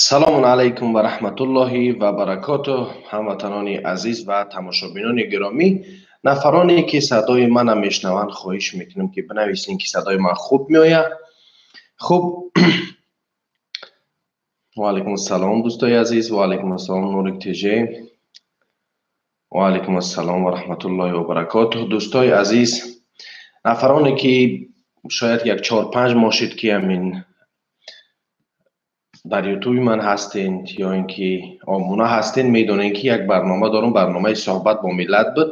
Салому алайкум ва раҳматуллоҳи ва баракотуҳ, ҳамватанони азиз ва тамошобинони гиромӣ. Нафароне ки садои мана мешнаванд, хоҳиш мекунам ки бинависен ки садои ман хуб меояд. Хуб, ва алайкум ассалом дӯстои азиз, ва алайкум ассалом Нурик ТЖ, ва алайкум ассалом ва раҳматуллоҳи ва баракотуҳ. Дӯстои азиз, нафароне ки шояд як 4-5 моҳ шуд ки ҳамин дар ютуби ман ҳастед ё ин ки обуна ҳастед, медонед ки як барнома дорам, барномаи суҳбат бо миллат буд.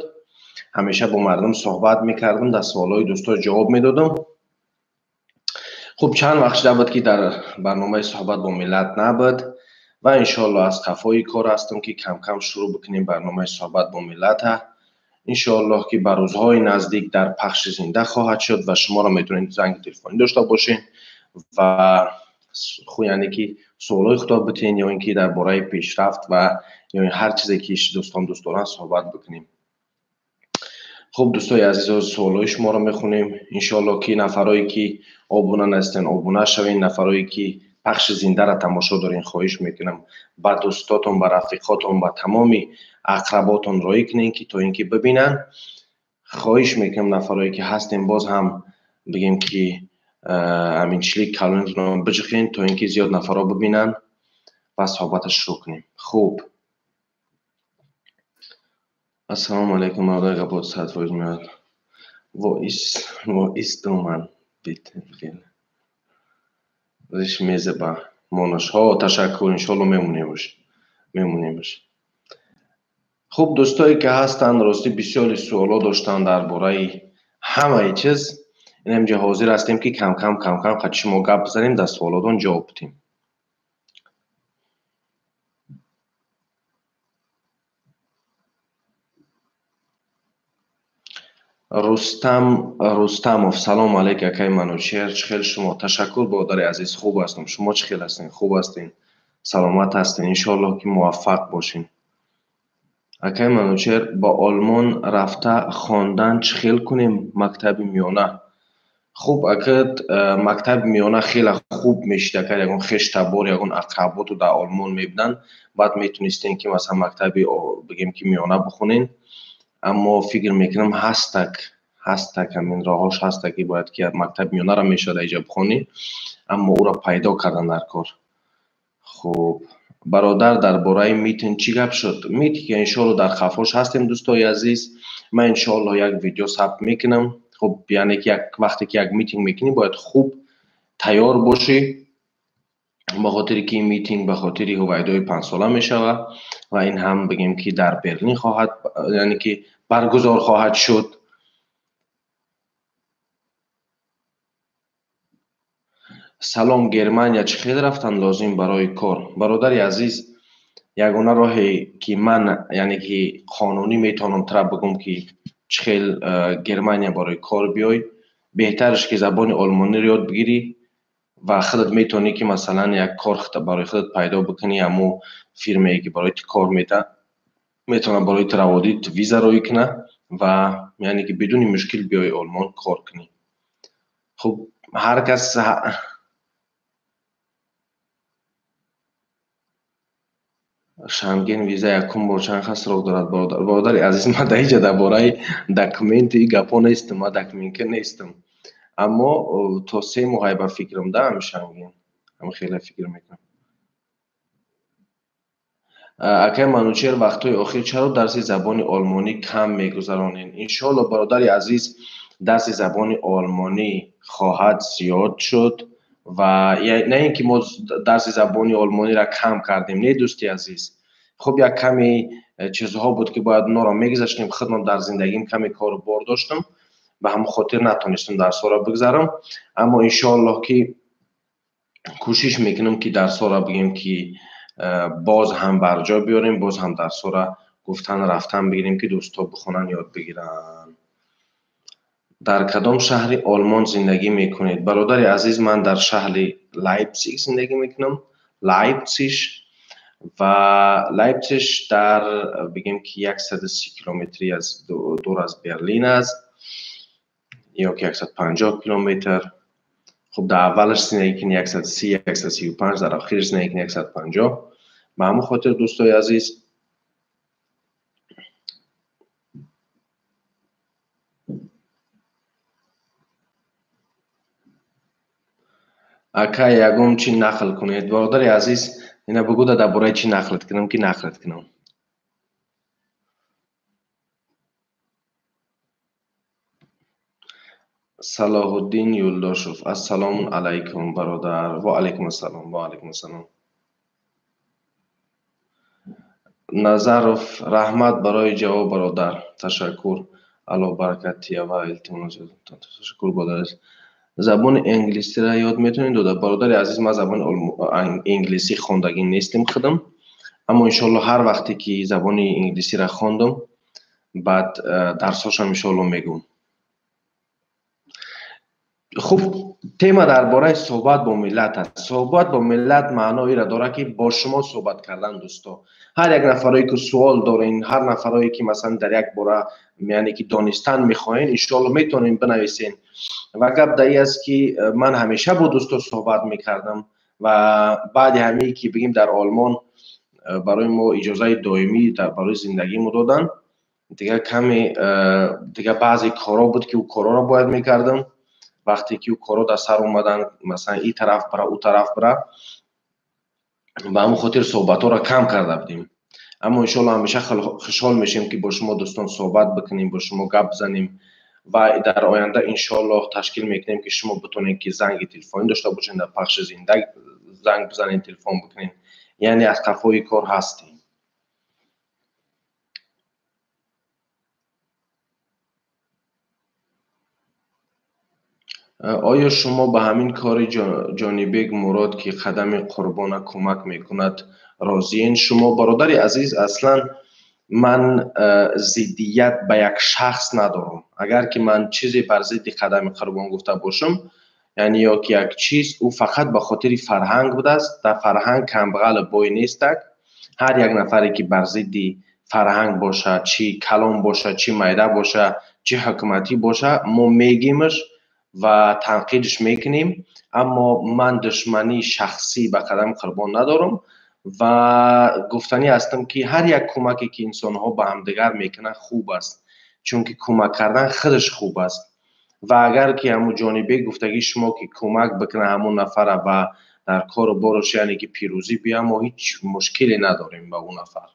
Ҳамеша бо мардум суҳбат мекардам, дар суолҳои дӯстон ҷавоб медодам. Хуб, чанд вақт шуда буд ки дар барномаи суҳбат бо миллат набуд ва иншоаллоҳ аз қафои кор ҳастам ки кам-кам шурӯъ бикунем барномаи суҳбат бо миллата. Иншоаллоҳ ки ба рӯзҳои наздик дар пахши зинда хоҳад шуд ва шуморо метавонед занги телефонӣ дошта бошед ва яъне ки суолҳои худро битен ё ин ки дар бораи пешрафт ва ё ҳар чизе ки дӯстон дӯст доранд суҳбат бикунем. Хуб, дӯстои азиз, суолҳои шуморо мехонем. Иншоаллоҳ ки нафарое ки обуна нестен, обуна шавед. Нафарое ки пахши зиндаро тамошо дорен, хоҳиш мекунам ба дӯстотон, ба рафиқотон, ба тамоми ақработон роҳӣ кунед ки то ин ки бибинанд. Хоҳиш мекунам нафарое ки ҳастем, боз ҳам бигем ки ҳамин члик калонитонро биҷиқен то ин ки зиёд нафарҳо бибинанд ва суҳбатро шурӯъ кунем. Хуб, ассалому алайкум, бародари Ғабод, 100% меояд. Воистуман риш мезеба монаш. Ҳо, ташаккур, иншоалло мемонемш, мемонемш. Хуб, дӯстое ки ҳастанд, ростӣ бисёри суолҳо доштанд дар бораи ҳамаи чиз. Инамҷа ҳозир ҳастем ки кам-кам кам-кам қад шумо гап бизанем, дар суолотон ҷавоб бидем. Рустам Рустамов, салом алейк, акай Манучер, чӣ хел шумо? Ташаккур, бародари азиз, хуб ҳастам. Шумо чӣ хел ҳастед? Хуб ҳастед? Саломат ҳастед? Иншоаллоҳ ки муваффақ бошед. Акай Манучер, ба Олмон рафта хондан чӣ хел кунем мактаби миёна? Хуб, ака, мактаби миёна хеле хуб мешид, агар ягон хештабор, ягон ақработу дар Олмон мебуданд, баъд метонистем ки масалан мактаби бигем ки миёна бихонен. Аммо фикр мекунам ҳастак, ҳастак ҳамин роҳош ҳастак ки бояд ки мактаби миёнаро мешавад иҷа бихонӣ, аммо ӯро пайдо кардан дар кор. Хуб, бародар, дар бораи митинг чӣ гап шуд? Митинг иншоалло дар қафош ҳастем, дӯстои азиз. Ман иншоалло як видео сабт мекунам. Хуб, яъне ки як вақте ки як митинг мекунӣ, бояд хуб тайёр бошӣ, ба хотире ки ин митинг ба хотири ҳувайдои панҷсола мешавад ва ин ҳам бигем ки дар Берлин хоҳад, яъне ки баргузор хоҳад шуд. Салом, Германия чӣ хел рафтан лозим барои кор? Бародари азиз, ягона роҳе ки ман, яъне ки қонунӣ метавонам тра бигӯм ки чӣ хел Германия барои кор биёй, беҳтараш ки забони олмониро ёд бигирӣ ва худат метавонӣ ки масалан як кор барои худат пайдо бикунӣ. Ҳамун фирмае ки барои ту кор медиҳад, метавонад барои ту раводид виза роӣ кунад ва яъне ки бидуни мушкил биёи Олмон кор кунӣ. Хуб, ҳар кас Шенген виза якум бор чанд кас срок дорад, бародар? Бародари азиз, ман дар ҳеҷ дар бораи документи гапҳо нестам, ман документка нестам. Аммо то 3 моҳ ба фикрам да ҳами Шенген, ҳам хеле фикр мекунам. Акай Манучер, вақтҳои охир чаро дарси забони олмонӣ кам мегузаронед? Иншоалло, бародари азиз, дарси забони олмонӣ хоҳад зиёд шуд ва на ин ки мо дарси забони олмониро кам кардем, не, дӯсти азиз. Хуб, як каме чизҳо буд ки бояд онҳоро мегузаштем. Худам дар зиндагим каме кору бор доштам, ба ҳамон хотир натонистам дарсҳоро бигзарам. Аммо иншоаллоҳ ки кӯшиш мекунам ки дарсҳоро бигем ки боз ҳам барҷо биёрем, боз ҳам дарсҳоро гуфтан рафтан бигирем ки дӯстҳо бихонанд, ёд бигиранд. Дар кадом шаҳри Олмон зиндагӣ мекунед? Бародари азиз, ман дар шаҳри Лайпсиг зиндагӣ мекунам, Лайпсиг, ва Лайпсиг дар бигем ки 130 километри аз дур аз Берлин аст ё ки 150 километр. Хуб, дар аввалаш зиндагӣ кунӣ 130, 135, дар охираш зиндагӣ кунӣ 150. Ба ҳамон хотир дӯстои азиз, ака ягон чӣ нақл кунед. Бародари азиз, ина бугӯ дар бораи чӣ нақлат кунам ки нақлат кунам. Салоҳуддин Юлдошев, ассалому алайкум бародар. Ва алайкум ассалом, ва алайкум ассалом. Назаров, раҳмат барои ҷавоб бародар, ташаккур. Аллоҳ баракат тия ва илтимос. Ташаккур бародар. Забони англисиро ёд метавонед дода? Бародари азиз, ман забони англисӣ хондагӣ нестем худам, аммо иншоалло ҳар вақте ки забони англисиро хондам, баъд дарсҳошам иншоалло мегӯм. Хуб, тема дар бораи суҳбат бо миллат аст. Суҳбат бо миллат маъноиро дорад, ки бо шумо суҳбат кардан, дӯсто. Ҳар як нафарое ки суол дорен, ҳар нафарое ки масалан дар як бора, яъне ки донистан мехоҳен, иншоалло метавонем бинависен. Ва гап дар ин аст, ки ман ҳамеша бо дӯсто суҳбат мекардам ва баъди ҳамие ки бигем дар Олмон барои мо иҷозаи доимӣ барои зиндагӣ мо доданд, дигар каме дигар баъзе корҳо буд, ки ӯ корҳоро бояд мекардам. Вақте ки ӯ корҳо дар сар омаданд, масалан ин тараф бара, ӯ тараф бара, ба ҳамон хотир суҳбатҳоро кам карда будем. Аммо иншоалло ҳамеша хушҳол мешем, ки бо шумо дӯстон суҳбат бикунем, бо шумо гап бизанем ва дар оянда иншоалло ташкил мекунем, ки шумо битонед, ки занги телефонӣ дошта бошед, дар пахши зинда занг бизанед, телефон бикунед. Яъне аз қафои кор ҳастем. Оё шумо ба ҳамин кори Ҷонибек Мурод, ки Қадами Қурбона кӯмак мекунад, розиен? Шумо бародари азиз, аслан ман зиддият ба як шахс надорам. Агар ки ман чизе бар зидди Қадами Қурбон гуфта бошам, яъне ё ки як чиз, ӯ фақат ба хотири фарҳанг будааст. Дар фарҳанг камбағалу бой нестак. Ҳар як нафаре ки бар зидди фарҳанг бошад, чӣ калон бошад, чӣ майда бошад, чӣ ҳукуматӣ бошад, мо мегимаш ва танқидш мекунем. Аммо ман душмании шахсӣ ба Қадами Қурбон надорам ва гуфтанӣ ҳастам, ки ҳар як кӯмаке ки инсонҳо ба ҳамдигар мекунанд хуб аст, чунки кӯмак кардан худаш хуб аст. Ва агар ки ҳамун Ҷонибек гуфтагии шумо ки кӯмак бикунад ҳамун нафара ва дар кору бораш, яъне ки пирӯзӣ бия, мо ҳеҷ мушкиле надорем ба ӯ нафар.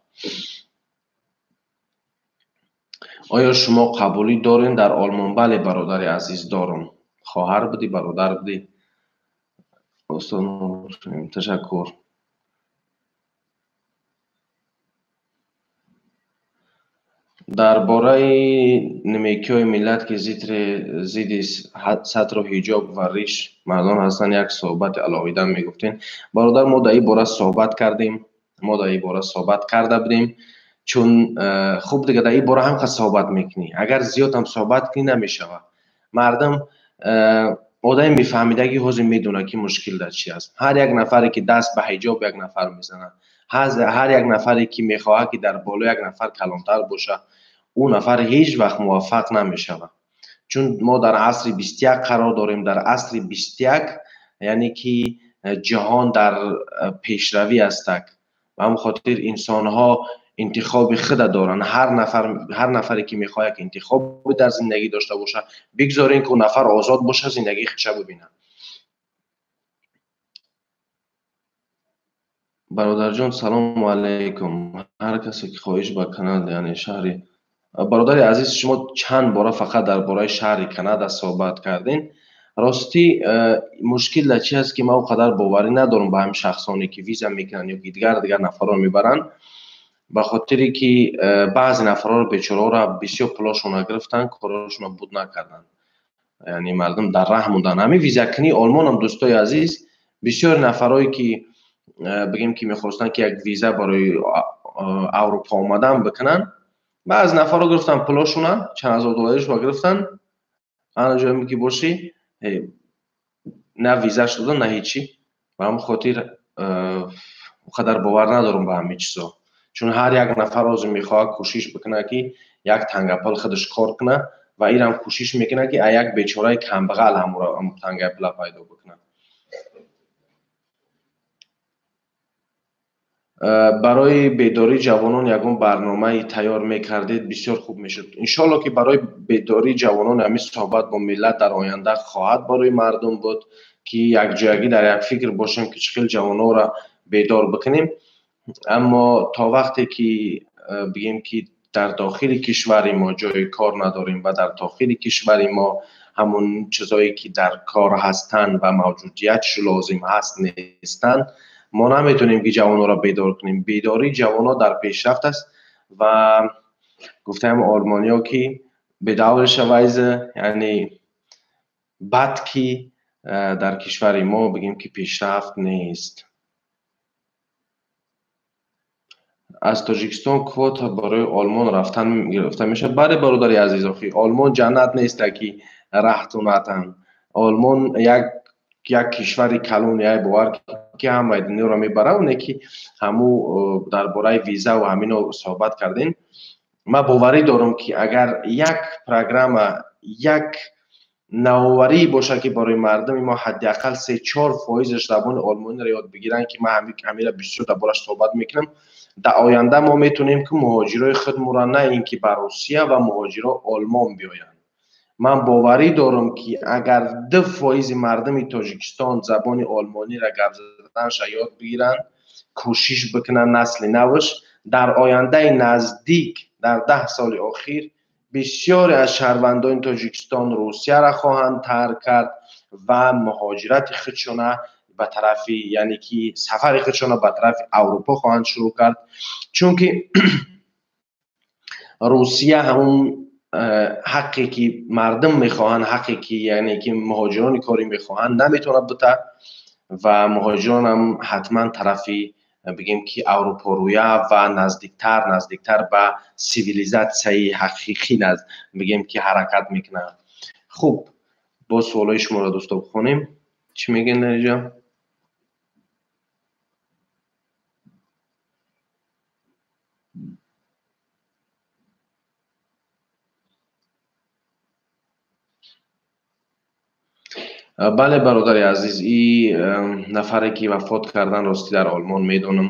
Оё шумо қабулӣ доред дар Олмон? Бале бародари азиз, дорам. Хоҳар будӣ, бародар будӣ. Устод, ташаккур. Дар бораи немекиҳои миллат, ки зидди сатру ҳиҷоб ва риш мардон ҳастанд, як суҳбати алоҳида мегуфтем. Бародар, мо дар ин бора суҳбат кардем, мо дар ин бора суҳбат карда будем, чун хуб дига дар ин бора ҳам қад суҳбат мекунӣ. Агар зиёд ҳам суҳбат кунӣ намешавад. Мардум одами мефаҳмидагӣ ҳозир медонад, ки мушкил дар чи аст. Ҳар як нафаре ки даст ба ҳиҷоб як нафар мезанад, ҳар як нафаре ки мехоҳад, ки дар боло як нафар калонтар бошад, ӯ нафар ҳеҷ вақт муваффақ намешавад. Чун мо дар асри 21 қарор дорем. Дар асри 21, яъне ки ҷаҳон дар пешравӣ ҳастак. Ба ҳамон хотир инсонҳо интихоби худа доранд. Ҳар нафаре ки мехоҳад интихоби дар зиндагӣ дошта бошад, бигзорем, ки ӯ нафар озод бошад, зиндагии худша бибинад. Бародарҷон, салому алайкум. Ҳар касе ки хоҳиш ба Канада, яъне шаҳри, бародари азиз, шумо чанд бора фақат дар бораи шаҳри Канада суҳбат кардем. Ростӣ, мушкил дар чи аст, ки ман он қадар боварӣ надорам ба ҳамин шахсоне ки виза мекунанд ё ки дигар нафарро мебаранд, ба хотире ки баъзе нафарҳоро бечораҳоро бисёр пулошонро гирифтанд, корҳошонро буд накарданд, яъне мардум дар раҳ монданд. Ҳамин визакунии Олмонам, дӯстои азиз, бисёр нафарҳое ки бигем ки мехостанд, ки як виза барои Аврупо омадан бикунанд, баъзе нафарҳо гирифтанд пулошона, чанд ҳазор долларишро гирифтанд, ана ҷоем ки бошӣ, на визаш додан, на ҳечи. Ба ҳамин хотир он қадар бовар надорам ба ҳамин чизо, чун ҳар як нафар ҳозир мехоҳад кӯшиш бикунад, ки як тангапул худаш кор кунад Ва ирам кӯшиш мекунад, ки як бечораи камбағал ҳамуро тангаи пула пайдо бикунад. Барои бедории ҷавонон ягон барномаи тайёр мекардед, бисёр хуб мешуд. Иншоалло, ки барои бедории ҷавонон ҳамин суҳбат бо миллат дар оянда хоҳад барои мардум буд, ки якҷоягӣ дар як фикр бошем, ки чӣ хел ҷавононро бедор бикунем. Аммо то вақте ки бигем, ки дар дохили кишвари мо ҷои кор надорем ва дар дохили кишвари мо ҳамон чизое ки дар кор ҳастанд ва мавҷудиятш лозим ҳаст нестанд, мо наметонем, ки ҷавононро бедор кунем. Бедории ҷавонон дар пешрафт аст ва гуфтаем олмониҳо, ки bedauerlicherweise, яъне бад, ки дар кишвари мо бигем, ки пешрафт нест. Аз Тоҷикистон квота барои Олмон рафтан гирифта мешавад? Бале, бародари азиз, охи Олмон ҷаннат неста, ки раҳтунатан. Олмон як кишвари калон, як бовар, ки ҳамаи дунёро мебарад. Оне ки ҳаму дар бораи виза ва ҳамино суҳбат кардем, ман боварӣ дорам, ки агар як программа, як навоварӣ бошад, ки барои мардуми мо ҳадди ақал 3-4 фоизаш забони олмониро ёд бигиранд, ки ман ҳамира бисёр дар бораш суҳбат мекунам, дар оянда мо метавонем, ки муҳоҷирои худмонро на ин ки ба Русия ва муҳоҷиро Олмон биёянд. Ман боварӣ дорам, ки агар 2 фоизи мардуми Тоҷикистон забони олмониро гап заданша ёд бигиранд, кӯшиш бикунанд, насли навш дар ояндаи наздик, дар 10 соли охир, бисёре аз шаҳрвандони Тоҷикистон Русияро хоҳанд тарк кард ва муҳоҷирати худшона ба тарафи, яъне ки сафари худшона ба тарафи Аврупо хоҳанд шурӯъ кард, чунки Русия ҳамун ҳаққе ки мардум мехоҳанд, ҳаққе ки, яъне ки муҳоҷирони корӣ мехоҳанд, наметавонад бита ва муҳоҷиронам ҳатман тарафи, бигем, ки аврупорӯя ва наздиктар ба сивилизатсияи ҳақиқӣ, бигем, ки ҳаракат мекунанд. Хуб, боз суолҳои шуморо, дӯсто, бихонем, чӣ мегӯед дар инҷо. Бале, бародари азиз, и нафаре ки вафот кардан, ростӣ, дар Олмон медонам.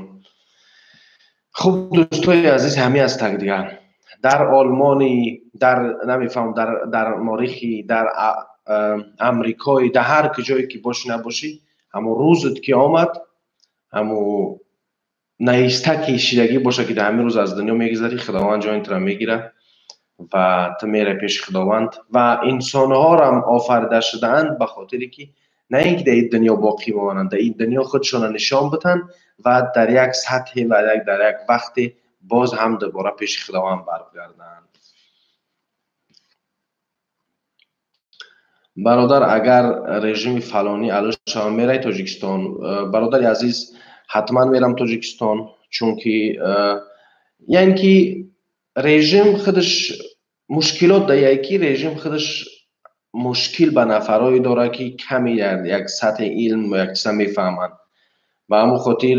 Хуб, дӯстои азиз, ҳамин аст. Так, дигар дар Олмони, дар намефаҳмам, дар Морихи, дар Амрикои, дар ҳар куҷое ки бошӣ набошӣ, ҳамун рӯзат ки омад, ҳамун наиста ки шидагӣ боша, ки дар ҳамин рӯз аз дунё мегузарӣ, Худованд ҷони туро мегирад ва ту меравӣ пеши Худованд. Ва инсонҳорам офарида шудаанд ба хотире ки на ин ки дар ин дунё боқӣ бимонанд, дар ин дунё худшонро нишон бидиҳанд ва дар як сатҳе ва дар як вақте боз ҳам дубора пеши Худованд баргарданд. Бародар, агар режими фалонӣ ало шава, мераи Тоҷикистон? Бародари азиз, ҳатман мерам Тоҷикистон, чунки, яъне ки режим худаш мушкилот даяй, ки режим худаш мушкил ба нафарое дорад, ки каме дар як сатҳи илм як чиза мефаҳманд. Ба ҳамон хотир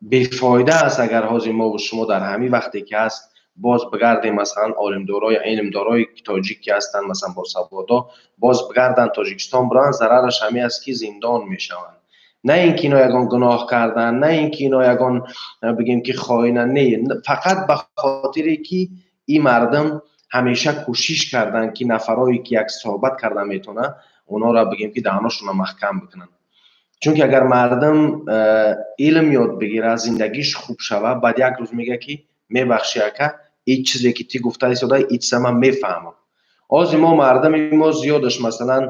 бефоида аст, агар ҳозир мову шумо дар ҳамин вақте ки ҳаст боз бигардем, масалан, олимдорои, илмдорои тоҷик ки ҳастанд, масалан, босаводо, боз бигарданд Тоҷикистон биранд, зарараш ҳамин аст, ки зиндон мешаванд. На ин ки ино ягон гуноҳ карданд, на ин ки ино ягон, бигем, ки хоинанд, не, фақат ба хотире ки ин мардум ҳамеша кӯшиш карданд, ки нафарое ки як суҳбат карда метавонад, онҳоро, бигем, ки даҳоношонро маҳкам бикунанд. Чунки агар мардум илм ёд бигирад, зиндагиш хуб шавад, баъд як рӯз мегӯяд, ки мебахшӣ, ака, ин чизе ки ту гуфта истода, ин чиза ман мефаҳмам. Ҳозир мо мардуми мо зиёдаш, масалан,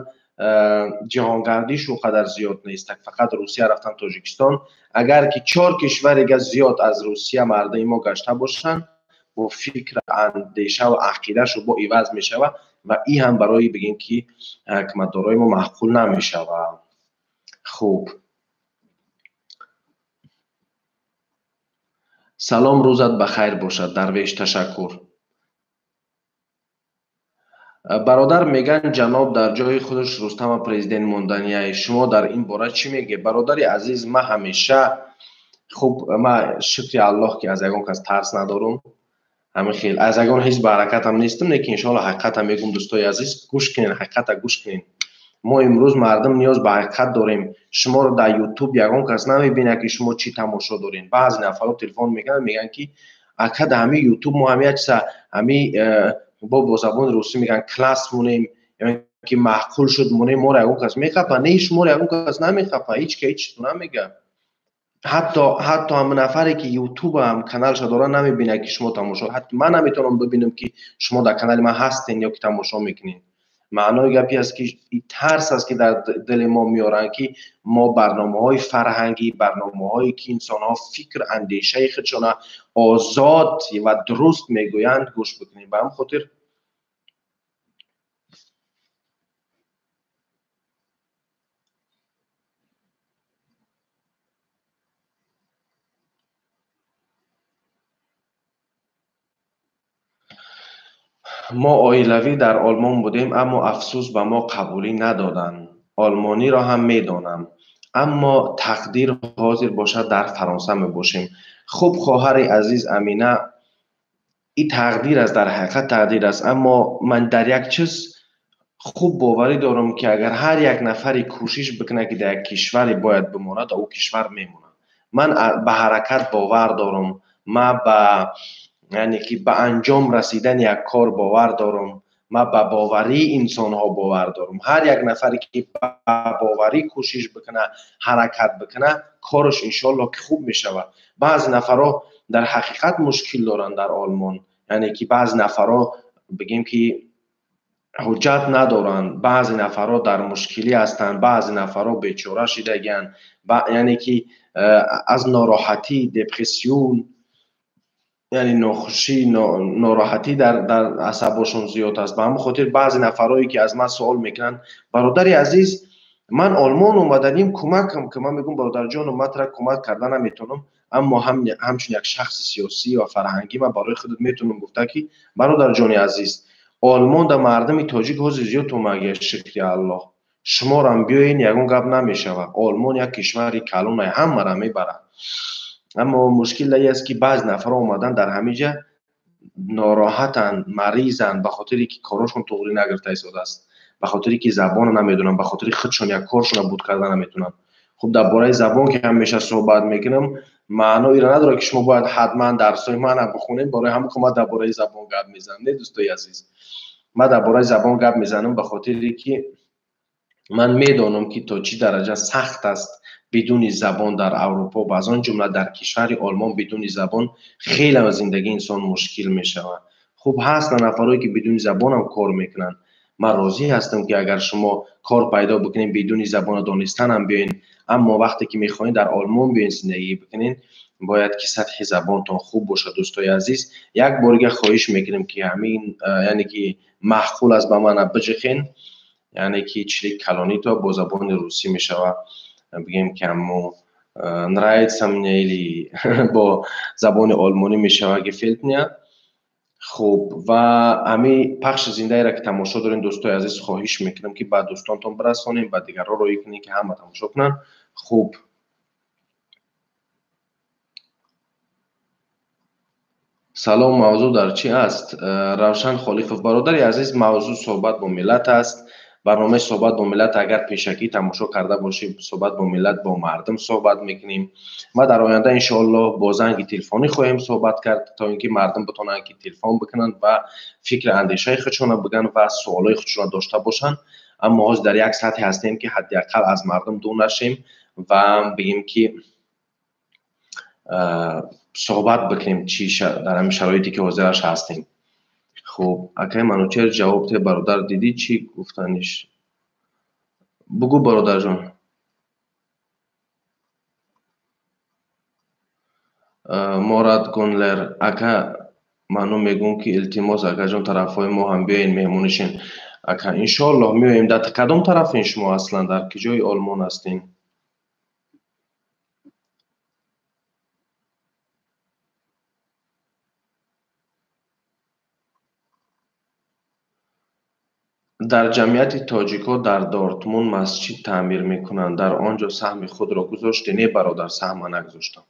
ҷаҳонгардиш он қадар зиёд нест, фақат Русия рафтан, Тоҷикистон. Агар ки чор кишварега зиёд аз Русия мардуми мо гашта бошанд, бо фикр, андешаву ақидашу бо иваз мешавад ва ин ҳам барои, бигем, ки ҳукуматдорои мо маъқул намешавад. Хуб, салом, рӯзат ба хайр бошад, Дарвеш, ташаккур. Бародар, мегӯянд, ҷаноб дар ҷои худаш Рустама президент монданияй, шумо дар ин бора чӣ мегӯед? Бародари азиз, ман ҳамеша хуб, ман, шукри Аллоҳ, ки аз ягон кас тарс надорам. Ҳамин хел аз ягон ҳизб ҳаракатам нестам, лекин иншоалло ҳақиқатам мегӯм, дӯстои азиз, гӯш кунед, ҳақиқата гӯш кунед. Мо имрӯз мардум ниёз ба ҳақиқат дорем. Шуморо дар ютуб ягон кас намебинад, ки шумо чӣ тамошо доред. Баъзе нафарҳо телефон мекунанд, мегӯянд, ки ака, дар ҳамин ютуб мо ҳамин як чиза, ҳамин бо забони русӣ мегӯянд, класс монем, ки маъқул шуд монем, моро ягон кас мехапа. Не, шуморо ягон кас намехапа, ҳеҷ ка ҳеҷ чизо намегӯяд. Ҳатто ҳамин нафаре, ки ютубам каналша дорад, намебинад, ки шумо тамошо. Ҳатто ман наметавонам бибинам, ки шумо дар канали ман ҳастен ё ки тамошо мекунед. Маънои гапи аст, ки тарс аст, ки дар дили мо меоранд, ки мо барномаҳои фарҳангӣ, барномаҳое, ки инсонҳо фикр андешаи худшона озод ва дуруст мегӯянд, гӯш бикунем. Ба ҳамин хотир мо оилавӣ дар Олмон будем, аммо афсӯс, ба мо қабулӣ надоданд. Олмониро ҳам медонам, аммо тақдир ҳозир бошад, дар Фаронса мебошем. Хуб, хоҳари азиз Амина, и тақдир аст, дар ҳақиқат тақдир аст, аммо ман дар як чиз хуб боварӣ дорам, ки агар ҳар як нафаре кӯшиш бикунад, ки дар як кишваре бояд бимонад, дар ӯ кишвар мемонад. Ман ба ҳаракат бовар дорам, ман ба, яъне ки ба анҷом расидани як кор бовар дорам, ман ба боварии инсонҳо бовар дорам. Ҳар як нафаре, ки ба боварӣ кӯшиш бикунад, ҳаракат бикунад, кораш иншоалло ки хуб мешавад. Баъзе нафарҳо дар ҳақиқат мушкил доранд дар Олмон, яъне ки баъзе нафарҳо, бигем ки, ҳуҷҷат надоранд, баъзе нафарҳо дар мушкилӣ ҳастанд, баъзе нафарҳо бечора шидагианд, яъне ки аз нороҳатӣ, депрессион, яъне нохушӣ, нороҳатӣ дар асабошон зиёд аст. Ба ҳамин хотир баъзе нафарҳое, ки аз ман суол мекунанд: «Бародари азиз, ман Олмон омаданим, кӯмакам ки». Ман мегӯям: «Бародарҷоно, ман тара кӯмак карда наметавонам, аммо ҳамчун як шахси сиёсӣ ва фарҳангӣ ман барои худат метавонам гуфта, ки бародарҷони азиз, Олмон дар мардуми тоҷик ҳозир зиёд омагия, шукри Аллоҳ. Шуморам биёен, ягон гап намешавад. Олмон як кишвари калонае, ҳамаро мебарад. Аммо мушкил дар аст, ки баъзе нафарҳо омадан дар ҳамин ҷа нороҳатанд, маризанд, ба хотире ки корошон туғрӣ нагирифта истодааст, ба хотире ки забонро намедонанд, ба хотири худшон як коршонро буд карда наметавонанд». Хуб, дар бораи забон ки ҳамеша суҳбат мекунам, маъноиро надорад, ки шумо бояд ҳатман дарсҳои мана бихонед. Барои ҳамин ман дар бораи забон гап мезанам. Не, дӯстои азиз, ман дар бораи забон гап мезанам, ба хотире ки ман медонам, ки то чӣ дараҷа сахт аст бидуни забон дар Аврупо ва аз он ҷумла дар кишвари Олмон. Бидуни забон хеле зиндагии инсон мушкил мешавад. Хуб, ҳастанд нафарое, ки бидуни забонам кор мекунанд. Ман розӣ ҳастам, ки агар шумо кор пайдо бикунед, бидуни забона донистанам биёен, аммо вақте ки мехоҳед дар Олмон биёен зиндагӣ бикунед, бояд ки сатҳи забонтон хуб бошад. Дӯстои азиз, як борига хоҳиш мекунем, ки ҳамин, яъне ки маъқул аст, ба мана биҷиқен, яъне ки чилик калонито бо забони русӣ мешавад, бигем ки ҳамо нравится мне или бо забони олмонӣ мешавад gefällt mir. Хуб, ва ҳамин пахши зиндаеро, ки тамошо дорем, дӯстои азиз, хоҳиш мекунам, ки ба дӯстонтон бирасонем, ба дигарҳо роҳӣ кунем, ки ҳама тамошо кунанд. Хуб, салом, мавзӯъ дар чӣ аст? Равшан Холиқов, бародари азиз, мавзӯъ суҳбат бо миллат аст. Барномаи суҳбат бо миллат агар пешакӣ тамошо карда бошӣ, суҳбат бо миллат, бо мардум суҳбат мекунем. Ма дар оянда иншоаллоҳ бо занги телефонӣ хоҳем суҳбат кард, то ин ки мардум битавонанд, ки телефон бикунанд ва фикри андешаи худшонро бигӯянд ва суолҳои худшонро дошта бошанд. Аммо ҳозир дар як сатҳе ҳастем, ки ҳадди ақал аз мардум дур нашем ва бигем, ки суҳбат бикунем, чи дар ҳамин шароите, ки ҳозираш ҳастем. Хуб, акай Манучер, ҷавоб те, бародар, дидӣ чӣ гуфтаниш? Бугӯ, бародарҷон. Морад Гонлер, ака ману мегӯм, ки илтимос, акаҷон, тарафҳои мо ҳам биёен, меҳмонишен. Ака, иншоаллоҳ меоем. Дар кадом тарафен шумо аслан, дар куҷои Олмон ҳастен? Дар ҷамъияти тоҷикҳо дар Дортмунд масҷид таъмир мекунанд, дар он ҷо саҳми худро гузоштӣ? Не, бародар, саҳма нагузоштам.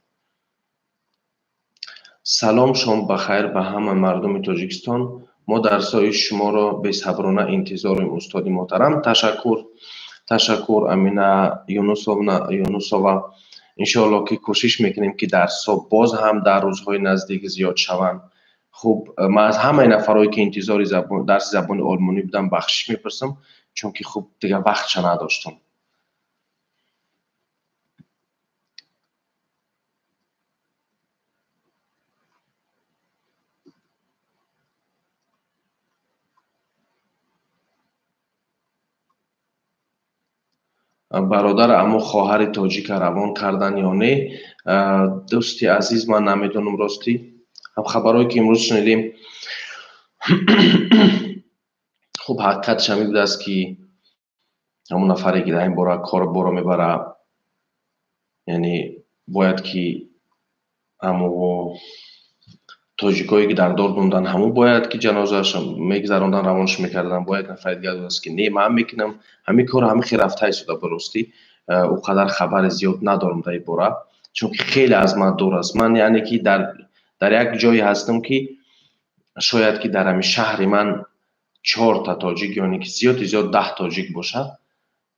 Салом, шом бахайр ба ҳама мардуми Тоҷикистон. Мо дарсҳои шуморо бесаброна интизорем, устоди муҳтарам. Ташаккур, ташаккур, Амина Юнусовна, Юнусова. Иншоалло ки кӯшиш мекунем, ки дарсҳо боз ҳам дар рӯзҳои наздик зиёд шаванд. Хуб, ман аз ҳамаи нафарое ки интизори дарси забони олмонӣ будам бахшиш мепурсам, чунки хуб дигар вақтша надоштам. Бародар, аммо хоҳари тоҷика равон кардан ё не? Дӯсти азиз, ман намедонам ростӣ. Ҳам хабарҳое ки имрӯз шунидем, хуб, ҳақиқатш ҳамин будааст, ки ҳамон нафаре ки дар ин бора кор боро мебара, яъне бояд ки ҳамо тоҷикое ки дар дор монданд, ҳамон бояд ки ҷанозааш мегузарондан, равонаш мекардан. Бояд нафари дигар будааст ки не, ман мекунам ҳамин корро, ҳамин хел рафта истода. Ба ростӣ, ӯ қадар хабари зиёд надорам дар ин бора, чунки хеле аз ман дур аст. Ман яъне ки дар як ҷое ҳастам, ки шояд ки дар ҳамин шаҳри ман чорта тоҷик ёне ки зиёди зиёд 10 тоҷик бошад.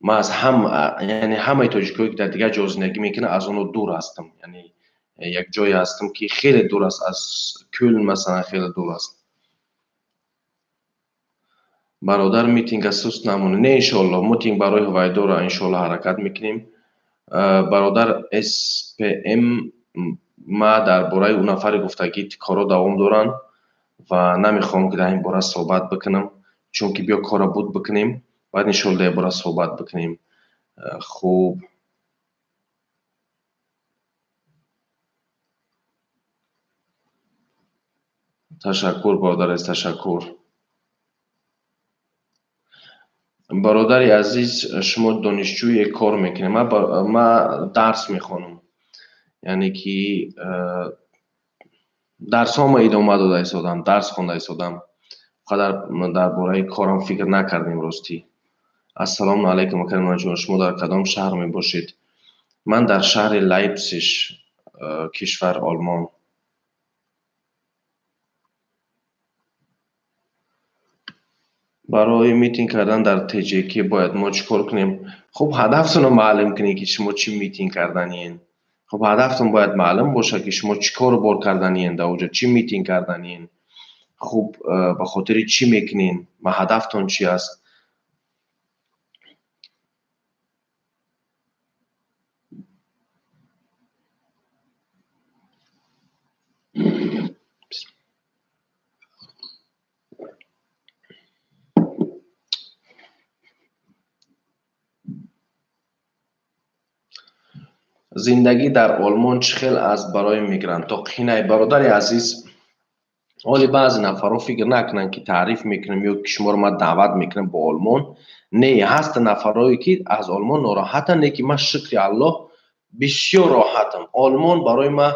Ман аз ҳам, яъне ҳамаи тоҷикое ки дар дигар ҷо зиндагӣ мекунанд, аз онҳо дур ҳастам. Яъне як ҷое ҳастам, ки хеле дур аст аз Кӯлн, масалан, хеле дур аст. Бародар, митинга суст намонед. Не, иншоалло, митинг барои Ҳувайдора иншоалло ҳаракат мекунем. Бародар СПМ, ма дар бораи ӯ нафаре гуфтагӣ корҳо давом доранд ва намехоҳам ки дар ин бора суҳбат бикунам, чунки биё корро буд бикунем, баъд иншоалло дар ин бора суҳбат бикунем. Хуб, ташаккур, бародар азиз, ташаккур. Бародари азиз, шумо донишҷӯе, кор мекунед? Ман дарс мехонам, яъне ки дарсҳома идома дода истодам, дарс хонда истодам. Қадар дар бораи корам фикр накардем ростӣ. Ассалому алайкум, акаи, шумо дар кадом шаҳр мебошед? Ман дар шаҳри Лайпсиш, кишвар Олмон. Барои митинг кардан дар ТҶК бояд мо чӣ кор кунем? Хуб, ҳадафтонро маълум кунед, ки шумо чӣ митинг карданиен. Хуб, ҳадафтон бояд маълум бошад, ки шумо чӣ кору бор карданиен дар оҷо, чӣ митинг карданиен. Хуб, ба хотири чӣ мекунен ва ҳадафтон чӣ аст. Зиндагӣ дар Олмон чӣ хел аст барои мигрантҳо? Қинай, бародари азиз, ҳоли баъзе нафарҳо фикр накунанд, ки таъриф мекунем ё ки шуморо ман даъват мекунам ба Олмон. Не, ҳаста нафарҳое ки аз Олмон нороҳатанд, не ки ман, шукри Аллоҳ, бисёр роҳатам. Олмон барои ман,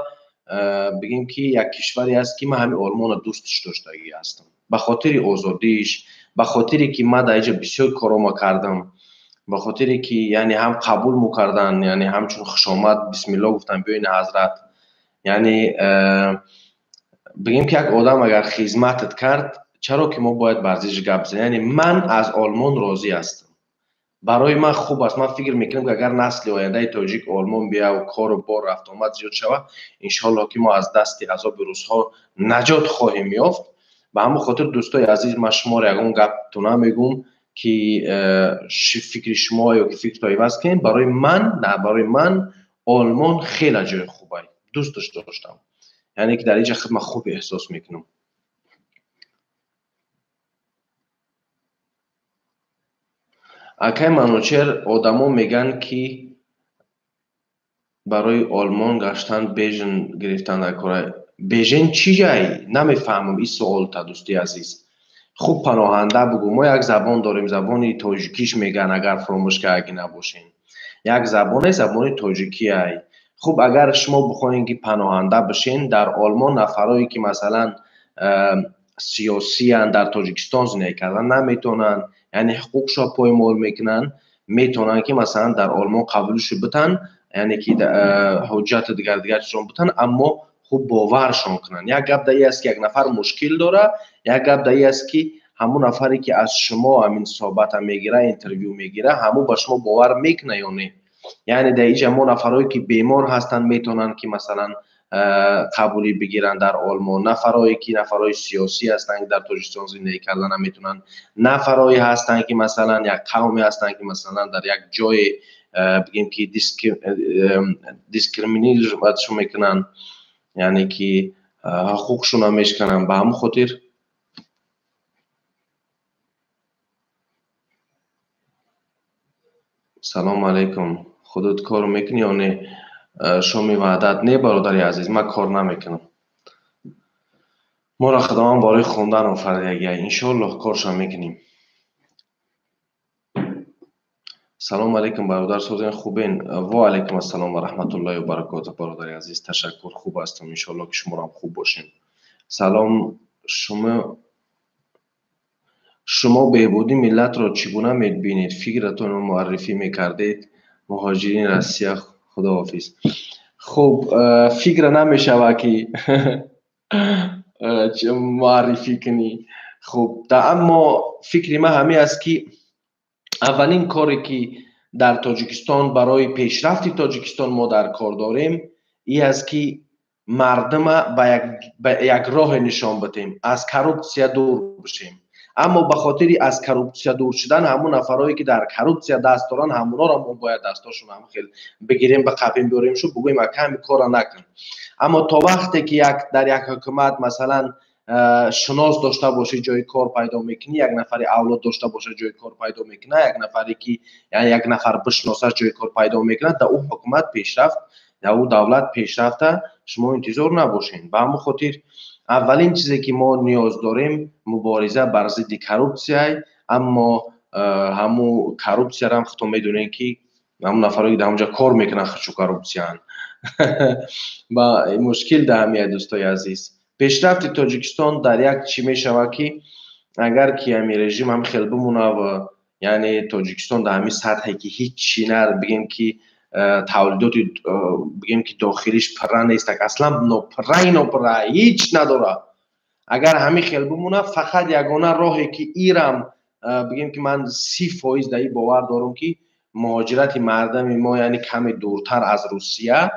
бигем ки як кишваре аст, ки ман ҳамин Олмонро дӯстш доштагӣ ҳастам, ба хотири озодиш, ба хотире ки ман дар инҷа бисёр корома кардам, ба хотире ки яъне ҳам қабул мекардан, яъне ҳамчун хушомад, бисмилло гуфтан, биёин ҳазрат. Яъне бигем ки як одам агар хизматат кард, чаро ки мо бояд бар зиддиш гап занем? Яъне ман аз Олмон розӣ ҳастам, барои ман хуб аст. Ман фикр мекунам, ки агар насли ояндаи тоҷик Олмон бияву кору бор, рафтуомад зиёд шавад, иншоалло ки мо аз дасти азоби рӯзҳо наҷот хоҳем ёфт. Ба ҳамон хотир, дӯстои азиз, ман шуморо ягон гапту намегӯм, ки фикри шумо ё ки фикрто иваз кунем. Барои ман, на, барои ман Олмон хеле ҷои хубай, дӯсташ доштам, яъне ки дар инҷа худ ман хуб эҳсос мекунам. Акай Манучер, одамо мегӯянд, ки барои Олмон гаштан бежен гирифтан дар кора. Бежен чӣ ҷай? Намефаҳмам ин суолта, дӯсти азиз. Хуб, паноҳанда бугӯ. Мо як забон дорем, забони тоҷикиш мегӯянд, агар фаромӯш кардаги набошем. Як забоне, забони тоҷикиай. Хуб, агар шумо бихоҳем, ки паноҳанда бишен дар Олмон, нафарое ки масалан сиёсиянд, дар Тоҷикистон зиндагӣ кардан наметавонанд, яъне ҳуқуқшо поймол мекунанд, метавонанд, ки масалан дар Олмон қабулшо битанд, яъне ки ҳуҷҷату дигар дигар чизон битанд, аммо хуб боваршон кунанд. Як гап дар ин аст, ки як нафар мушкил дора, як гап дар ин аст, ки ҳамун нафаре, ки аз шумо ҳамин суҳбата мегира, интервю мегира, ҳамун ба шумо бовар мекуна ё не. Яъне дар инҷа мо нафарое, ки бемор ҳастанд, метавонанд, ки масалан қабулӣ бигиранд дар Олмон, нафарое, ки нафарҳои сиёсӣ ҳастанд, ки дар Тоҷикистон зиндагӣ карда наметавонанд, нафарое ҳастанд, ки масалан як қавме ҳастанд, ки масалан дар як ҷое бигем, ки дискриминироватьшон мекунанд, яъне ки ҳуқуқшонро мешкананд. Ба ҳамон хотир салому алайкум. Худат кор мекунӣ ё не? Шоми Ваҳдат, не, бародари азиз, ман кор намекунам. Моро Худованд барои хондан офаридагия, иншоаллоҳ коршам мекунем. Салому алайкум, бародар, созен, хубен? Ва алайкум ассалом ва раҳматуллоҳи ва баракотуҳ, бародари азиз, ташаккур, хуб ҳастам, иншоаллоҳ, ки шуморо хуб бошем. Салом, шумо беҳбуди миллатро чӣ гуна мебинед? Фикратонро муаррифӣ мекардед. Муҳоҷирини Россия, худоҳофиз. Хуб, фикра намешава, ки муаррифӣ кунӣ. Хуб, аммо фикри ман ҳамин аст, ки аввалин коре, ки дар Тоҷикистон барои пешрафти Тоҷикистон мо дар кор дорем, ин аст, ки мардума ба як роҳе нишон бидем, аз коррупсия дур бишем. Аммо ба хотири аз коррупсия дур шудан, ҳамун нафарое, ки дар коррупсия даст доранд, ҳамунҳоро мо бояд дастошон ҳам хел бигирем, ба қапем биёремшу, бугӯем, ака, ҳамин корро накун. Аммо то вақте ки як дар як ҳукумат масалан шинос дошта бошӣ, ҷои кор пайдо мекунӣ, як нафари авлод дошта боша, ҷои кор пайдо мекунад, як нафаре, ки як нафар бишноса, ҷои кор пайдо мекунад, дар ӯ ҳукумат пешрафт, дар ӯ давлат пешрафта шумо интизор набошед. Ба ҳамон хотир аввалин чизе, ки мо ниёз дорем, мубориза бар зидди коррупсия. Аммо ҳамун коррупсияро худтон медонед, ки ҳамун нафаре, ки дар ҳамонҷа кор мекунанд, худшо коррупсияанд. Ба мушкил дар ҳамия, дӯстои азиз. Пешрафти Тоҷикистон дар як чӣ мешавад, ки агар ки ҳамин режим ҳам хел бимонад ва яъне Тоҷикистон дар ҳамин сатҳе, ки ҳеҷ чӣ на, бигем, ки тавлидоти, бигем, ки дохилиш пурра нестак, аслан нопурраи нопурра, ҳеҷ надорад. Агар ҳамин хел бимонад, фақат ягона роҳе, ки ирам, бигем, ки ман 30% дар ин бовар дорам, ки муҳоҷирати мардами мо, яъне каме дуртар аз Русия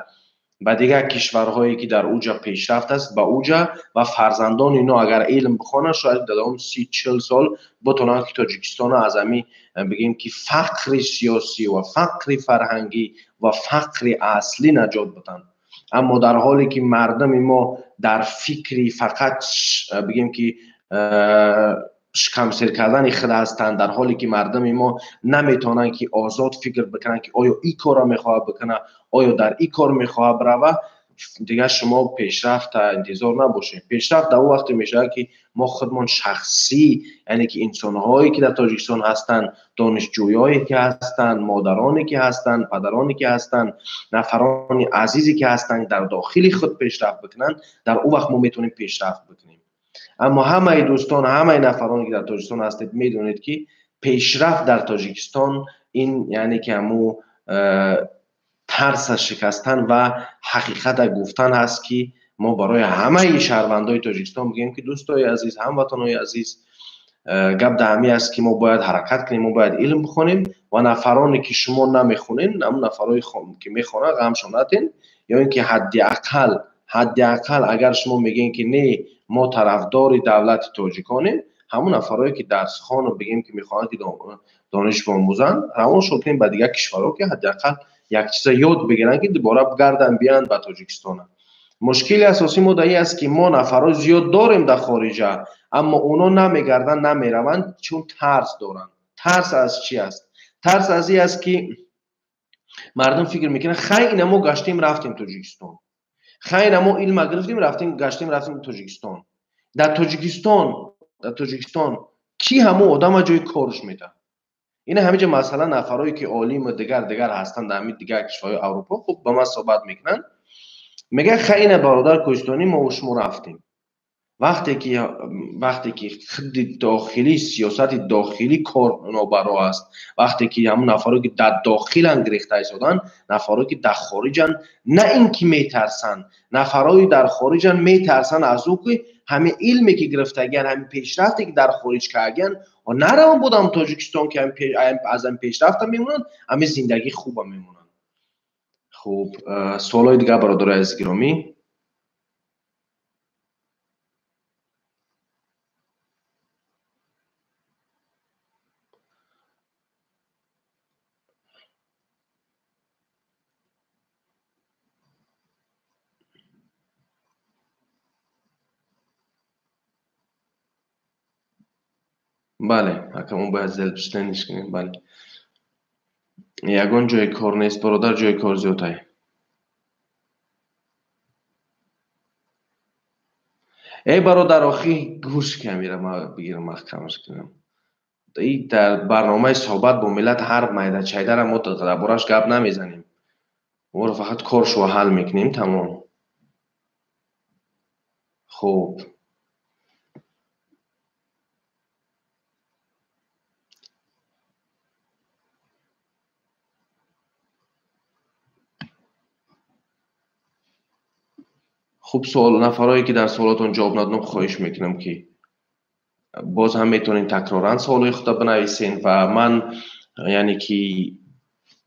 ба дигар кишварҳое, ки дар уҷа пешрафт аст, ба уҷа, ва фарзандони ино агар илм бихонанд, шояд дар давоми 30-40 сол битонанд, ки Тоҷикистонро аз ҳамин, бигем, ки фақри сиёсӣ ва фақри фарҳангӣ ва фақри аслӣ наҷот биданд. Аммо дар ҳоле ки мардуми мо дар фикри фақат, бигем, ки шикамсер кардани худ ҳастанд, дар ҳоле ки мардуми мо наметавонанд, ки озод фикр бикунанд, ки оё ин корро мехоҳад бикунад, оё дар ин кор мехоҳад бирава, дигар шумо пешрафта интизор набошед. Пешрафт дар он вақте мешавад, ки мо худмон шахсӣ, яъне ки инсонҳое, ки дар Тоҷикистон ҳастанд, донишҷӯёе, ки ҳастанд, модароне, ки ҳастанд, падароне, ки ҳастанд, нафарони азизе, ки ҳастанд, дар дохили худ пешрафт бикунанд, дар он вақт мо метавонем пешрафт бикунем. Аммо ҳамаи дӯстон, ҳамаи нафароне, ки дар Тоҷикистон ҳастед, медонед, ки пешрафт дар Тоҷикистон ин яъне ки ҳамун тарса шикастан ва ҳақиқата гуфтан ҳаст, ки мо барои ҳамаи шаҳрвандои Тоҷикистон бигӯем, ки дӯстои азиз, ҳамватанои азиз, гап дар ҳамин аст, ки мо бояд ҳаракат кунем, мо бояд илм бихонем, ва нафароне, ки шумо намехонед, ҳамун нафарое, ки мехонанд, ғамшон натен, ё ин ки ҳадди ақал агар шумо мегӯед, ки не, мо тарафдори давлати тоҷиконем, ҳамун нафарое, ки дарсхону, бигем, ки мехоҳанд, ки дониш биомӯзанд, равоншон кунем ба дигар кишварҳо, ки ҳадди ақал як чиза ёд бигиранд, ки дубора гардан биёянд ба Тоҷикистона. Мушкили асосии мо дар ин аст, ки мо нафарҳои зиёд дорем дар хориҷа, аммо онҳо намегарданд, намераванд, чун тарс доранд. Тарс аз чӣ аст? Тарс аз ин аст, ки мардум фикр мекунанд: хай, ина мо гаштем, рафтем Тоҷикистон, хай, ина мо илма гирифтем, рафтем, гаштем, рафтем Тоҷикистон, дар Тоҷикистон кӣ ҳамон одама ҷои корш медиҳад? Ина ҳаминҷа масалан нафарое, ки олиму дигар дигар ҳастанд дар ҳамин дигар кишварҳои Аврупо, хуб ба ман суҳбат мекунанд, мегӯяд: хай, ина, бародар кӯҳистонӣ, мо шумо рафтем. Вақте ки худи дохилӣ, сиёсати дохилӣ кор нобаро аст, вақте ки ҳамун нафаро ки дар дохилан гирифта истоданд, нафаро ки дар хориҷанд, на ин ки метарсанд, нафарои дар хориҷанд метарсанд аз ӯ ки ҳамин илме ки гирифтагиян, ҳамин пешрафте ки дар хориҷ кардагиян, нараванд будам Тоҷикистон ки аз ҳамин пешрафта мемонанд, ҳамин зиндагии хуба мемонанд. Хуб, суолҳои дигар, бародарои азиз гиромӣ. Бале, ака, мо бояд зелпиштаниш кунем, бале. Ягон ҷои кор нест, бародар, ҷои кор зиёд ай. Эй бародар, охи гӯш камира ма бигирам, маҳкамаш кунам. И дар барномаи суҳбат бо миллат ҳар майда чайдара мо дар бораш гап намезанем. Моро фақат коршо ҳал мекунем, тамом. Хуб. Хуб, суол, нафарое ки дар суолотон ҷавоб надодам, хоҳиш мекунам ки боз ҳам метавонед такроран суолҳои худро бинависен ва ман яъне ки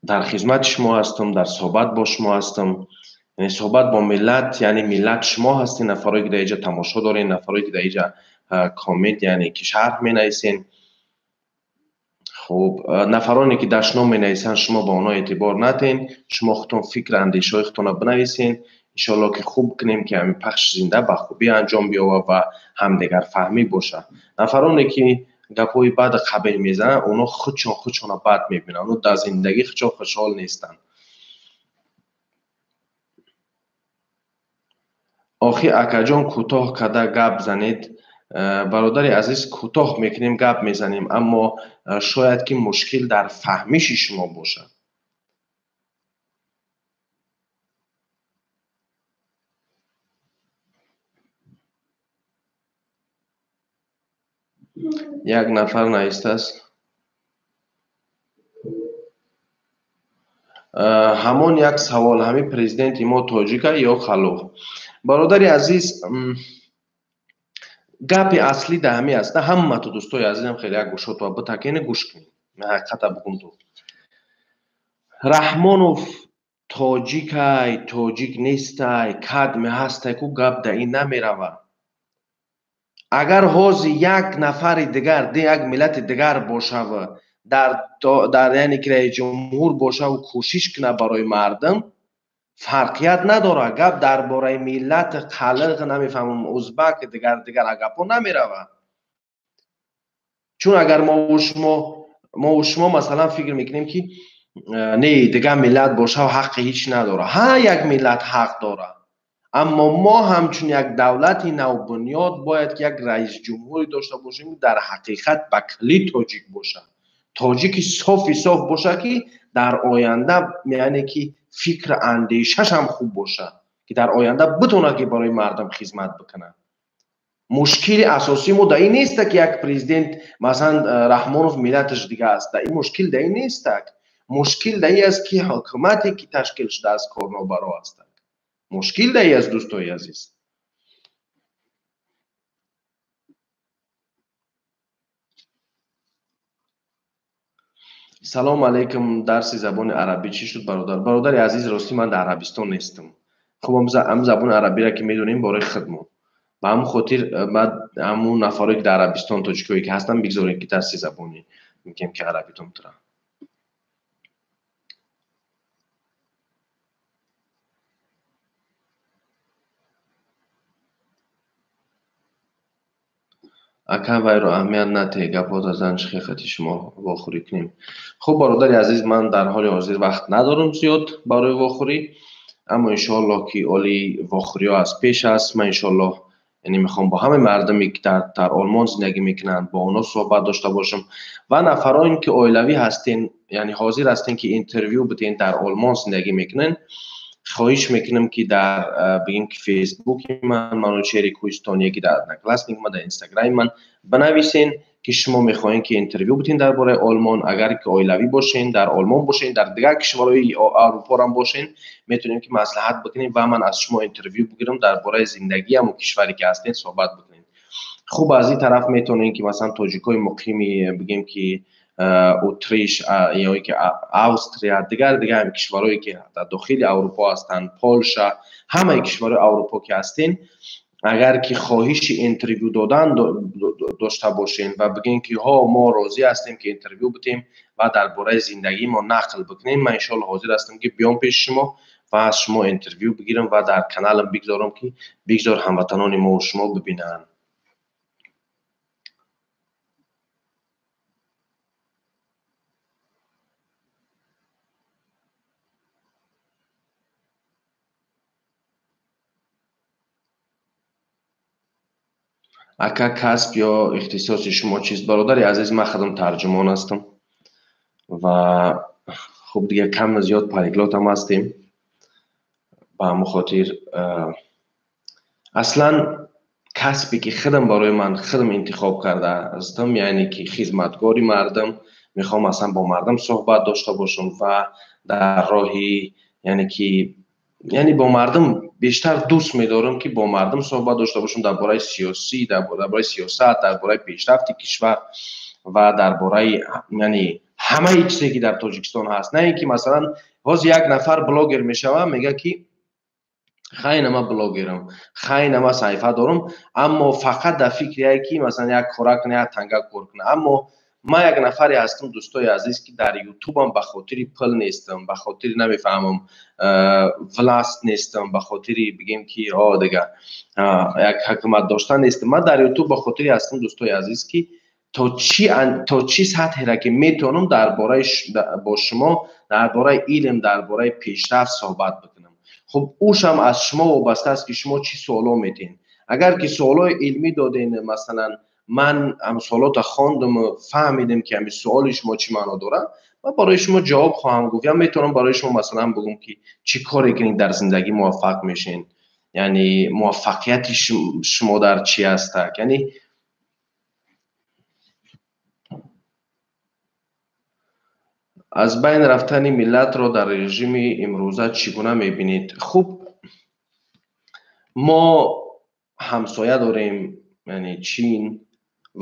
дар хизмати шумо ҳастам, дар суҳбат бо шумо ҳастам. Яъне суҳбат бо миллат, яъне миллат шумо ҳастед, нафарое ки дар инҷа тамошо доред, нафарое ки дар инҷа коммент, яъне ки шарҳ менависен. Хуб, нафароне ки дашном менависанд, шумо ба онҳо эътибор надиҳед, шумо худтон фикр андешаҳои худтонро бинависен. Иншоалло ки хуб кунем ки ҳамин пахши зинда ба хубӣ анҷом биёбад ва ҳамдигарфаҳмӣ бошад. Нафароне ки гапҳои баду қабеҳ мезананд, онҳо худшон худшонро бад мебинанд, онҳо дар зиндагии худшон хушҳол нестанд. Охи акаҷон, кӯтоҳ карда гап занед. Бародари азиз, кӯтоҳ мекунем, гап мезанем, аммо шояд ки мушкил дар фаҳмиши шумо бошад. Як нафар навистааст. Ҳамон як савол, ҳамин президенти мо тоҷика ё халуқ? Бародари азиз, гапи аслӣ дар ҳамин аст. Ҳамату дӯстои азизам, хеле як гӯшотро битакене, гӯш кунед. Ман ҳақиқата бигӯм ту. Раҳмонов тоҷикай, тоҷик нестай, кадме ҳастай, ку гап дар ин намеравад. Агар ҳозир як нафари дигар, як миллати дигар бошав, дар яъне ки раисҷумҳур бошаву кӯшиш кунад барои мардум, фарқият надорад. Гап дар бораи миллати қалиқ, намефаҳмам, узбак, дигар дигар гапҳо намеравад. Чун агар мову шумо масалан фикр мекунем ки не, дигар миллат бошав ҳаққи ҳеҷ надорад. Ҳар як миллат ҳақ дорад. Аммо мо ҳамчун як давлати навбунёд бояд ки як раисҷумҳуре дошта бошем, ки дар ҳақиқат ба куллӣ тоҷик бошад. Тоҷики софи соф бошад, ки дар оянда яъне ки фикр андешаш ҳам хуб бошад, ки дар оянда битонад ки барои мардум хизмат бикунад. Мушкили асосии мо дар ин нест, ки як президент, масалан, Раҳмонов миллаташ дигар аст. Дар ин мушкил дар ин нест. Мушкил дар ин аст, ки ҳукумате ки ташкил шудааст корнобаро аст. Мушкил дар ин аст, дӯстои азиз. Салом алейкум, дарси забони арабӣ чӣ шуд, бародар? Бародари азиз, ростӣ ман дар Арабистон нестам. Хуб, ҳам забони арабиро ки медонем бораи худмон. Ба ҳамон хотир баъд ҳамун нафаре ки дар Арабистон тоҷикое ки ҳастанд, бигзоред ки дарси забони мегӯем ки арабитон тура. Ака, вайро аҳамият натеҳ, гапҳота зан, чӣ хелхати шумо вохӯрӣ кунем. Хуб, бародари азиз, ман дар ҳоли ҳозир вақт надорам зиёд барои вохӯрӣ, аммо иншоаллоҳ ки оли вохӯриҳо аз пеш аст. Ман иншоаллоҳ яъне мехоҳам бо ҳамаи мардуме ки дар Олмон зиндагӣ мекунанд, бо онҳо суҳбат дошта бошам ва нафароне ки оилавӣ ҳастен, яъне ҳозир ҳастен ки интервю бидиҳен, дар Олмон зиндагӣ мекунанд, Хоҳиш мекунам, ки дар бигем ки Фейсбуки ман, Манучери Кӯҳистоние, ки дар Одноклассник ман, дар Инстаграми ман бинависен, ки шумо мехоҳем ки интервю битен дар бораи Олмон. Агар ки оилавӣ бошен, дар Олмон бошен, дар дигар кишварҳои Аврупорам бошен, метавонем ки маслиҳат бикунем ва ман аз шумо интервю бигирам, дар бораи зиндагӣ ҳамон кишваре ки ҳастен суҳбат бикунем. Хуб, аз ин тараф метавонем ки масалан тоҷикҳои муқими бигем ки Утриш ё ки Австрия, дигар дигар ҳам кишварҳое ки дар дохили Аврупо ҳастанд, Полша, ҳамаи кишварҳои Аврупо ки ҳастен, агар ки хоҳиши интервю додан дошта бошен ва бигӯем ки ҳо, мо розӣ ҳастем ки интервю битем ва дар бораи зиндагии мо нақл бикунем, ман иншоалло ҳозир ҳастам ки биём пеши шумо ва аз шумо интервю бигирам ва дар каналам бигзорам, ки бигзор ҳамватанони мо шумо бибинанд. Ака, касб ё ихтисоси шумо чист? Бародари азиз, ман худам тарҷумон ҳастам ва хуб, дигар кам зиёд полиглотам ҳастем. Ба ҳамон хотир аслан касбе ки худам барои ман худам интихоб карда ҳастам, яъне ки хизматгори мардум, мехоҳам аслан бо мардум суҳбат дошта бошам ва дар роҳи, яъне ки, яъне бо мардум бештар дӯст медорам ки бо мардум суҳбат дошта бошам дар бораи сиёсӣ, дар бораи сиёсат, дар бораи пешрафти кишвар ва дар бораи, яъне, ҳамаи чизе ки дар Тоҷикистон ҳаст. На ин ки масалан ҳозир як нафар блогер мешава, мега ки хайна ман блогерам, хайна ман саҳифа дорам, аммо фақат дар фикрие ки масалан як кора кунад, як танга кор кунад. Аммо ман як нафаре ҳастам, дӯстои азиз, ки дар Ютубам ба хотири пул нестам, ба хотири намефаҳмам власть нестам, ба хотири бигем ки о дига як ҳукумат доштан нестам. Ман дар Ютуб ба хотири ҳастам, дӯстои азиз, ки то чӣ сатҳеро ки метавонам дар бораи бо шумо дар бораи илм, дар бораи пешрафт суҳбат бикунам. Хуб, ӯшам аз шумо вобаста аст ки шумо чӣ суоло метиҳед. Агар ки суолои илмӣ доден, масалан ман ҳам суолота хондам, фаҳмидем ки ҳамин суоли шумо чӣ маъно дорад, ман барои шумо ҷавоб хоҳам гуфт. Я метавонам барои шумо масалан бигӯм ки чӣ коре кунед дар зиндагӣ муваффақ мешен, яъне муваффақияти шумо дар чӣ ҳастак. Яъне аз байн рафтани миллатро дар режими имрӯза чӣ гуна мебинед? Хуб, мо ҳамсоя дорем, яъне Чин,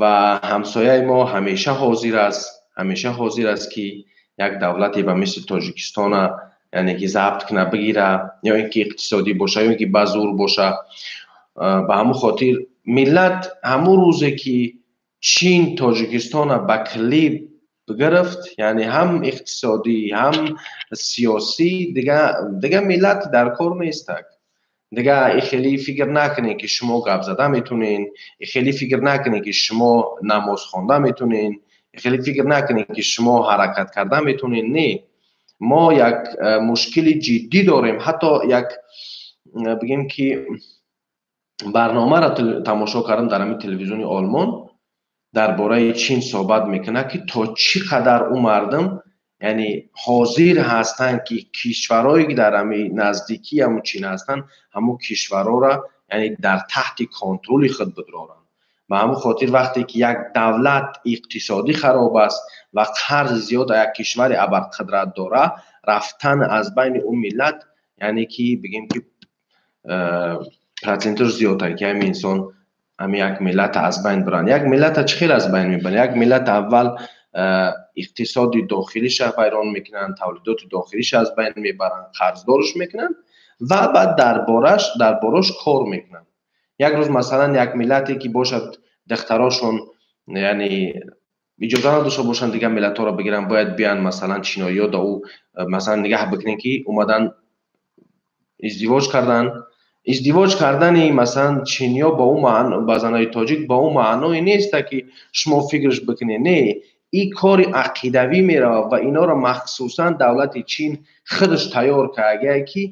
ва ҳамсояи мо ҳамеша ҳозир аст, ҳамеша ҳозир аст ки як давлате ба мисли Тоҷикистона, яъне ки забт куна, бигира, ё ин ки иқтисодӣ боша, ё ин ки ба зур боша. Ба ҳамон хотир миллат ҳамон рӯзе ки Чин Тоҷикистона ба клиб гирифт, яъне ҳам иқтисодӣ, ҳам сиёсӣ, дига миллат дар кор нестак. Дига и хеле фикр накунед ки шумо гап зада метунен, и хеле фикр накунед ки шумо намоз хонда метунен, и хеле фикр накунед ки шумо ҳаракат карда метунен. Не, мо як мушкили ҷиддӣ дорем. Ҳатто як бигем ки барномаро тамошо кардам дар ҳамин телевизиони Олмон, дар бораи Чин суҳбат мекунад ки то чӣ қадар ӯ мардум, яъне ҳозир ҳастанд ки кишварҳое ки дар ҳамин наздикии ҳамун Чин ҳастанд, ҳамун кишварҳоро, яъне дар таҳти контроли худ бидоранд. Ба ҳамун хотир вақте ки як давлат иқтисодӣ хароб аст ва қарзи зиёд як кишвари абарқудрат дора, рафтан аз байни ӯ миллат, яъне ки бигем ки проценташ зиёдтар ки ҳамин инсон ҳамин як миллата аз байн биранд. Як миллата чӣ хел аз байн мебаранд? Як миллат аввал иқтисоди дохилиша вайрон мекунанд, тавлидоти дохилиша аз байн мебаранд, қарздорш мекунанд ва баъд дар борош кор мекунанд. Як рӯз масалан як миллате ки бошад, духтарошон, яъне иҷоза надошта бошанд дигар миллатҳоро бигиранд, бояд биёянд масалан чиноиё да ӯ масалан нигаҳ бикунем ки омадан издивоҷ карданд. Издивоҷ кардани масалан чиниё ба ӯ маъно, ба занои тоҷик ба ӯ маъное нест ки шумо фикраш бикунед. Не, ин кори ақидавӣ меравад ва инҳоро махсусан давлати Чин худаш тайёр кардагие ки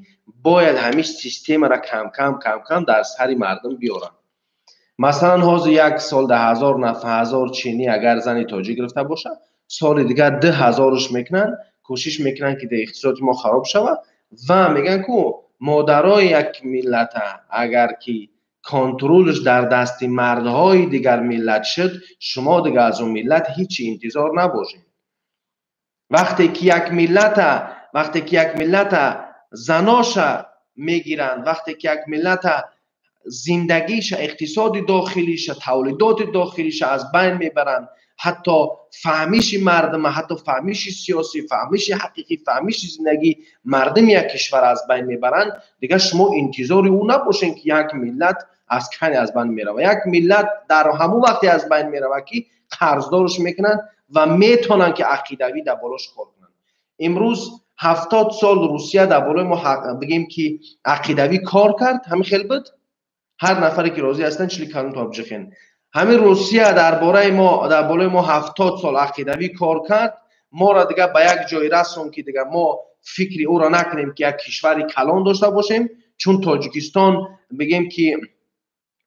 бояд ҳамин системаро кам-кам, кам-кам дар сари мардум биёранд. Масалан ҳозир як сол да ҳазор нафар, ҳазор чинӣ агар зани тоҷик гирифта бошад, соли дигар 2000-ш мекунанд, кӯшиш мекунанд ки иқтисоди мо хароб шавад Ва мегӯянд ку модарои як миллата агар ки контролш дар дасти мардҳои дигар миллат шуд, шумо дигар аз он миллат ҳеҷ интизор набошед. Вақте ки як миллата заноша мегиранд, вақте ки як миллата зиндагиша, иқтисоди дохилиша, тавлидоти дохилиша аз байн мебаранд, ҳатто фаҳмиши мардума, ҳатто фаҳмиши сиёсӣ, фаҳмиши ҳақиқӣ, фаҳмиши зиндагӣ мардуми як кишвар аз байн мебаранд, дигар шумо интизори ӯ набошед, ки як миллат аз кани аз байн меравад. Як миллат дар ҳамон вақте аз байн меравад, ки қарздорш мекунанд ва метавонанд, ки ақидавӣ дар болош кор кунанд. Имрӯз 70 сол Русия дар болои мо бигем ки ақидавӣ кор кард, ҳамин хел буд. Ҳар нафаре ки розӣ ҳастанд чили калон то бижихен. Ҳамин Русия дар болои мо 70 сол ақидавӣ кор кард, моро дигар ба як ҷой расон, ки дигар мо фикри ӯро накунем, ки як кишвари калон дошта бошем. Чун Тоҷикистон бигем ки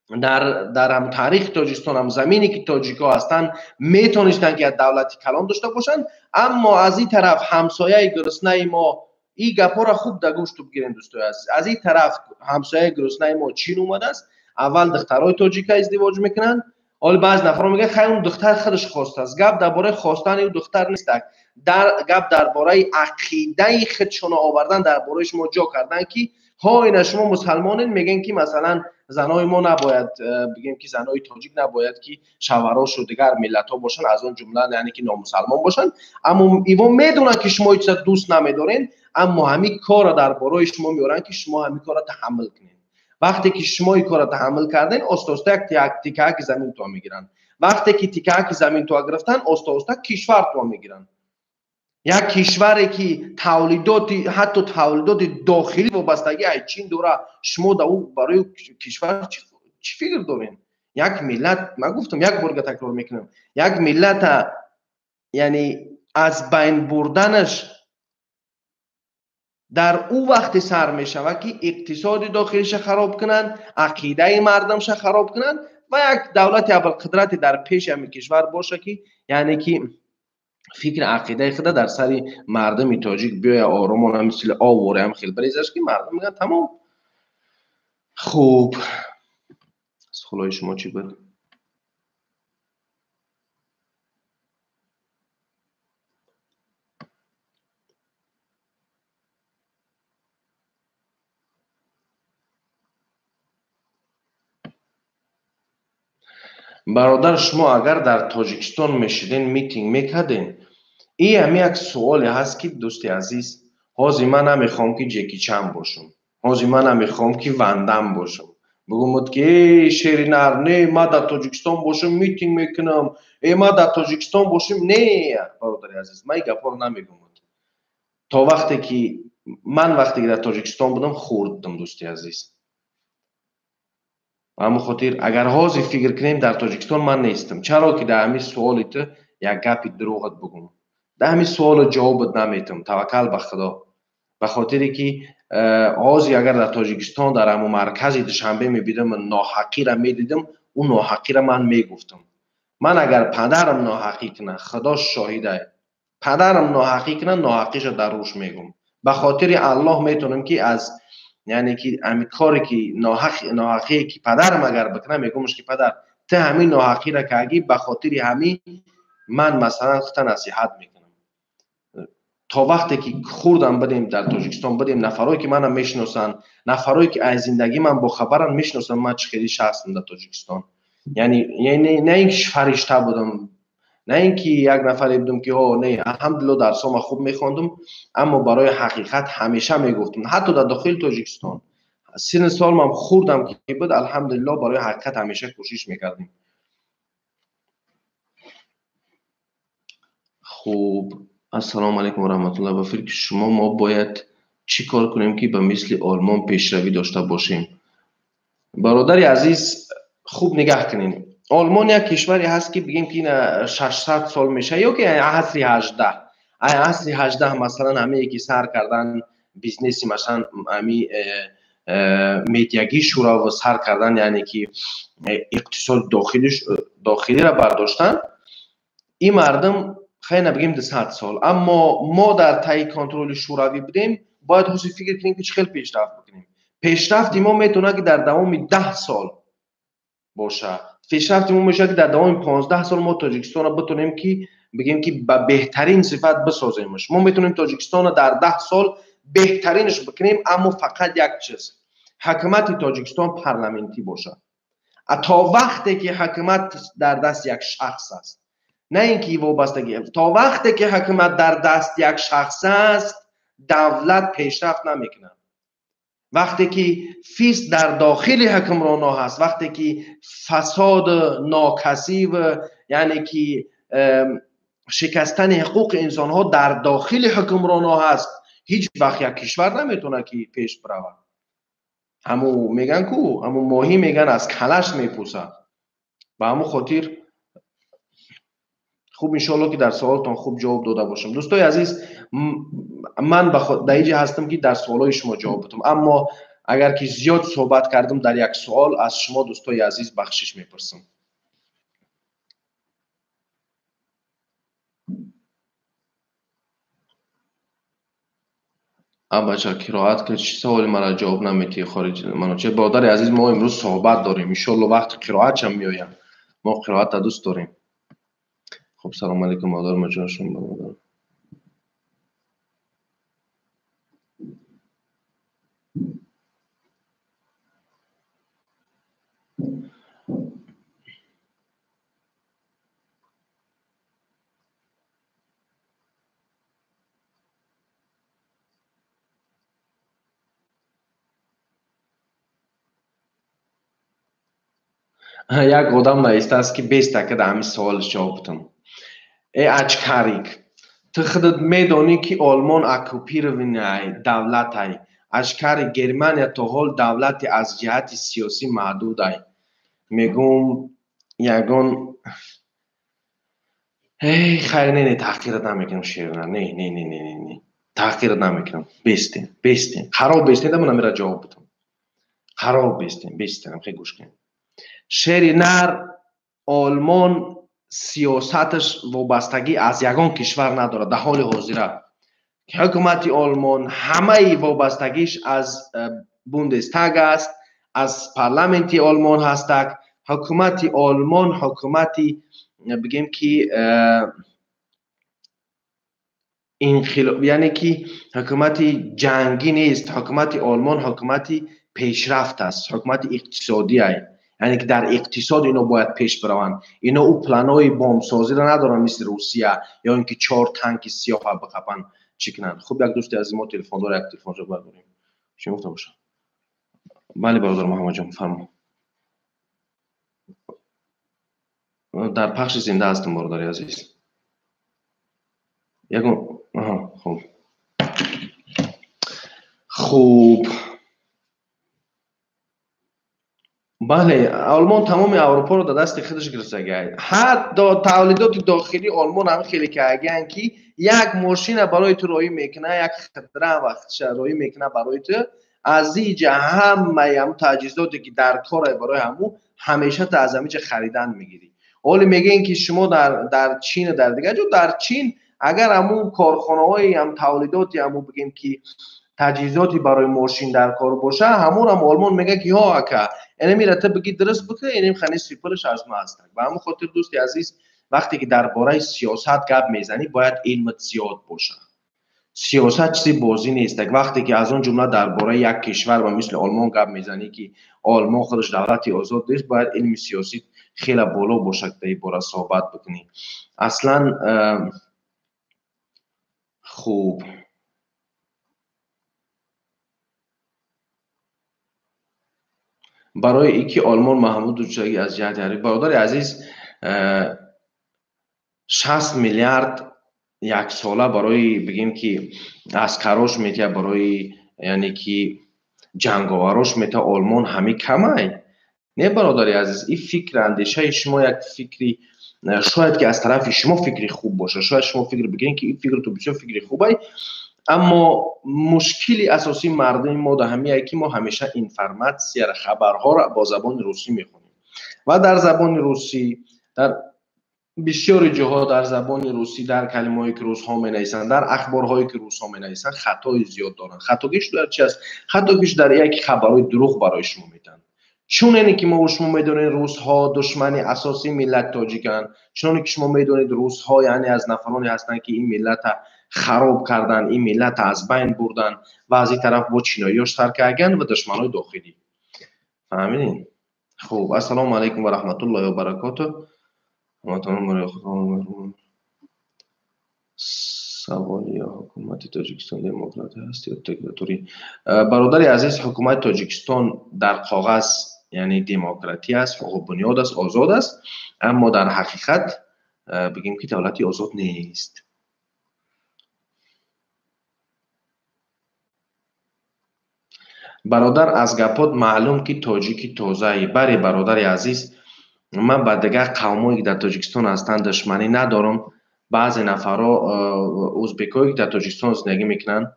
дар ҳам таърихи Тоҷикистон, ҳам замине ки тоҷикҳо ҳастанд, метавонистанд ки як давлати калон дошта бошанд, аммо аз ин тараф ҳамсояи гуруснаи мо, ин гапҳоро хуб дар гӯшту бигирем дӯстои азиз, аз ин тараф ҳамсояи гуруснаи мо Чин омадааст, аввал духтарои тоҷика издивоҷ мекунанд. Ҳоло баъзе нафарҳо мегӯянд хай он духтар худаш хостааст. Гап дар бораи хостани ӯ духтар нест, гап дар бораи ақидаи худшона овардан, дар бораи шумо ҷо кардан, ки ҳо ина шумо мусалмонед, мегӯянд ки масалан занои мо набояд, бигем ки занои тоҷик набояд ки шавҳарошу дигар миллатҳо бошанд, аз он ҷумла яъне ки номусалмон бошанд. Аммо иво медонанд, ки шумо ин чиза дӯст намедоред, аммо ҳамин корро дар бораи шумо меоранд, ки шумо ҳамин корро таҳаммул кунед. Вақте ки шумо ин корро таҳаммул кардед, оста-оста як тикаки замин то мегиранд. Вақте ки тикаки замин то гирифтанд, оста-оста кишвар то мегиранд. Як кишваре ки тавлидоти, ҳатто тавлидоти дохилӣ вобастагӣ аз Чин дора, шумо дар ӯ барои кишвар чӣ фикр доред? Як миллат, ман гуфтам, як борга такрор мекунам, як миллата яъне аз байн бурданаш дар ӯ вақте сар мешавад, ки иқтисоди дохилиша хароб кунанд, ақидаи мардумша хароб кунанд ва як давлати абарқудрате дар пеши ҳамин кишвар боша, ки яъне ки фикри ақидаи худа дар сари мардуми тоҷик биёя оромона мисли овора ҳам хел барезаш, ки мардум мегӯянд тамом. Хуб, сухолҳои шумо чӣ буд? Бародар, шумо агар дар Тоҷикистон мешиден, митинг мекарден? Ин ҳами як суоле ҳаст, ки дӯсти азиз, ҳозир ман намехоҳам, ки Ҷеки Чан бошам, ҳозир ман намехоҳам, ки Вандам бошам, бигӯмуд ки эй шери нар, не, ман дар Тоҷикистон бошам митинг мекунам, э ман дар Тоҷикистон бошам. Не, бародари азиз, ман ин гапҳоро намегӯмуд. То вақте ки ман вақте ки дар Тоҷикистон будам, хурддам, дӯсти азиз. Ба ҳамон хотир агар ҳозир фикр кунем, дар Тоҷикистон ман нестам. Чаро ки дар ҳамин суоли ту як гапи дурӯғат бигӯм, дар ҳамин суолу ҷавобат наметам. Таваккал ба Худо. Ба хотире ки ҳозир агар дар Тоҷикистон дар ҳамон маркази Душанбе мебидам, ноҳаққиро медидам, ӯ ноҳаққиро ман мегуфтам. Ман агар падарам ноҳаққӣ кунад, Худо шоҳидае, падарам ноҳаққӣ кунад, ноҳаққиша дар рӯш мегӯм. Ба хотири Аллоҳ метавонам ки аз яъне ки ҳамин коре ки ноҳаққие ки падарам агар бикунад, мегӯмш ки падар, ту ҳамин ноҳаққиро кардӣ, ба хотири ҳамин ман масалан худта насиҳат мекунам. То вақте ки хурдам будем, дар Тоҷикистон будем, нафарое ки манам мешиносанд, нафарое ки аз зиндагии ман бохабаранд, мешиносанд ман чӣ хели шахсам дар Тоҷикистон. Яъне на ин ки фаришта будам, на ин ки як нафаре будам ки ҳо, не, алҳамдулилло дарсома хуб мехондум, аммо барои ҳақиқат ҳамеша мегуфтам. Ҳатто дар дохили Тоҷикистон синни солмам хурдам ки буд, алҳамдулилло барои ҳақиқат ҳамеша кӯшиш мекардем. Хуб, ассалому алайкум ва раҳматуллоҳ. Ба фикри шумо мо бояд чӣ кор кунем, ки ба мисли Олмон пешравӣ дошта бошем? Бародари азиз, хуб нигаҳ кунед. Олмон як кишваре ҳаст, ки бигем ки ина 600 сол мешавад, ё ки асри 18. Асри 18 масалан ҳамае ки сар кардан бизнеси, масалан ҳами медиагӣ шура сар кардан, яъне ки иқтисоди дохилиро бардоштан, ин мардум хеле набигем 200 сол. Аммо мо дар таи контроли шӯравӣ будем, Бояд ҳозир фикр кунем, ки чӣ хел пешрафт бикунем. Пешрафти мо метавонад, ки дар давоми 10 сол боша. Пешрафти мо мешавад, ки дар давоми 15 сол мо Тоҷикистонро битонем, ки бигем, ки ба беҳтарин сифат бисоземш. Мо метавонем Тоҷикистонро дар 10 сол беҳтаринш бикунем, аммо фақат як чиз: ҳукумати Тоҷикистон парламентӣ бошад. То вақте ки ҳукумат дар даст як шахс аст, на ин ки вобастагӣ, то вақте ки ҳукумат дар даст як шахс аст, давлат пешрафт намекунад. Вақте ки фисқ дар дохили ҳукмроно ҳаст, вақте ки фасод, нокасӣ, яъне ки шикастани ҳуқуқи инсонҳо дар дохили ҳукмроно ҳаст, ҳеҷ вақт як кишвар наметавонад, ки пеш биравад. Ҳаму меган ку, ҳаму моҳӣ меган аз калаш мепӯсад. Ба ҳаму хотир хуб, иншоалло, ки дар суолтон хуб ҷавоб дода бошам. Дӯстои азиз, ман дар инҷа ҳастам, ки дар суолҳои шумо ҷавоб бидам, аммо агар ки зиёд суҳбат кардам дар як суол, аз шумо, дӯстои азиз, бахшиш мепурсам. Бача, қироат ки чӣ саволи мара ҷавоб наметиҳӣ? Хориҷ Манучеҳр, бародари азиз, мо имрӯз суҳбат дорем, иншоалло вақти қироатшам меоям. Мо қироатро дӯст дорем. Хуб, салому алейкум, модар маҷоншон, бародар. Як одам наистааст, ки беста ка дар ҳамин суолш ҷавоб бидам. Э ачкарик, ту худат медонӣ, ки Олмон оккупированный давлатай. Ачкари, Германия то ҳол давлати аз ҷиҳати сиёсӣ маҳдудай. Мегӯм, ягон эй, хайр, не, не, таҳқират намекунам, шерна, не, не, не, не, не, не, таҳқират намекунам. Бестен, бестен, хароб бестен, да ман амира ҷавоб бидам. Хароб бестен, бестен, хеле гӯш кунед. Шери нар, Олмон сиёсаташ вобастагӣ аз ягон кишвар надорад. Дар ҳоли ҳозира ҳукумати Олмон ҳамаи вобастагиш аз Бундестаг аст, аз парламенти Олмон ҳастак. Ҳукумати Олмон ҳукумати, бигем ки, яъне ки ҳукумати ҷангӣ нест. Ҳукумати Олмон ҳукумати пешрафт аст, ҳукумати иқтисодӣ, яъне ки дар иқтисод ино бояд пеш бираванд. Ино ӯ планҳои бомбсозиро надоранд, мисли Русия, ё ин ки чор танки сиёҳа биқапанд, чӣ кунанд. Хуб, як дӯсти азизи мо телефон дора, як телефонҷо бардорем, чӣ гуфта бошад. Бале, бародар Муҳаммадҷон, фармо. Дар пахши зинда ҳастам, бародари азиз. Ягон, хуб, хуб. Бале, Олмон тамоми Аврупоро дар дасти худаш гирифтагиай. Ҳатто тавлидоти дохилии Олмон ҳам хеле кагиянд, ки як мошина барои ту роҳӣ мекуна, як хидра вақтша роҳӣ мекуна барои ту, аз иҷа ҳамаи ҳамун таҷҳизоте, ки дар корай барои ҳамун, ҳамеша ту аз ҳамиҷа харидан мегирӣ. Ҳоле мегӯем, ки шумо дар Чин, дар дигар ҷо, дар Чин агар ҳамун корхонаҳои ҳам тавлидоти ҳамун, бигем ки, таҷҳизоти барои мошин дар кор боша, ҳамонам Олмон мегӯяд, ки ҳо, ака, инамира ту бигӣ дуруст бикунӣ, инем хани сипулаш аз ма аст. Ба ҳамон хотир, дӯсти азиз, вақте ки дар бораи сиёсат гап мезанӣ, бояд илмат зиёд бошад. Сиёсат чизи бозӣ нест. Вақте ки аз он ҷумла дар бораи як кишвар ба мисли Олмон гап мезанӣ, ки Олмон худаш давлати озод нест, бояд илми сиёсӣ хеле боло бошад, дар ин бора суҳбат бикунӣ. Аслан хуб, барои ин ки Олмон маҳмуду ҷои аз ҷиҳати ҳарбӣ, бародари азиз, 60 миллиард яксола барои, бигем ки, аскарош метиҳад, барои, яъне ки, ҷанговарош метиҳад. Олмон ҳами камай не, бародари азиз. Ин фикр, андешаи шумо як фикри, шояд ки аз тарафи шумо фикри хуб бошад, шояд шумо фикр бикунед, ки ин фикрту бисёр фикри хубай, аммо мушкили асосии мардуми мо дар ҳамие, ки мо ҳамеша информатсияро, хабарҳоро бо забони русӣ мехонем ва дар забони русӣ дар Бисёри ҷоҳо дар забони русӣ, дар калимаҳое ки русҳо менависанд, дар ахборҳое ки русҳо менависанд, хатои зиёд доранд. Хатогиш дар чи аст? Хатогиш дар яке хабарҳои дурӯғ барои шумо медиҳанд. Чуноне ки мо шумо медонед, русҳо душмани асосии миллати тоҷиканд. Чуноне ки шумо медонед, русҳо яъне аз нафароне ҳастанд ки ин миллата хароб карданд, ин миллата аз байн бурданд ва аз ин тараф бо чиноиёш сар карданд ва душманои дохилӣ. Фаҳмидин? Хуб, ассалому алайкум ва раҳматуллоҳи ва баракотуҳ. Саволи ҳукумати Тоҷикистон демократия ҳаст ё диктатурӣ? Бародари азиз, ҳукумати Тоҷикистон дар коғаз яъне демократия аст, ҳуқуқбунёд аст, озод аст, аммо дар ҳақиқат бигем ки давлати озод нест. Бародар, аз гапот маълум ки тоҷики тозаӣ. Бале, бародари азиз, ман ба дигар қавмое ки дар Тоҷикистон ҳастанд душманӣ надорам. Баъзе нафарҳо ӯзбекое ки дар Тоҷикистон зиндагӣ мекунанд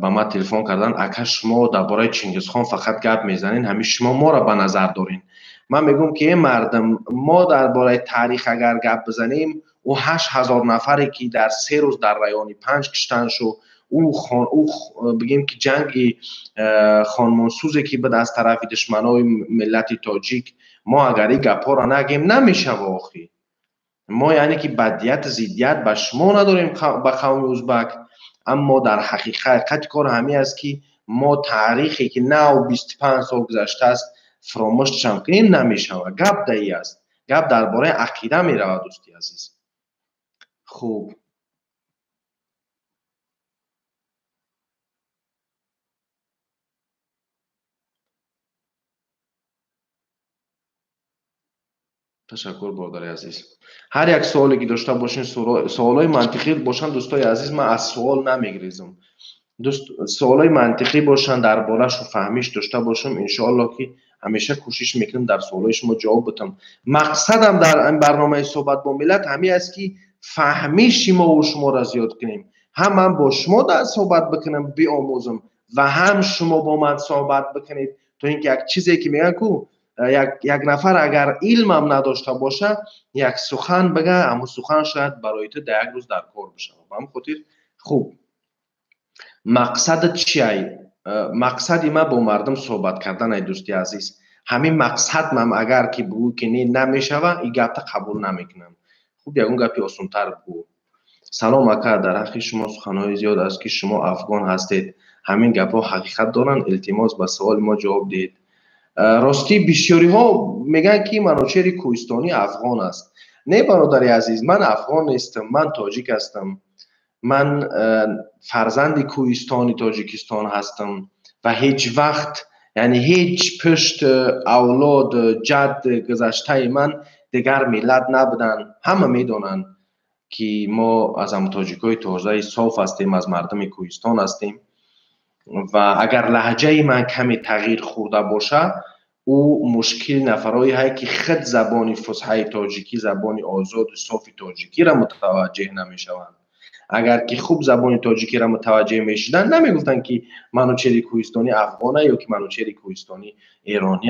ба ман телефон карданд: ака, шумо дар бораи Чингизхон фақат гап мезанед, ҳамин шумо моро ба назар доред. Ман мегӯям ки э мардум, мо дар бораи таърих агар гап бизанем, ӯ 8000 нафаре ки дар 3 рӯз дар райони 5 киштан шуд, ӯ бигем ки ҷанги хонмонсӯзе ки буд аз тарафи душманои миллати тоҷик, мо агар ин гапҳоро нагем намешава. Охи мо яъне ки бадият зиддият ба шумо надорем, ба қавми ӯзбак, аммо дар ҳақиқати кор ҳамин аст ки мо таърихе ки нав 25 сол гузаштааст фаромӯшшам кунем намешава. Гап даи аст, гап дар бораи ақида меравад, дӯсти азиз. Хуб, ташаккур, бародари азиз. Ҳар як суоле ки дошта бошед, суолҳои мантиқӣ бошанд, дӯстои азиз, ман аз суол намегрезам. Суолҳои мантиқӣ бошанд, дар борашу фаҳмиш дошта бошам, иншоаллоҳ ки ҳамеша кӯшиш мекунам дар суолҳои шумо ҷавоб бидам. Мақсадам дар ин барномаи суҳбат бо миллат ҳамин аст ки фаҳмиши мову шуморо зиёд кунем. Ҳам ман бо шумо дар суҳбат бикунам, биомӯзам ва ҳам шумо бо ман суҳбат бикунед, то ин ки як чизе ки мегӯянд ку як нафар агар илмам надошта боша, як сухан бага, ҳамун сухан шояд барои ту дар як рӯз дар кор бишавад. Ба ҳамин хотир хуб, мақсадат чиай? Мақсади ман бо мардум суҳбат кардан, ай дӯсти азиз. Ҳамин мақсад ман агар ки бугӯ ки не намешава, ин гапта қабул намекунам. Хуб, ягон гапи осонтар бугӯ. Салом ака, дар ҳаққи шумо суханҳои зиёд аст ки шумо афғон ҳастед. Ҳамин гапҳо ҳақиқат доранд? Илтимос ба суоли мо ҷавоб диҳед. Ростӣ бисёриҳо мегӯянд ки Манучери Кӯҳистонӣ афғон аст. Не, бародари азиз, ман афғон нестам, ман тоҷик ҳастам. Ман фарзанди Кӯҳистони Тоҷикистон ҳастам ва ҳеҷ вақт, яъне ҳеҷ пушт авлод ҷад гузаштаи ман дигар миллат набуданд. Ҳама медонанд ки мо аз ҳам тоҷикҳои тозаи соф ҳастем, аз мардуми Кӯҳистон ҳастем ва агар лаҳҷаи ман каме тағйир хӯрда бошад, ӯ мушкил нафарое ҳай ки худ забони фусҳаи тоҷикӣ, забони озоду софи тоҷикиро мутаваҷҷеҳ намешаванд. Агар ки хуб забони тоҷикиро мутаваҷҷеҳ мешуданд, намегуфтанд ки Манучери Кӯҳистонӣ афғона ё ки Манучери Кӯҳистонӣ эронӣ.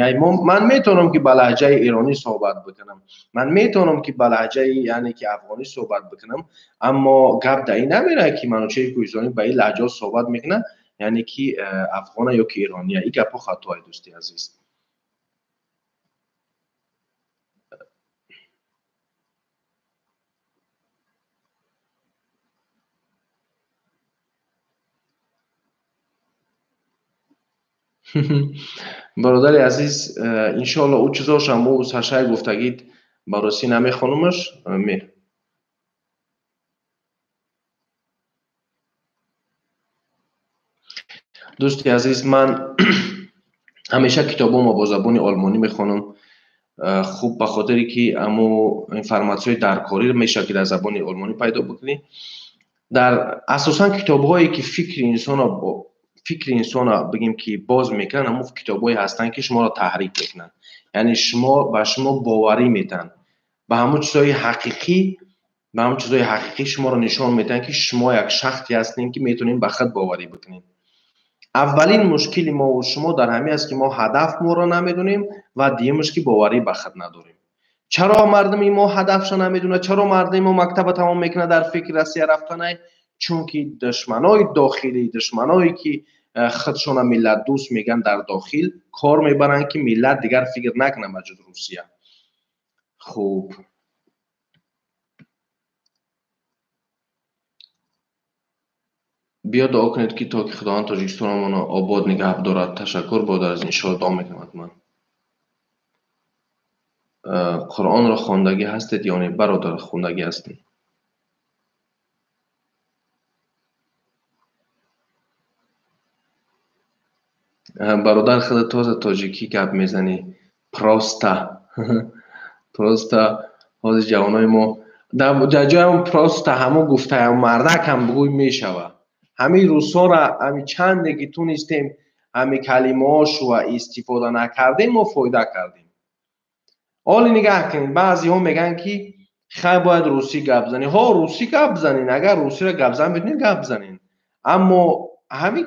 Ман метавонам ки ба лаҳҷаи эронӣ суҳбат бикунам, ман метавонам ки ба лаҳҷаи яъне ки афғонӣ суҳбат бикунам, аммо гап дар ин намерад ки Манучери Кӯҳистонӣ ба ин лаҳҷаҳо суҳбат мекунад, яъне ки афғона ё ки эрония. Ин гапҳо хатоае, дӯсти азиз. Бародари азиз, иншоалло ӯ чизошам ӯ сашай гуфтагид ба русӣ намехонумаш. Дӯсти азиз, ман ҳамеша китобҳомо бо забони олмонӣ мехонам. Хуб, ба хотире ки аммо информатсияи даркорӣ мешавад ки дар забони олмонӣ пайдо бикунӣ. Дар асосан китобҳое ки фикри инсонро бигем ки боз мекунанд, ҳамон китобҳое ҳастанд ки шуморо таҳрик мекунанд, яъне ба шумо боварӣ метаҳанд, ба ҳамон чизҳои ҳақиқӣ, ба ҳамон чизҳои ҳақиқӣ шуморо нишон медиҳанд ки шумо як шахсе ҳастед ки метавонед ба худ боварӣ бикунед. Аввалин мушкили мо ва шумо дар ҳамин аст ки мо ҳадаф моро намедонем ва дуюмаш ки боварӣ ба худ надорем. Чаро мардуми мо ҳадафша намедонад? Чаро мардуми мо мактаба тамом мекунад дар фикри Россия рафтанай? Чунки душманои дохилӣ, душманое ки худшона миллатдӯст мегӯянд, дар дохил кор мебаранд, ки миллат дигар фикр накунад ба ҷуз Русия. Хуб, биё дуо кунед, ки то ки Худованд Тоҷикистонамонро обод нигаҳ дорад. Ташаккур, бародар азиз, иншоалло дуо мекунам ҳатман. Қуръонро хондагӣ ҳастед ё не? Бародар, хондагӣ ҳастем. Бародар, худа тоза тоҷикӣ гап мезанӣ. Просто. Просто ҳозир ҷавонои мо дар ҷоям просто ҳамо гуфтаям мардак ҳам бигӯй мешавад. Ҳамин русҳоро ҳами чанде ки тунистем ҳами калимаҳошро истифода накардем, мо фоида кардем. Оли нигаҳ кунед, баъзеҳо мегӯянд, ки хай бояд русӣ гап занӣ. Ҳо, русӣ гап занин, агар русиро гап зан медонед, гап занин. Аммо ҳамин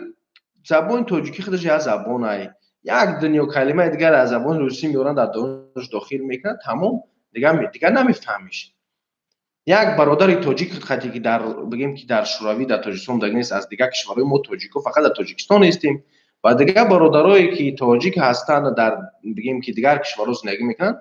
забони тоҷикӣ худаш як забонай. Як дунё калимаи дигар аз забони русӣ меоранд, дар дониш дохил мекунанд, тамом, дигар намефаҳмиш. Як бародари тоҷик хати ки дар бигем ки дар Шӯравӣ, дар Тоҷикистон даг нест, аз дигар кишварҳои мо тоҷико фақат дар Тоҷикистон нестем ва дигар бародарое ки тоҷик ҳастанд дар бигем ки дигар кишварҳо зиндагӣ мекунанд,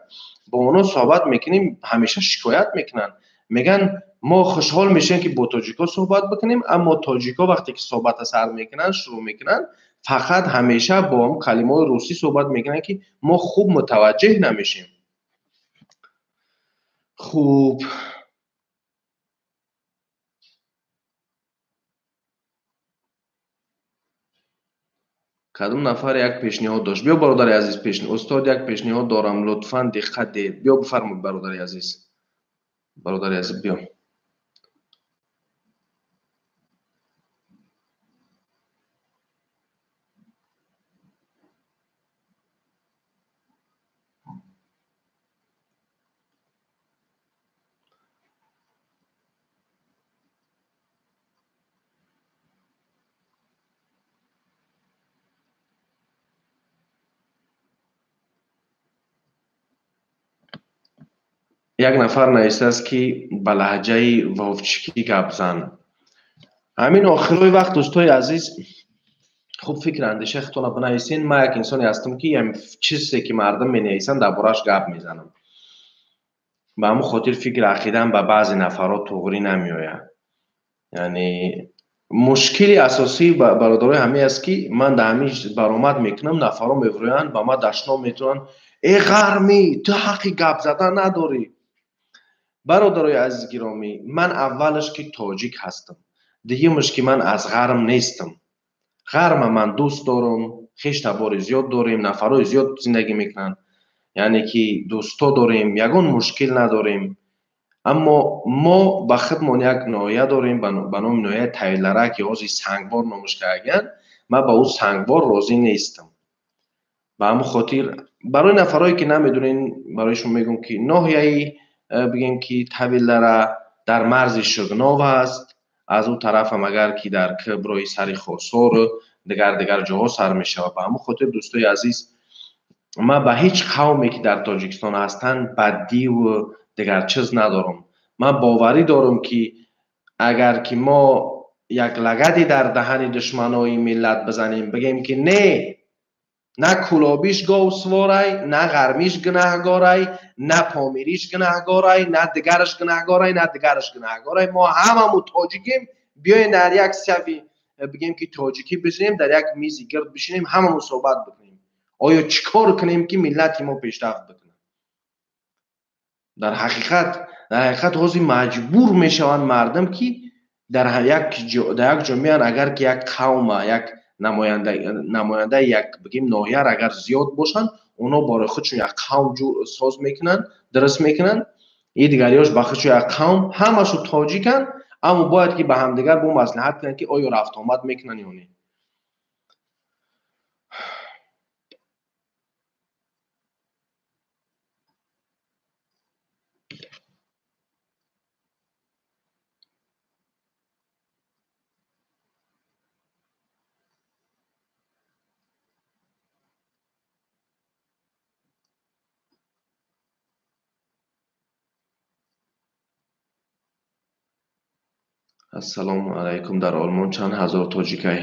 бо онҳо суҳбат мекунем, ҳамеша шикоят мекунанд. Мегӯянд мо хушҳол мешавем ки бо тоҷикҳо суҳбат бикунем, аммо тоҷикҳо вақте ки суҳбата сар мекунанд, шурӯъ мекунанд, фақат ҳамеша бо ҳам калимаҳои русӣ суҳбат мекунанд, ки мо хуб мутаваҷҷеҳ намешем. Хуб, кадом нафар як пешниҳод дошт? Биё, бародари азиз, устод, як пешниҳод дорам, лутфан диққат диҳед. Биё, бифармоед, бародари азиз. Бародари азиз, биё. Як нафар навиштааст, ки ба лаҳҷаи вовчикӣ гап зан. Ҳамин охирои вақт, дӯстои азиз, хуб фикр андешаи худтонро бинависен. Ман як инсоне ҳастам, ки чизе ки мардум менависанд, дар борааш гап мезанам. Ба ҳамон хотир фикр ақидаам ба баъзе нафарҳо туғрӣ намеояд. Яъне мушкили асосӣ бародарои ҳамин аст, ки ман дар ҳамин баромад мекунам, нафарҳо мевурӯянд, ба ман дашном метавонанд: э ғармӣ, ту ҳаққи гап задан надорӣ. Бародарои азиз гиромӣ, ман аввалаш ки тоҷик ҳастам, дуюмаш ки ман аз ғарм нестам. Ғарма ман дӯст дорам, хештабори зиёд дорем, нафарҳои зиёд зиндагӣ мекунанд, яъне ки дӯстҳо дорем, ягон мушкил надорем. Аммо мо ба худмон як ноҳия дорем ба номи ноҳияи Тавилара, ки ҳозир Сангвор номаш кардагиянд. Ман ба ӯ Сангвор розӣ нестам. Ба ҳамон хотир барои нафарҳое ки намедонен, барои шумо мегӯям, ки ноҳияи бигем ки Тавилара дар марзи Шугнов аст. Аз ӯ тарафам агар ки дар Киброи сари Хосор дигар ҷоҳо сар мешавад. Ба ҳамон хотир, дӯстои азиз, ман ба ҳеҷ қавме ки дар Тоҷикистон ҳастанд баддиву дигар чиз надорам. Ман боварӣ дорам, ки агар ки мо як лагаде дар даҳани душманои миллат бизанем, бигем ки не, на кулобиш говсворай, на ғармиш гунаҳгорай, на помириш гунаҳгорай, на дигараш гунаҳгорай, на дигараш гунаҳгорай, мо ҳамаму тоҷикем. Биёем дар як сафи бигем ки тоҷикӣ бишинем, дар як мизи гирд бишинем, ҳамаму суҳбат бикунем. Оё чӣ кор кунем, ки миллати мо пешрафт бикунад? Дар ҳақиқат ҳозир маҷбур мешаванд мардум, ки дар як ҷо меянд, агар ки як қавма, як намояндаи як бигем ноҳияр агар зиёд бошанд, онҳо барои худшон як қавм соз мекунанд, дуруст мекунанд, и дигариёш ба худшон як қавм, ҳамашу тоҷиканд, аммо бояд ки ба ҳамдигар бо маслиҳат кунанд, ки оё рафтуомад мекунанд ё не. Ассалому алайкум. Дар Олмон чанд ҳазор тоҷикай?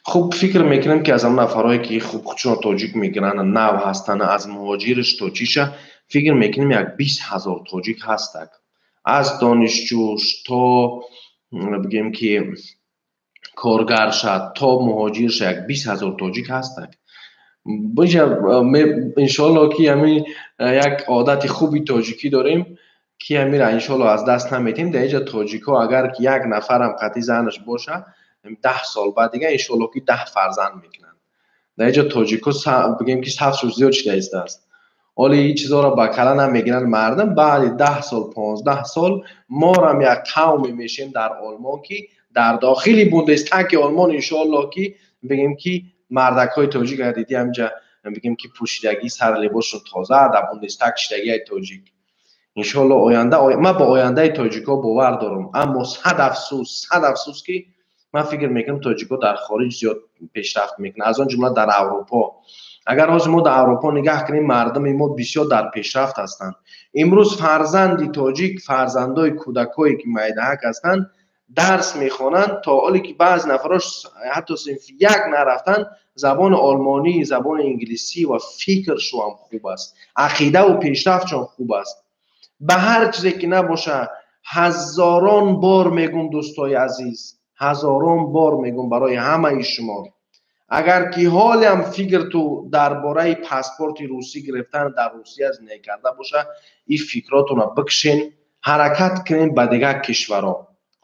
Хуб, фикр мекунам, ки аз ҳамон нафарҳое, ки хуб худшон тоҷик мегиранд, нав ҳастанд, аз муҳоҷирш то чиша, фикр мекунем, як 20 000 тоҷик ҳастак, аз донишҷӯш то, бигем, ки коргарша то муҳоҷирша, як 20 000 тоҷик ҳастак. Биҷа, иншоалло, ки ҳамин як одати хуби тоҷикӣ дорем, ки ҳамира иншоалло аз даст наметем. Дар инҷа тоҷикҳо агар ки як нафарам қатъи занаш боша, 10 сол баъд дига иншоалло, ки 10 фарзанд мекунанд. Дар инҷа тоҷикҳо, бигем, ки сафшон зиёд шуда истааст. Ҳоли ин чизҳоро ба кала намегиранд мардум. Баъди 10 сол, 15 сол морам як қавме мешем дар Олмон, ки дар дохили Бундестаги Олмон, иншоалло, ки, бигем, ки мардакҳои тоҷик агар диди, ҳаминҷа, бигем, ки пӯшидагӣ, сар либосшон тоза, дар Бундестаг шидагии тоҷик. Иншоалло, оянда, ман ба ояндаи тоҷикҳо бовар дорам, аммо сад афсӯс, сад афсӯс, ки ман фикр мекунам, тоҷикҳо дар хориҷ зиёд пешрафт мекунанд, аз он ҷумла дар Аврупо. Агар ҳозир мо дар Аврупо нигаҳ кунем, мардуми мо бисёр дар пешрафт ҳастанд. Имрӯз фарзанди тоҷик, фарзандои кӯдакҳое, ки майдаҳак ҳастанд, дарс мехонанд, то ҳоле ки баъзе нафарош ҳатто синфи як нарафтанд, забони олмонӣ, забони инглисӣ ва фикршоам хуб аст, ақидаву пешрафтшон хуб аст. Ба ҳар чизе ки набоша, ҳазорон бор мегум, дӯстои азиз, ҳазорон бор мегум барои ҳамаи шумо: агар ки ҳолиам фикрту дар бораи паспорти русӣ гирифтан, дар Русия зиндагӣ карда боша, ин фикротонро бикшен, ҳаракат кунем ба дигар кишварҳо.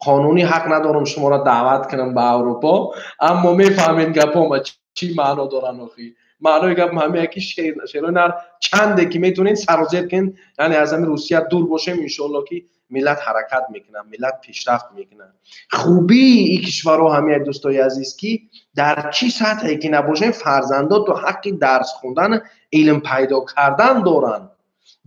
Қонунӣ ҳақ надорам шуморо даъват кунам ба Аврупо, аммо мефаҳмед гапома чӣ маъно доранд. Охи, маънои гап ҳамея, ки шерои нар чанде ки метавонед сарозер кунед, яъне аз ҳамин Русия дур бошем. Иншоалло, ки миллат ҳаракат мекунад, миллат пешрафт мекунад. Хубии ин кишварҳо ҳамея, дӯстои азиз, ки дар чӣ сатҳе ки набошем, фарзандото ҳаққи дарс хондан, илм пайдо кардан доранд.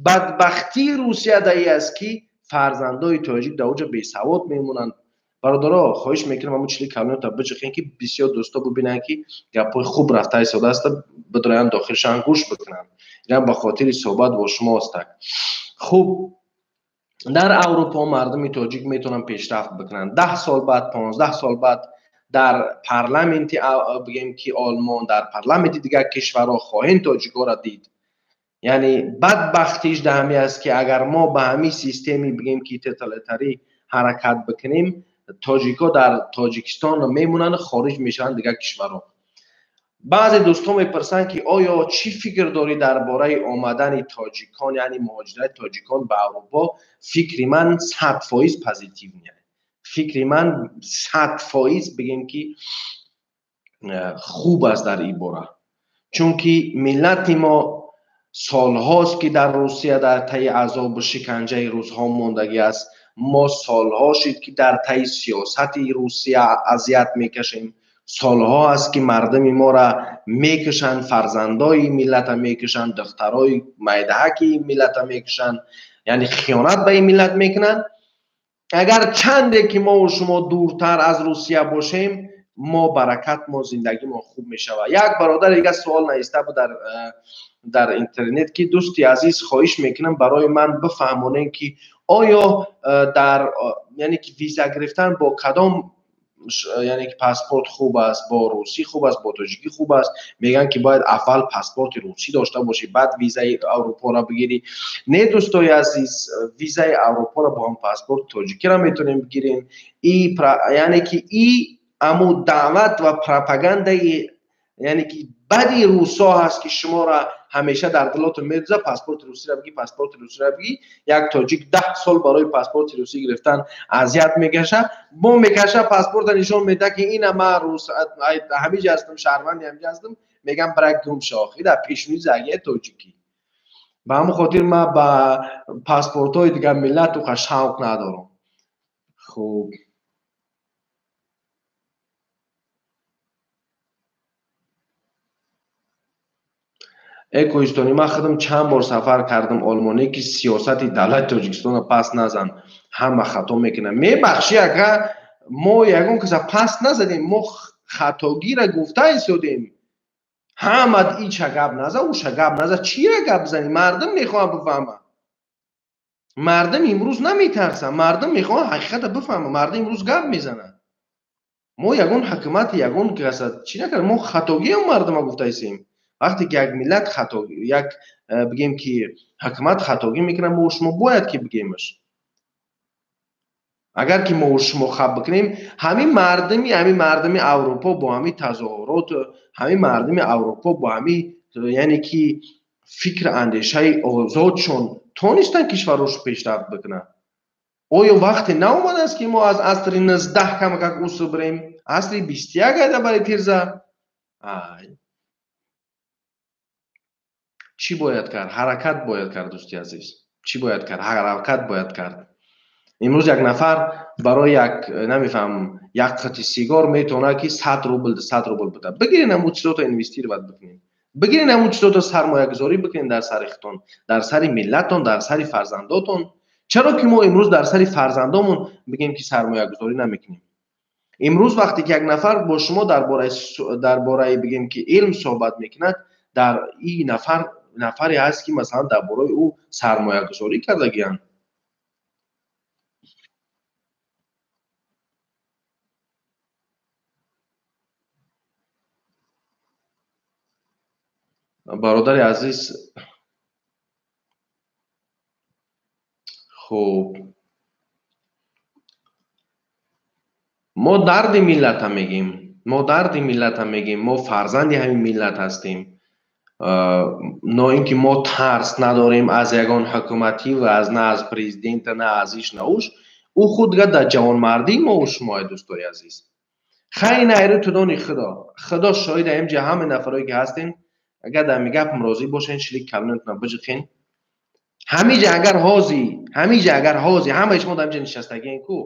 Бадбахтии Русия дар ин аст, ки фарзандои тоҷик дар оҷа бесавод мемонанд. Бародаро, хоҳиш мекунам, ҳамун чили калонита биҷиқем, ки бисёр дӯсто бибинанд, ки гапҳои хуб рафта истодааст, бидроянд, дохилшан гӯш бикунанд. Инам ба хотири суҳбат бо шумо астак. Хуб, дар Аврупо мардуми тоҷик метавонанд пешрафт бикунанд. 10 сол баъд, 15 сол баъд дар парламенти, бигем, ки Олмон, дар парламенти дигар кишварҳо хоҳем тоҷикҳоро дид. Яъне бадбахтиш дар ҳамин аст, ки агар мо ба ҳамин системи, бигем, ки тоталитарӣ ҳаракат бикунем, тоҷикҳо дар Тоҷикистон мемонанд, хориҷ мешаванд дигар кишварҳо. Баъзе дӯстон мепурсанд, ки оё чӣ фикр дорӣ дар бораи омадани тоҷикон, яъне муҳоҷирати тоҷикон ба Аврупо? Фикри ман 100% позитивный. Фикри ман 100%, бигем, ки хуб аст дар ин бора, чунки миллати мо солҳост, ки дар Русия дар таи азобу шиканҷаи рӯзҳо мондагӣ аст. Мо солҳо шид, ки дар таи сиёсати Русия азият мекашем. Солҳо аст, ки мардуми моро мекушанд, фарзандои миллата мекушанд, духтарои майдаҳаки миллата мекушанд, яъне хиёнат ба ин миллат мекунанд. Агар чанде ки мову шумо дуртар аз Русия бошем, мо баракат, мо зиндагимон хуб мешавад. Як бародар дига суол нависта буд дар интернет, ки дӯсти азиз, хоҳиш мекунам, барои ман бифаҳмонем, ки оё дар, яъне ки виза гирифтан бо кадом, яъне ки паспорт хуб аст, бо русӣ хуб аст, бо тоҷикӣ хуб аст? Мегӯянд, ки бояд аввал паспорти русӣ дошта бошӣ, баъд визаи Аврупоро бигирӣ. Не, дӯстои азиз, визаи Аврупоро бо ҳам паспорти тоҷикиро метавонем бигирем. Яъне ки и аму даъват ва пропагандаи, яъне ки бади русо ҳаст, ки шуморо ҳамеша дар дилотон медуза: паспорти русиро бигӣ, паспорти русиро бигӣ. Як тоҷик 10 сол барои паспорти русӣ гирифтан азият мекаша, бо мекаша, паспорта нишон медиҳад, ки ина ман рус ҳамиҷа ҳастам, шаҳрванди ҳамиҷа ҳастам. Мегам, брак гум ша. Охи, дар пешниҳоди загия тоҷикӣ. Ба ҳамон хотир ман ба паспортҳои дигар миллат уқа шавқ надорам. Хуб. Э кӯҳистонӣ, ман худам чанд бор сафар кардам Олмонӣ, ки сиёсати давлати Тоҷикистонро паст назан, ҳама хато мекунанд. Мебахшӣ, ака, мо ягон каса паст назадем, мо хатогиро гуфта истодем. Ҳама ича гап наза, уша гап наза, чира гап занӣ? Мардум мехоҳанд бифаҳманд. Мардум имрӯз наметарсанд, мардум мехоҳанд ҳақиқатро бифаҳманд, мардум имрӯз гап мезананд. Мо ягон ҳукумати, ягон каса чӣ накардем, мо хатогиам мардума гуфтаистем. Вақте ки як миллат хато, як бигем ки ҳукумат хатогӣ мекунад, мо шумо бояд ки бигемаш. Агар ки мо шумо хаб бикунем, ҳамин мардуми Аврупо бо ҳамин тазоҳурот, ҳамин мардуми Аврупо бо ҳамин, яъне ки фикр андешаи озодшон тонистанд кишварҳошо пешрафт бикунанд. Оё вақте наомадааст ки мо аз асри 19 камакак усу бирем, асри 21 айда бари тирза? Ай. Чӣ бояд кард? Ҳаракат бояд кард, дӯсти азиз. Чӣ бояд кард? Ҳаракат бояд кард. Имрӯз як нафар барои як, намефаҳмам, як қути сигор метавонад ки 100 рубл, 200 рубл бидад. Бигирен ҳамун чизото инвестировать бикунед. Бигирен ҳамун чизото сармоягузорӣ бикунед дар сари худтон, дар сари миллаттон, дар сари фарзандотон. Чаро ки мо имрӯз дар сари фарзандомон бигем ки сармоягузорӣ намекунем? Имрӯз вақте ки як нафар бо шумо дар бораи бигем ки илм суҳбат мекунад, дар ин нафар нафаре ҳаст ки масалан дар бораи ӯ сармоягузорӣ кардагианд. Бародари азиз, хуб, мо дарди миллата мегем, мо дарди миллата мегем, мо фарзанди ҳамин миллат ҳастем. Но ин ки мо тарс надорем аз ягон ҳукуматӣ ва аз на аз президента, на аз иш, на уш. Ӯ худ га дар ҷавонмардии мо шумо, дӯстои азиз. Хайр, найру тудони Худо. Худо шоҳид ҳамҷа ҳама нафарое ки ҳастем, агар дар мигапм розӣ бошен, шилик калонатона биҷиқен. Ҳамиҷа агар ҳози, ҳамиҷа агар ҳози, ҳамаи шумо дар ҳамиҷа нишастагиен ку,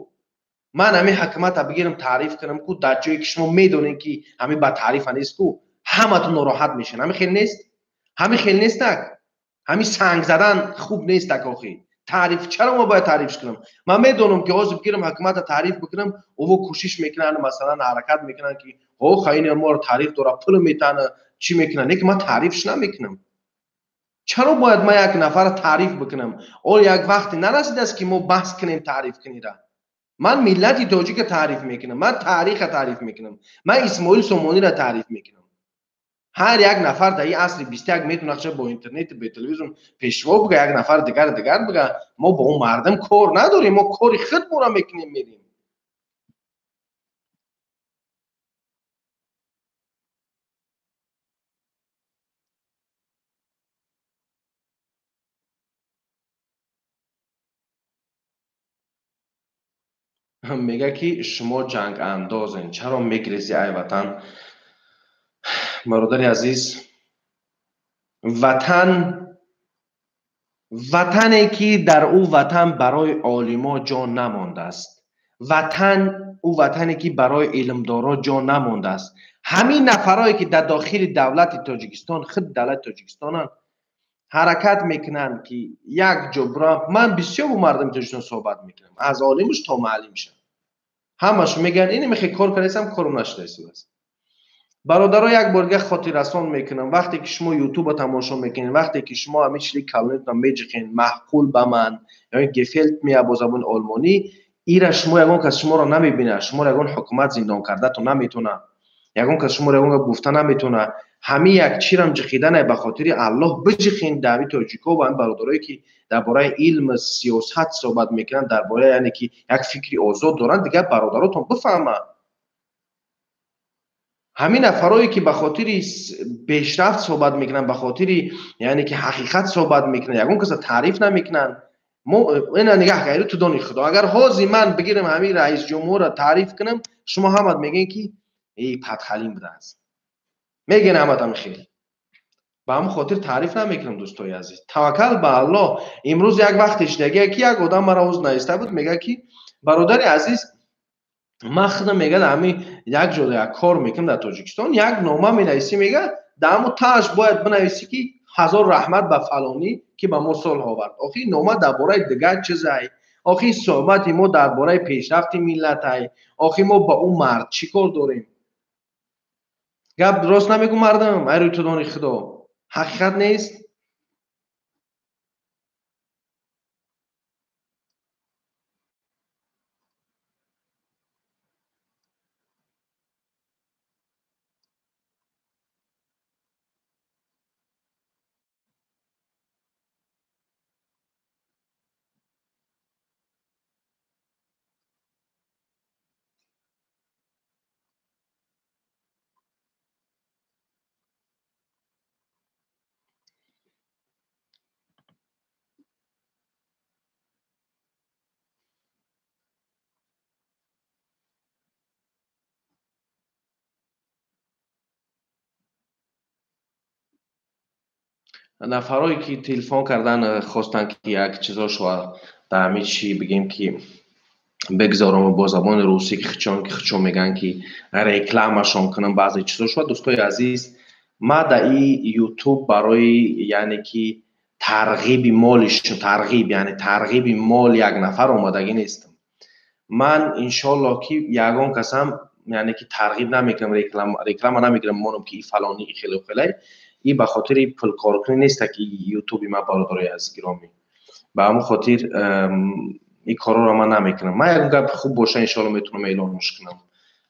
ман ҳамин ҳукумата бигирам таъриф кунам ку, дар ҷое ки шумо медонед ки ҳамин ба таърифа нест ку, ҳаматон нороҳат мешен. Ҳамин хел нест? Ҳамин хел нестак? Ҳамин санг задан хуб нестак охи. Таъриф чаро мо бояд таърифш кунам? Ман медонам ки ҳозир бигирам ҳукумата таъриф бикунам, ово кӯшиш мекунанд, масалан ҳаракат мекунанд ки о хайни моро таъриф дора, пул метана, чӣ мекунанд, лекин ман таърифш намекунам. Чаро бояд ман як нафарро таъриф бикунам? О як вақте нарасидааст ки мо баҳс кунем таъриф кунира. Ман миллати тоҷика таъриф мекунам, ман таъриха таъриф мекунам, ман Исмоил Сомониро таъриф мекунам. Ҳар як нафар дар ин асри 21 метавонад ча бо интернет, бо телевизион пешво бига, як нафар дигар бига. Мо бо он мардум кор надорем, мо кори худмонро мекунем, мерем. Мега ки шумо ҷангандозен, чаро мегрези ай ватан? Бародари азиз, ватан ватане ки дар ӯ ватан барои олимо ҷо намондааст, ватан ӯ ватане ки барои илмдоро ҷо намондааст. Ҳамин нафарое ки дар дохили давлати Тоҷикистон, худ давлати Тоҷикистонанд, ҳаракат мекунанд ки як ҷо бирам. Ман бисёр бо мардуми Тоҷикистон суҳбат мекунам, аз олимаш то муаллимша, ҳамаш мегӯянд ин мехе кор кардастам, корум нашудааст. Бародаро, як бор дигар хотиррасон мекунам, вақте ки шумо ютубро тамошо мекунед, вақте ки шумо ҳамин чили калонатон меҷиқен, маъқул ба ман ё гефелт мея бо забони олмонӣ, ира шумо ягон кас шуморо намебинад, шуморо ягон ҳукумат зиндон карда то наметавонад, ягон кас шуморо ягон гап гуфта наметавонад. Ҳамин як чирам ҷиқиданае ба хотири Аллоҳ биҷиқин дар ҳамин тоҷико ва ҳамин бародарое ки дар бораи илм, сиёсат суҳбат мекунанд, дар бораи яъне ки як фикри озод доранд, дигар бародаротон бифаҳманд. Ҳамин нафарое ки ба хотири пешрафт суҳбат мекунанд, ба хотири яъне ки ҳақиқат суҳбат мекунанд, ягон каса таъриф намекунанд. Мо ина нигаҳ кардем, ту дони Худо, агар ҳозир ман бигирам ҳамин раис ҷумҳурро таъриф кунам, шумо ҳамат мегӯед ки эй падхалим будааст. Мегӯянд ҳаматам хел. Ба ҳамин хотир таъриф намекунам, дӯстои азиз. Таваккал ба Аллоҳ. Имрӯз як вақте шидагие ки як одам маро ҳоз наиста буд, мегӯяд ки бародари азиз, ман худам мегӯяд ҳамин як ҷо як кор мекунам дар Тоҷикистон, як нома менависӣ, мегӯяд дар ҳамон тааш бояд бинависӣ ки ҳазор раҳмат ба фалонӣ ки ба мо сулҳ овард. Охи нома дар бораи дигар чизай, охи суҳбати мо дар бораи пешрафти миллатай, охи мо ба ӯ мард чӣ кор дорем? Гап рост намегӯ мардум, ай рӯи тудони Худо, ҳақиқат нест? Нафарое ки телефон кардан хостанд, ки як чизошо дар ҳамин чи бигем, ки бигзорам бо забони русӣ, ки хичон ки хичон мегӯянд, ки рекламашон кунам баъзе чизошо. Дӯстои азиз, ма дар и ютуб барои, яъне ки тарғиби моли, тарғиб, яъне тарғиби моли як нафар омадагӣ нестам. Ман иншоаллоҳ ки ягон касам, яъне ки тарғиб намекунам, реклама намекунам, монам ки и фалони, и хеле хеле и ба хотири пулкоркунӣ неста ки ютуби ма. Бародарои азиз, гиромӣ, ба ҳамон хотир ин корҳоро ман намекунам. Ман ягон гапи хуб боша, иншоалло метавонам эълонш кунам,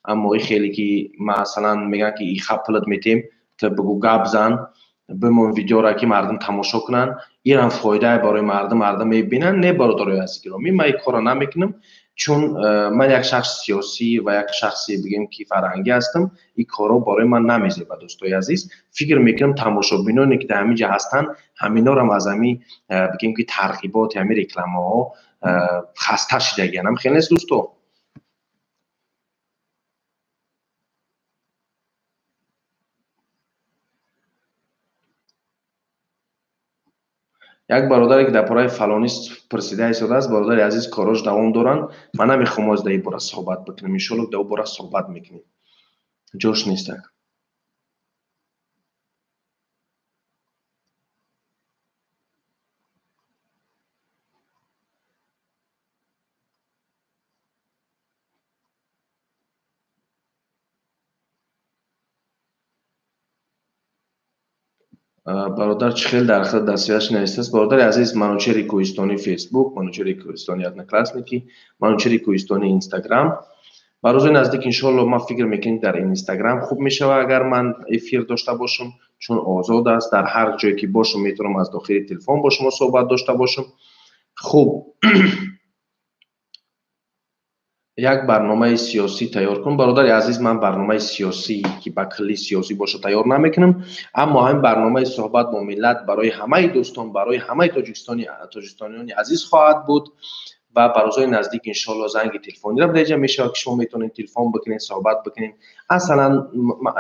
аммо и хеле ки масалан мегӯянд, ки и ха пулат метем, ту бигӯ, гап зан, бимон видеора, ки мардум тамошо кунанд, ирам фоидае барои мардум, мардум мебинанд. Не, бародарои азиз, гиромӣ, ман ин корро намекунам, чун ман як шахси сиёсӣ ва як шахси, бигем ки фарҳангӣ ҳастам. Ин корҳо барои ман намезебад. Дӯстои азиз, фикр мекунам, тамошобиноне ки дар ҳамин ҷа ҳастанд, ҳаминорам аз ҳамин, бигем ки тарғиботи ҳамин рекламаҳо хаста шидагиянам. Хеле нест, дӯсто. Як бародаре ки дар бораи фалонист пурсида истодааст, бародари азиз, корош давом доранд. Ман намехоҳам оз дар ин бора суҳбат бикунам, иншоалло дар бора суҳбат мекунем, ҷош нестак. Бародар, чӣ хел дар худ дастгираш навистааст? Бародари азиз, Манучери Кӯҳистони Фейсбук, Манучери Кӯҳистони Одноклассники, Манучери Кӯҳистони Инстаграм. Ба рӯзои наздик, иншоалло, ман фикр мекунем, дар Инстаграм хуб мешавад, агар ман эфир дошта бошам, чун озод аст, дар ҳар ҷое ки бошам, метавонам аз дохили телефон бо шумо суҳбат дошта бошам. Хуб, як барномаи сиёсӣ тайёр кун. Бародари азиз, ман барномаи сиёсӣ, ки ба кулли сиёсӣ боша, тайёр намекунам, аммо ҳамин барномаи суҳбат бо миллат барои ҳамаи дӯстон, барои ҳамаи тоҷикистониёни азиз хоҳад буд ва ба рӯзҳои наздик, иншоалло, занги телефониро реҷа мешавад, ки шумо метавонед телефон бикунед, суҳбат бикунед. Асалан,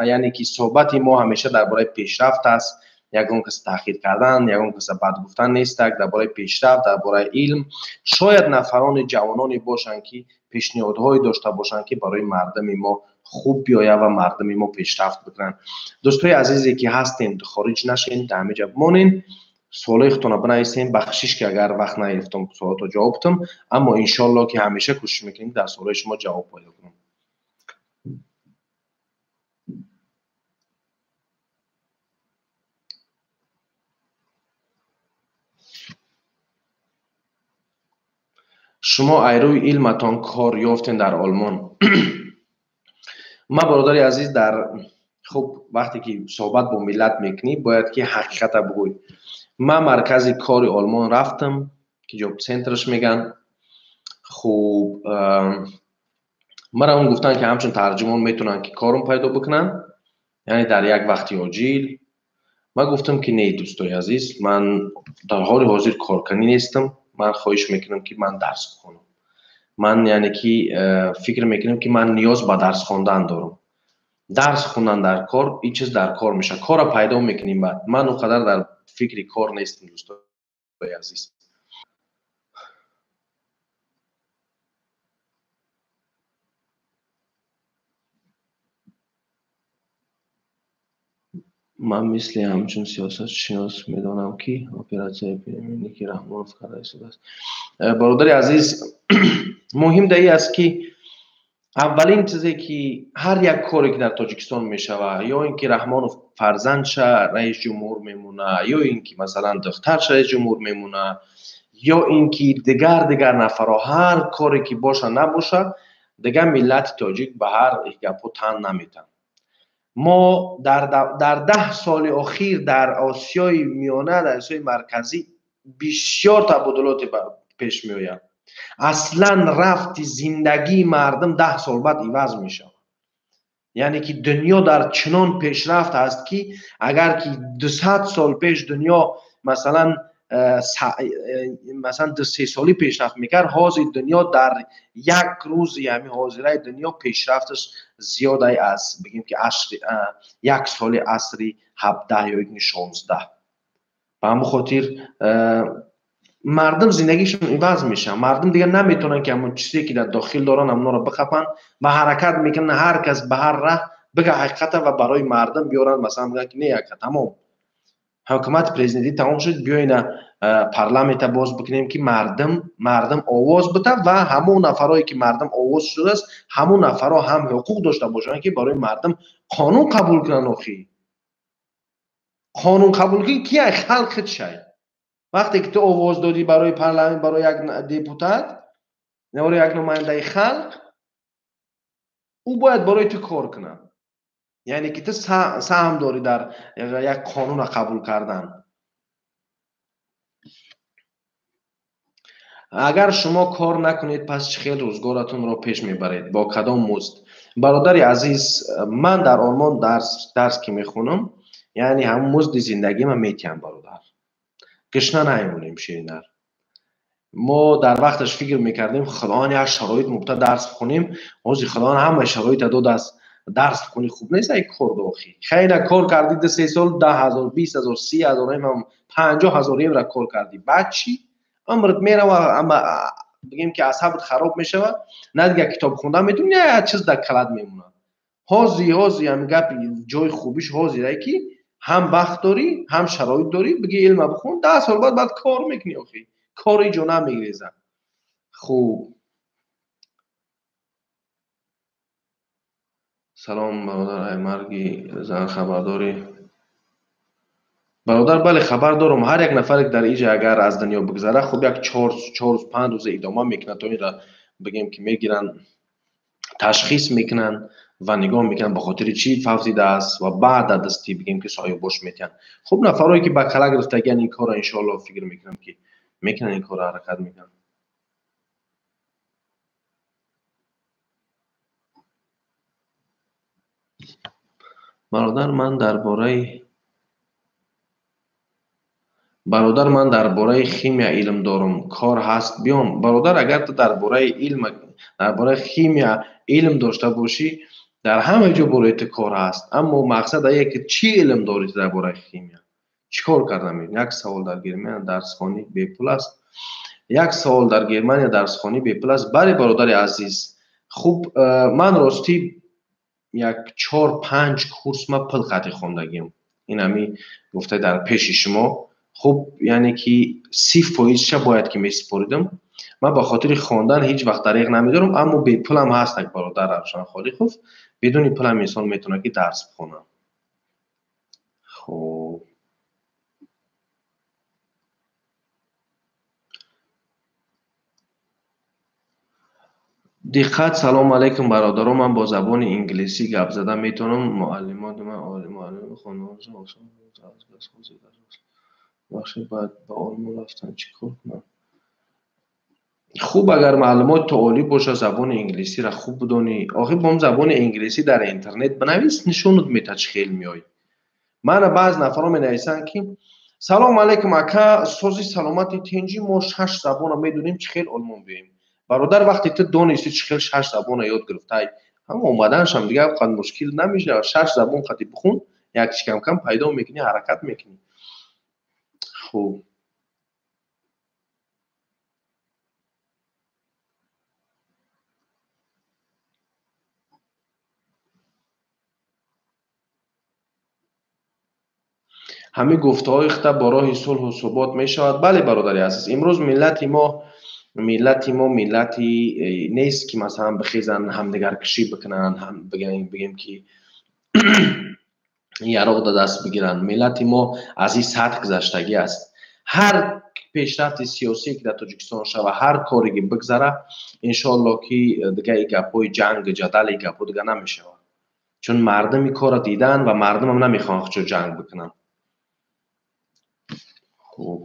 яъне ки суҳбати мо ҳамеша дар бораи пешрафт аст, ягон кас таъхир кардан, ягон каса бад гуфтан нестак, дар бораи пешрафт, дар бораи илм. Шояд нафарони ҷавононе бошанд, ки пешниҳодҳое дошта бошанд, ки барои мардуми мо хуб биёяд ва мардуми мо пешрафт бикунанд. Дӯстои азизе ки ҳастем, хориҷ нашен, дар ҳамин ҷа бимонен, суолои худтонро бинависем. Бахшиш, ки агар вақт нагирифтам суолото ҷавоб дам, аммо иншоалло ки ҳамеша кӯшиш мекунем, дар суолои шумо ҷавоб пайдо кунем. Шумо айрӯи илматон кор ёфтен дар Олмон? Ман, бародари азиз, дар хуб, вақте ки суҳбат бо миллат мекунӣ, бояд ки ҳақиқата бигӯй. Ман маркази кори Олмон рафтам, ки Jobcenter ш мегӯянд. Хуб, мара он гуфтанд, ки ҳамчун тарҷумон метавонанд, ки корум пайдо бикунанд, яъне дар як вақти оҷил. Ман гуфтам, ки не, дӯстои азиз, ман дар ҳоли ҳозир коркунӣ нестам, ман хоҳиш мекунам, ки ман дарс бихонам. Ман, яъне ки фикр мекунам, ки ман ниёз ба дарс хондан дорам. Дарс хондан дар кор, ин чиз дар кор мешавад, корро пайдо мекунем баъд. Ман он қадар дар фикри кор нестам, дӯстои азиз. Ман мисли ҳамчун сиёсатшинос медонам, ки оператсияи премьер Раҳмонов карда истодааст. Бародари азиз, муҳим дар ин аст, ки аввалин чизе, ки ҳар як коре ки дар Тоҷикистон мешавад, ё ин ки Раҳмонов фарзандша раис ҷумҳур мемона, ё ин ки масалан духтарша раис ҷумҳур мемона, ё ин ки дигар дигар нафарҳо, ҳар коре ки боша набоша, дигар миллати тоҷик ба ҳар гапҳо тан наметаҳанд. Мо дар 10 соли охир дар Осиёи Миёна, дар Осиёи Марказӣ бисёр табодулоте пеш меояд. Аслан рафти зиндагии мардум 10 сол баъд иваз мешавад, яъне ки дунё дар чунон пешрафт аст, ки агар ки 200 сол пеш дунё масалан 2-3 солӣ пешрафт мекард, ҳозир дунё дар як рӯзи ҳамин ҳозираи дунё пешрафташ зиёдай аз, бигем ки, як соли асри 17 ё 16. Ба ҳамон хотир мардум зиндагишон иваз мешавад. Мардум дигар наметавонанд, ки ҳамон чизе ки дар дохил доранд, ҳамонро бихапанд ва ҳаракат мекунанд, ҳар кас ба ҳар раҳ бига ҳақиқата ва барои мардум биёранд, масалан бигӯянд, ки не, яка тамом, ҳукумати президентӣ тамом шуд, биёина парламента боз бикунем, ки мардум овоз бита ва ҳамон нафарое ки мардум овоз шудааст, ҳамон нафарҳо ҳам ҳуқуқ дошта бошанд, ки барои мардум қонун қабул кунанд. Охи қонун қабул кун, ки ай халқ худшай. Вақте ки ту овоз додӣ барои парламент, барои як депутат, барои як намояндаи халқ, ӯ бояд барои ту кор кунад. Яъне ки ту саҳм дорӣ дар як қонунро қабул кардан. Агар шумо кор накунед, пас чӣ хел рӯзгоратонро пеш мебаред? Бо кадом музд? Бародари азиз, ман дар Олмон дарс ки мехонам, яъне ҳамон музди зиндагима метиҳам, бародар. Гушна намемонем, ширинар. Мо дар вақташ фикр мекардем, Худованд як шароит мубта дарс бихонем, ҳозир Худованд ҳамаи шароита додааст. Дарс бихонӣ хуб нест, ай кор дохӣ. Хеле кор кардӣ 2-3 сол, 10 000, 20 000, 30 000, 50 000 евро кор кардӣ. Баъд чӣ? Умрат мерава, ама бигем ки асабат хароб мешавад, на дигар китоб хондан метавонӣ, на як чиз дар калат мемонад. Ҳозир ҳамин гапи ҷои хубиш ҳозир, ки ҳам вақт дорӣ, ҳам шароит дорӣ, биги илма бихон, 10 сол баъд кор мекунӣ, охӣ. Кор иҷо намегрезад. Хуб. Салом, бародар, ай марги зан хабардорӣ? Бародар, бале, хабар дорам. Ҳар як нафаре дар иҷа агар аз дунё бигзара, хуб, як 4-5 рӯза идома мекунад, то инра бигем ки мегиранд, ташхис мекунанд ва нигоҳ мекунанд, ба хотири чӣ фавтидааст, ва баъд дар дасти бигем ки соҳибош метиҳанд. Хуб, нафарое ки ба кала гирифтагиан ин корро, иншоалло, фикр мекунам, ки мекунанд, ин корро ҳаракат мекунанд. Бародар, ман дар бораи химия илм дорам, кор ҳаст, биём? Бародар, агар ту дар бораи илм, дар бораи химия илм дошта бошӣ, дар ҳама ҷо бораи ту кор ҳаст. Аммо мақсад ае ки чӣ илм дорӣ ту дар бораи химия, чӣ кор карда метавонӣ? Як савол: дар Германия дарсхонӣ бепул аст? Як савол: дар Германия дарсхонӣ бепул аст? Бале, бародари азиз. Хуб, ман ростӣ як чор панҷ курс ма пул қатъи хондагиам, ин ҳами гуфта дар пеши шумо. Хуб, яъне ки 30 фоизша бояд ки месупоридам. Ман ба хотири хондан ҳеҷ вақт дареғ намедорам, аммо бепулам ҳаст, як бародар Равшан Холиқов, бидуни пулам инсон метавонад ки дарс бихонад. Хуб. Диққат! Салому алайкум, бародарон, ман бо забони инглисӣ гап зада метавонам. Муаллимоти ман олӣ, муаллими бахшед, бояд ба Олмон рафтан, чӣ кор кунам? Хуб, агар маълумоти ту олӣ бошад, забони инглисиро хуб бидонӣ, охир бо забони инглисӣ дар интернет бинавис, нишонат метаҳад, чӣ хел меоӣ. Мана баъзе нафарҳо менависанд, ки салому алайкум, ака, сози, саломати, тинҷӣ, мо шаш забонро медонем, чӣ хел Олмон биёем? Бародар, вақте ту донисти, чӣ хел шаш забонро ёд гирифтай, ҳама омаданашам дигар қад мушкил намешавад. Шаш забон қати бихун, як чи камкам пайдо мекунӣ, ҳаракат мекунӣ. Хуб. Ҳамин гуфтаҳои хита бо роҳи сулҳу субот мешавад? Бале, бародари азиз, имрӯз миллати мо миллати нест, ки масалан бихезанд, ҳамдигаркушӣ бикунанд, бигем ки яроқ да даст бигиранд. Миллати мо аз ин сатҳ гузаштагӣ аст. Ҳар пешрафти сиёсие ки дар Тоҷикистон шава, ҳар коре ки бигзара, иншоалло, ки дига и гапҳои ҷанг, ҷадал, и гапҳо дига намешавад, чун мардум ин корро дидан ва мардумам намехоҳанд худшо ҷанг бикунанд. Хуб.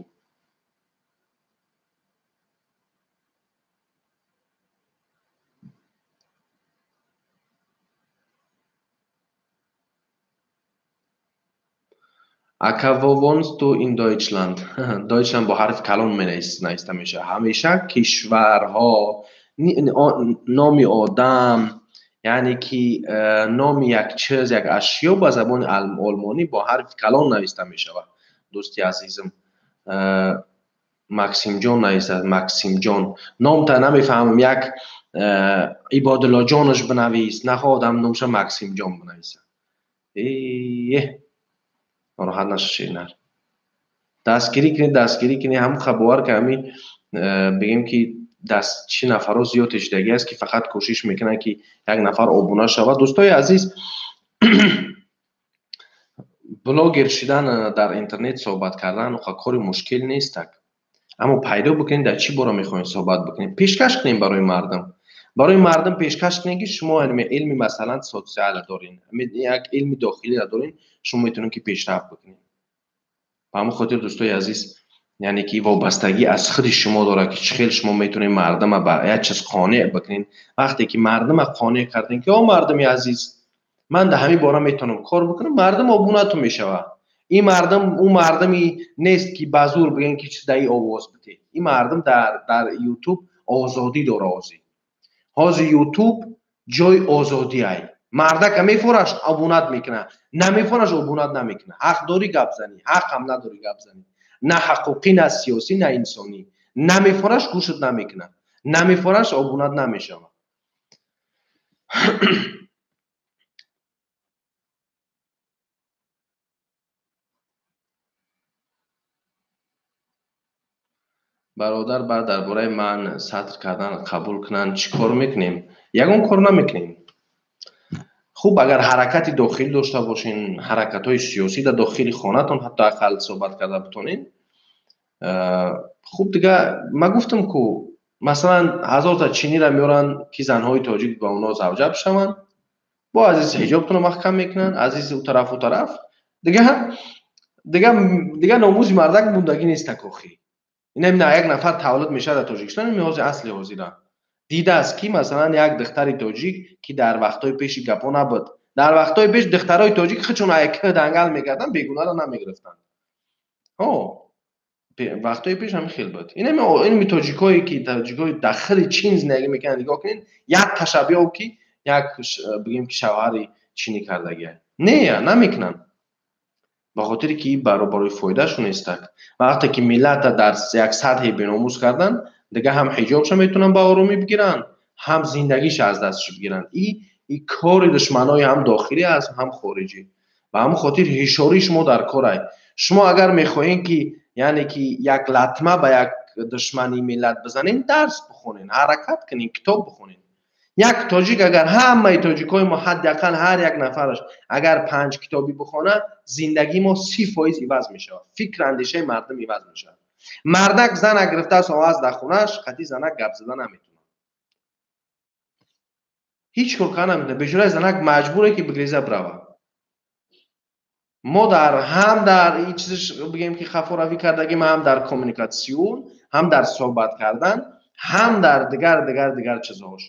Ака, wo wohnst du in Deutschland? Deutschland бо ҳарфи калон нависта мешавад. Ҳамеша кишварҳо, номи одам, яъне ки номи як чиз, як ашё ба забони олмонӣ бо ҳарфи калон нависта мешавад, дӯсти азизам. Максимҷон нависад. Максимҷон номта намефаҳмам, як Ибодуллоҷонаш бинавис, нахоҳ номша Максимҷон бинависад. Нороҳат нашашед, нар. Дастгирӣ кунед, дастгирӣ кунед. Ҳамон бовар ки ҳамин бигем ки даст чӣ нафарҳо зиёд шидагӣ аст, ки фақат кӯшиш мекунанд, ки як нафар обуна шавад. Дӯстои азиз, блогер шидан, дар интернет суҳбат кардан кори мушкил нестак, аммо пайдо бикунед дар чӣ бора мехоҳед суҳбат бикунед, пешкаш кунед барои мардум. Барои мардум пешкаш кунед, ки шумо илми масалан социала доред, як илми дохилиро доред, шумо метавонед ки пешрафт бикунед. Ба ҳамон хотир, дӯстои азиз, яъне ки вобастагӣ аз худи шумо дорад, ки чӣ хел шумо метавонед мардума ба як чиз қонеъ бикунед. Вақте ки мардума қонеъ кардем, ки о мардуми азиз, ман дар ҳамин бора метавонам кор бикунам, мардум обунатон мешавад. Ин мардум ӯ мардуми нест, ки ба зур бигӯем, ки чиз дар ин овоз бидеҳ. Ин мардум дар Ютуб озодӣ дора. Ҳозир Ютуб ҷои озодиай. Мардака мефораш, обунат мекунад, намефораш, обунат намекунад. Ҳақ дорӣ гап занӣ, ҳақ ҳам надорӣ гап занӣ, на ҳуқуқӣ, на сиёсӣ, на инсонӣ. Намефораш, гӯшат намекунад, намефораш, обунат намешавад. Бародар, баъд дар бораи ман сатр кардан қабул кунанд, чӣ кор мекунем? Ягон кор намекунем. Хуб, агар ҳаракати дохилӣ дошта бошен, ҳаракатҳои сиёсӣ дар дохили хонатон ҳатто ақал суҳбат карда битонед. Хуб, дига ма гуфтам ку, масалан, ҳазорта чиниро меоранд, ки занҳои тоҷик ба онҳо завҷа бишаванд, бо азизи ҳиҷобтонро маҳкам мекунанд, азизи ӯ тараф, ӯ тараф. Дига номузи мардак мондагӣ нестак охӣ. Инам як нафар таваллуд мешавад дар Тоҷикистон, ин ҳозир асли ҳозира дидааст, ки масалан як духтари тоҷик, ки дар вақтҳои пеши гапҳо набуд. Дар вақтҳои пеш духтарои тоҷик худшон як дангал мекарданд, бегунаро намегирифтанд. Вақтҳои пеш ҳамин хел буд. Инами тоҷикое, ки тоҷикои дар худи Чин зиндагӣ мекунанд, нигоҳ кунед, як ташаббиҳо, ки як бигем ки шавҳари чинӣ кардагия. Не, намекунанд. Ба хотире ки барои фоидаашон нестак. Вақте ки миллата дар як сатҳи беномус кардан, дига ҳам ҳиҷобша метавонанд ба оромӣ бигиранд, ҳам зиндагиша аз дасташ бигиранд. И кори душманои ҳам дохилӣ аст, ҳам хориҷӣ. Ба ҳамон хотир ҳишории шумо дар корай. Шумо агар мехоҳед, ки яъне ки як латма ба як душмани миллат бизанед, дарс бихонед, ҳаракат кунед, китоб бихонед. Як тоҷик, агар ҳамаи тоҷикҳои мо ҳадди ақал ҳар як нафараш агар 5 китобӣ бихонад, зиндагии мо 30% иваз мешавад, фикр андешаи мардум иваз мешавад. Мардак зана гирифтааст, оваз дар хонааш, қатъи занак гап зада наметавонад, ҳеҷ кор карда наметавонад. Бечораи занак маҷбуре, ки бигреза бирава. Мо дар ҳам дар ин чизш бигем, ки хафоравӣ кардагим, ҳам дар коммуникатсион, ҳам дар суҳбат кардан, ҳам дар дигар дигар дигар чизҳош.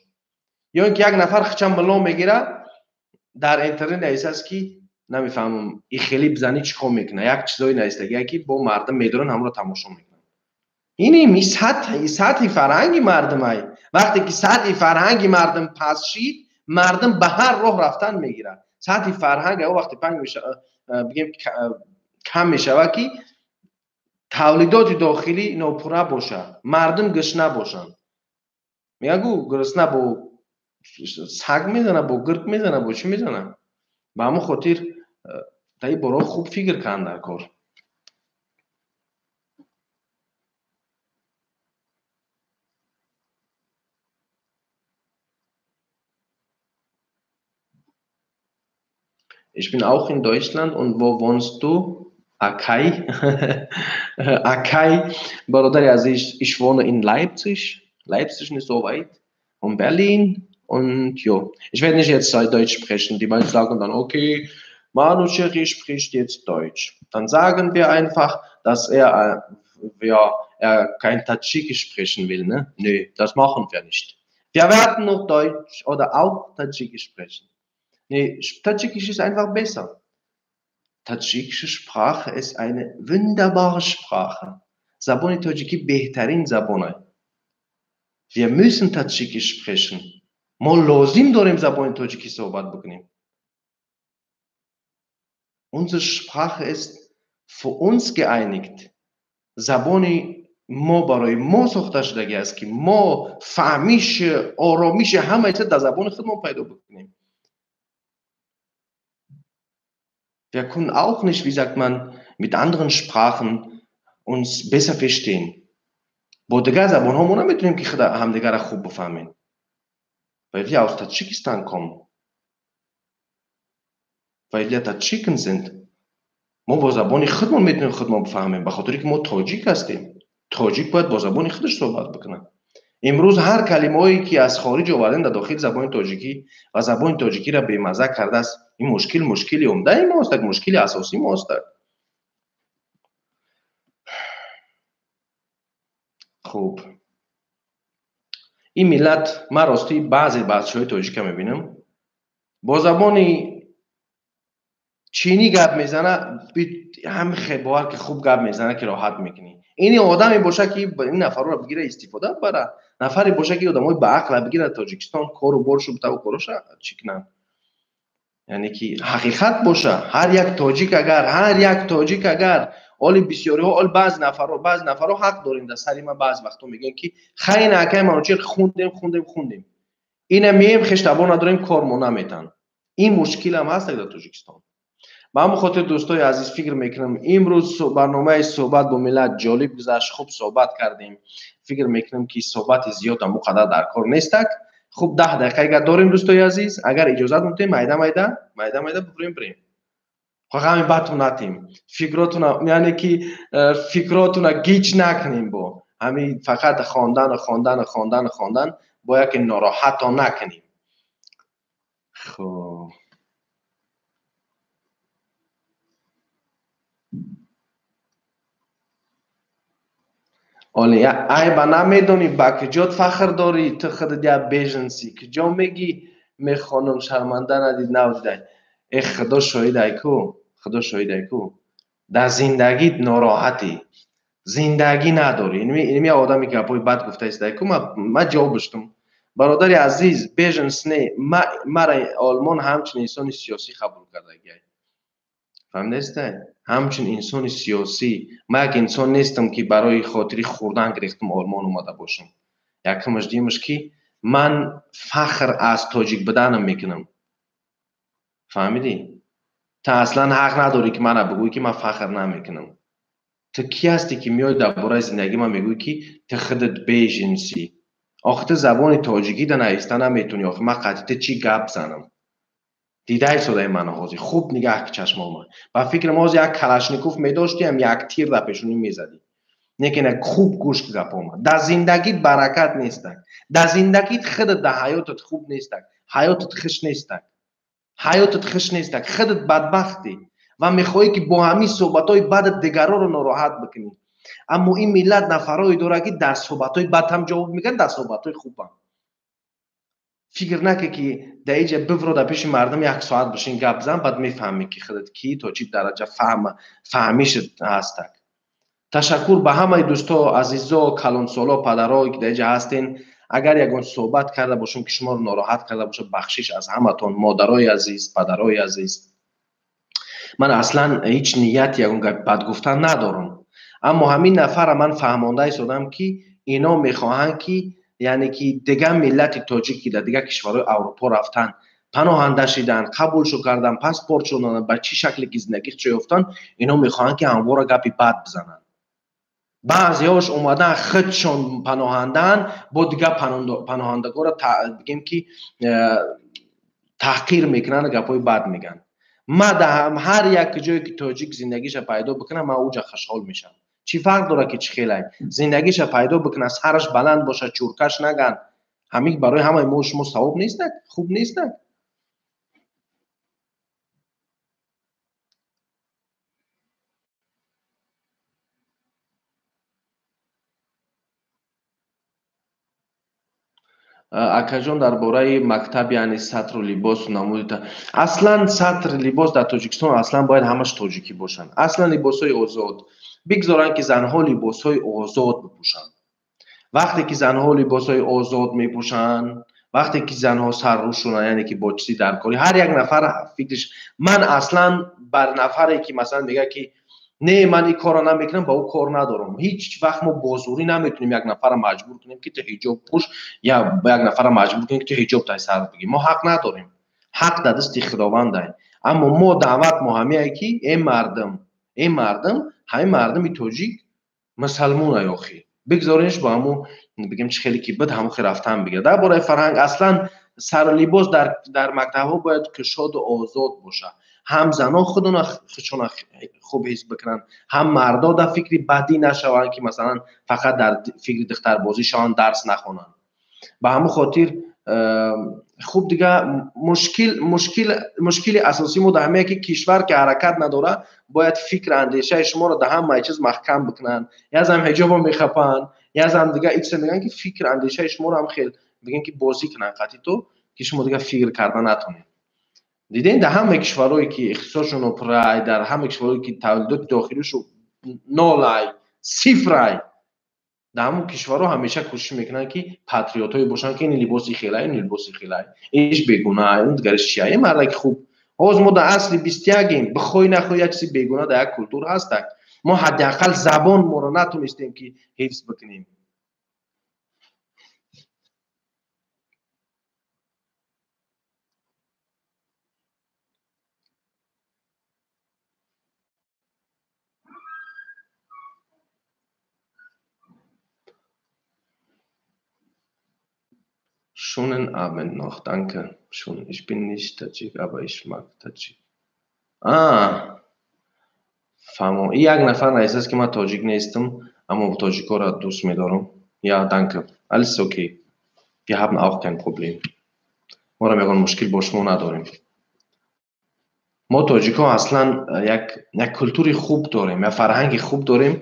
Ё ин ки як нафар хича милло мегирад, дар интернет нависааст, ки намефаҳмам, и хеле бизанӣ чӣ кор мекунад. Як чизое навистагия, ки бо мардум медоранд, ҳамонро тамошо мекунанд. Иним сатҳи фарҳанги мардумай. Вақте ки сатҳи фарҳанги мардум паст шид, мардум ба ҳар роҳ рафтан мегирад. Сатҳи фарҳанг о вақте панг бигем кам мешавад, ки тавлидоти дохилӣ нопурра бошад, мардум гушна бошанд. Мегӯяд, гу гурусна бо саг мезана, бо гирк мезана, бо чӣ мезана. Ба ҳамон хотир дар ин бора хуб фикр кунанд дар кор. Ich bin auch in Deutschland und wo wohnst du? Akai. Akai, бародари азиз, ich wohne in Leipzig. Leipzig ist so weit von Berlin. Und jo, ich werde nicht jetzt Deutsch sprechen. Die meisten sagen dann, okay, Manu Cheri spricht jetzt Deutsch. Dann sagen wir einfach, dass er, ja, er kein Tadschikisch sprechen will. Ne? Nö, das machen wir nicht. Wir werden noch Deutsch oder auch Tadschikisch sprechen. Nee, Tadschikisch ist einfach besser. Tadschikische Sprache ist eine wunderbare Sprache. Забони тоҷикӣ беҳтарин забон. Wir müssen Tadschikisch sprechen. Мо лозим дорем забони тоҷикӣ суҳбат бикунем. Unsere Sprache ist für uns geeinigt. Забони мо барои мо сохта шудагӣ аст, ки мо фаҳмиш, оромиши ҳамаи чиз дар забони худмон пайдо бикунем. Wir können auch nicht, wie sagt man, mit anderen Sprachen uns besser verstehen. Бо дигар забонҳо мо наметавонем, ки ҳамдигарро хуб бифаҳмем. Weil wir aus Tadschikistan kommen. Weil wir Tadschiken sind. Мо бо забони худмон метавонем худмон бифаҳмем, ба хотире ки мо тоҷик ҳастем. Тоҷик бояд бо забони худаш суҳбат бикунад. Имрӯз ҳар калимаҳое ки аз хориҷ овардем дар дохили забони тоҷикӣ ва забони тоҷикиро бемазза кардааст, ин мушкил мушкили умдаи мост, як мушкили асосии мост. Хуб, ин миллат, ман ростӣ баъзе бачаҳои тоҷика мебинам, бо забони чинӣ гап мезана, ҳами бовар ки хуб гап мезана, ки роҳат мекунӣ. Ини одаме боша, ки ин нафарро бигира, истифода бара. Нафаре боша, ки одамои баақла бигира, Тоҷикистон кору боршу битаву короша чӣ кунанд. Яъне ки ҳақиқат боша, ҳар як тоҷик агар, ҳар як тоҷик агар, оли бисёриҳо, оли баъзе нафарҳо ҳақ дорем дар сари ман, баъзе вақтҳо мегӯянд, ки хай на, акай Манучеҳр, хундем, хундем, хундем, ина меем, хештабор надорем, кор мо наметан. Ин мушкилам ҳаст дар Тоҷикистон. Ба ҳамон хотир, дӯстои азиз, фикр мекунам, имрӯз барномаи суҳбат бо миллат ҷолиб гузашт, хуб суҳбат кардем. Фикр мекунам, ки суҳбати зиёд ҳам он қадар дар кор нестак. Хуб, 10 дақиқа агар дорем, дӯстои азиз, агар иҷозат мудем, майда майда, майда майда бибурем, бирем. Ғами бадтон натем, фикротуна, яъне ки фикротуна гиҷ накунем, бо ҳамин фақат хондану хондану хондану хондан бо яке нороҳатон накунем. Хуб, оли айба намедонӣ, ба куҷот фахр дорӣ? Ту худат як беженец и, куҷо мегӣ мехонам, шарманда надид, навдидай. Э, худо шоҳидай ку, худо шоҳидай ку, дар зиндагит нороҳатӣ, зиндагӣ надорӣ. Инми одаме ки гапҳои бад гуфта истодай ку, ман ҷавоб доштам. Бародари азиз, беженец не, мара Олмон ҳамчун инсони сиёсӣ қабул кардагиай, фаҳмидастай? Ҳамчун инсони сиёсӣ. Ман як инсон нестам, ки барои хотири хӯрдан гирифтам Олмон омада бошам. Якумаш, дуюмаш, ки ман фахр аз тоҷик буданам мекунам, фаҳмидӣ? Ту аслан ҳақ надорӣ, ки мана бигӯӣ, ки ман фахр намекунам. Ту кӣ ҳастӣ, ки меои дар бораи зиндагии ман мегӯӣ, ки ту худат беженец ӣ? Охи ту забони тоҷикӣ да нависта наметавонӣ, охи ман қатъи ту чӣ гап занам? Дидаи содаи мана ҳозир хуб нигаҳ ки чашмома. Ба фикрам, ҳозир як Калашников медоштиам, як тир дар пешонӣ мезадӣ. Лекин хуб гӯш ки гапома. Дар зиндагит баракат нестак, дар зиндагит худат, дар ҳаётат хуб нестак, ҳаётат хуш нестак, ҳаётат хуш нестак, худат бадбахтӣ ва мехоҳӣ, ки бо ҳамин суҳбатҳои бадат дигарҳоро нороҳат бикунӣ. Аммо ин миллат нафарҳое дорад, ки дар суҳбатҳои бад ҳам ҷавоб мегӯянд, дар суҳбатҳои хубам. Фикр накун, ки дар иҷа бивро, дар пеши мардум як соат бишин, гап зан, баъд мефаҳмӣ, ки худат кӣ, то чӣ дараҷа фаҳмишат ҳастак. Ташаккур ба ҳамаи дӯсто, азизо, калонсоло, падарое, ки дар иҷа ҳастен. Агар ягон суҳбат карда бошам, ки шуморо нороҳат карда бошад, бахшиш аз ҳаматон, модарои азиз, падарои азиз. Ман аслан ҳеҷ нияти ягон гапи бад гуфтан надорам, аммо ҳамин нафарра ман фаҳмонда истодам, ки ино мехоҳанд, ки яъне ки дигар миллати тоҷик, ки дар дигар кишварҳои Аврупо рафтан, паноҳанда шидан, қабулшо кардан, паспортшо доданд, ба чӣ шакле ки зиндагишо ёфтанд, ино мехоҳанд, ки ҳамвора гапи бад бизананд. Баъзеҳош омадан, худшон паноҳандаанд, бо дигар паноҳандагонро, бигем ки, таҳқир мекунанд, гапҳои бад мегӯянд. Ман дар ҳар як ҷое ки тоҷик зиндагиша пайдо бикунад, ман уҷа хушҳол мешавам. Чӣ фарқ дорад, ки чӣ хелай зиндагиша пайдо бикунад, сараш баланд бошад, чуркаш наган. Ҳамин барои ҳамаи мо шумо савоб нестак, хуб нестак. Акаҷон, дар бораи мактаб, яъне сатру либосу намуди, аслан сатр либос дар Тоҷикистон аслан бояд ҳамаш тоҷикӣ бошанд. Аслан либосҳои озод бигзоранд, ки занҳо либосҳои озод бипӯшанд. Вақте ки занҳо либосҳои озод мепӯшанд, вақте ки занҳо саррӯ шунанд, яъне ки бо чизи даркорӣ, ҳар як нафар фикриш. Ман аслан бар нафаре, ки масалан мегӯяд, ки Не, ман ин корро намекунам, ба ӯ кор надорам. Ҳеҷ вақт мо бо зӯрӣ наметунем як нафарро маҷбур кунем, ки ту ҳиҷоб пӯш, я як нафарро маҷбур кунем, ки ту ҳиҷоб тай сар бигир. Мо ҳақ надорем. Ҳақ дар дасти Худовандай. Аммо мо даъват мо ҳамеае, ки эй мардум, эй мардум, ҳамин мардуми тоҷик мусалмонай охи. Бигзоренш бо ҳамун бигем чӣ хеле ки буд, ҳамун хел рафтан бигирад. Дар бораи фарҳанг аслан сару либос дар мактабҳо бояд кушоду озод бошад. Ҳам занон худшона хуб ҳис бикунанд, ҳам мардо дар фикри бадӣ нашаванд, ки масалан фақат дар фикри духтарбозӣ шаванд, дарс нахонанд. Ба ҳамун хотир хуб дига мушкили асосӣ мо дар ҳамае, ки кишвар ки ҳаракат надорад, бояд фикр андешаи шуморо дар ҳамаи чиз маҳкам бикунанд. Язам ҳиҷобо мехапанд, язам дига икса мегӯянд, ки фикр андешаи шуморо ҳам хел бигӯянд, ки бозӣ кунанд қатъи ту, ки шумо дига фикр карда натонед. Дидем дар ҳамаи кишварҳое ки иқтисодшон пурай, дар ҳамаи кишварҳое ки тавлидоти дохилишу нолай, сифрай, дар ҳамон кишварҳо ҳамеша кӯшиш мекунанд, ки патриотҳое бошанд, ки ин либоси хелай, ин либоси хелай, инш бегуна, ин дигариш чия, ин мардаки хуб. Ҳоз мо дар асри 21-ем, бихоҳӣ нахоҳӣ як чизи бегуна дар як культура ҳастак. Мо ҳадди ақал забон моро натонистем, ки ҳифз бикунем. Schönen Abend noch, danke. Schon. Ich bin nicht Tadschik, aber ich mag Tadschik. Ah, фаҳмо. И як нафар нависааст, ки ман тоҷик нестам, аммо тоҷикҳоро дӯст медорам. Ja, danke. Alles okay. Wir haben auch kein Problem. Моро ягон мушкил бо шумо надорем. Мо тоҷикҳо аслан як культури хуб дорем, як фарҳанги хуб дорем,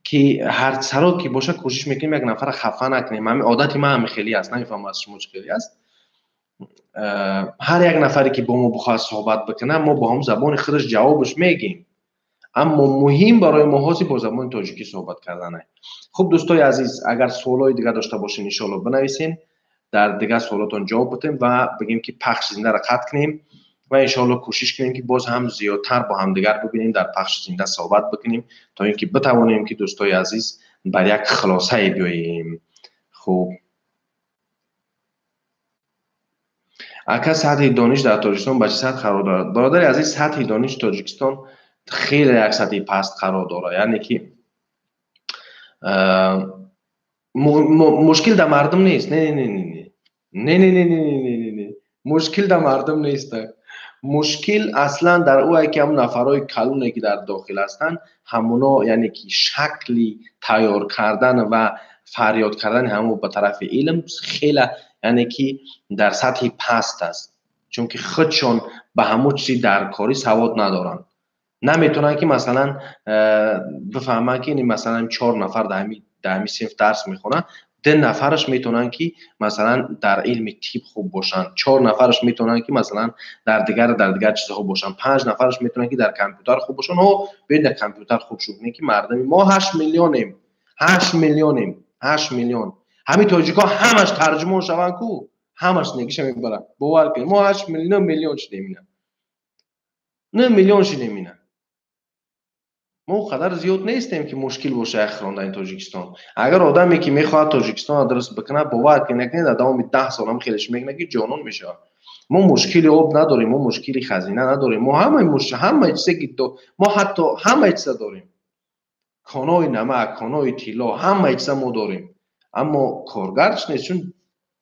ки ҳар саро ки бошад кӯшиш мекунем як нафарро хафа накунем. Ҳамин одати ман ҳамин хеле аст, намефаҳмам аз шумо чӣ хеле аст. Ҳар як нафаре ки бо мо бихоҳад суҳбат бикунад, мо бо ҳамон забони худаш ҷавобаш мегӯем. Аммо муҳим барои мо ҳозир бо забони тоҷикӣ суҳбат карданае. Хуб, дӯстои азиз, агар суолҳои дигар дошта бошед, иншоалло бинависен, дар дигар суолотон ҷавоб бидем ва бигем, ки пахши зиндаро қатъ кунем ва иншоалло кӯшиш кунем, ки боз ҳам зиёдтар бо ҳамдигар бибинем, дар пахши зинда суҳбат бикунем, то ин ки битавонем, ки дӯстои азиз, бар як хулосае биёем. Хуб, ака, сатҳи дониш дар Тоҷикистон ба чӣ сатҳ қарор дорад? Бародари азиз, сатҳи дониши Тоҷикистон хеле як сатҳи паст қарор дорад, яъне ки мушкил дар мардум нест. Не, не, не, не, не, не, не, не, не, не, мушкил дар мардум нест. Мушкил аслан дар ӯе, ки ҳамон нафарҳои калоне, ки дар дохил ҳастанд, ҳамуно, яъне ки шакли тайёр кардан ва фарёд кардани ҳамон ба тарафи илм хеле, яъне ки дар сатҳи паст аст, чунки худшон ба ҳамон чизи даркорӣ савод надоранд. Наметавонанд, ки масалан бифаҳманд, ки масалан 4 нафар дар ҳамин синф дарс мехонанд, 2 нафараш метавонанд, ки масалан дар илми тиб хуб бошанд, 4 нафараш метавонанд, ки масалан дар дигар чизҳо бошанд, 5 нафараш метавонанд, ки дар компютер хуб бошанд. Ҳо, биёед дар компютер хуб шуд, не ки мардуми мо 8 миллионем, 8 миллионем, 8 миллион. Ҳамин тоҷикҳо ҳамаш тарҷумон шаванд ку, ҳамаш негиша мебаранд. Бовар кунед, мо 8 миллион миллион шудем ина. 9 миллион шудем ина. Мо он қадар зиёд нестем, ки мушкил боша як хондани Тоҷикистон. Агар одаме, ки мехоҳад Тоҷикистонро дуруст бикунад, бовар кунед, накунед, дар давоми 10 сол ҳам хелеш мекунад, ки ҷонон мешавад. Мо мушкили об надорем, мо мушкили хазина надорем, мо ҳамаи чизе ки мо ҳатто ҳамаи чиза дорем. Конои намак, конои тилло, ҳамаи чиза мо дорем. Аммо коргарч нест, чун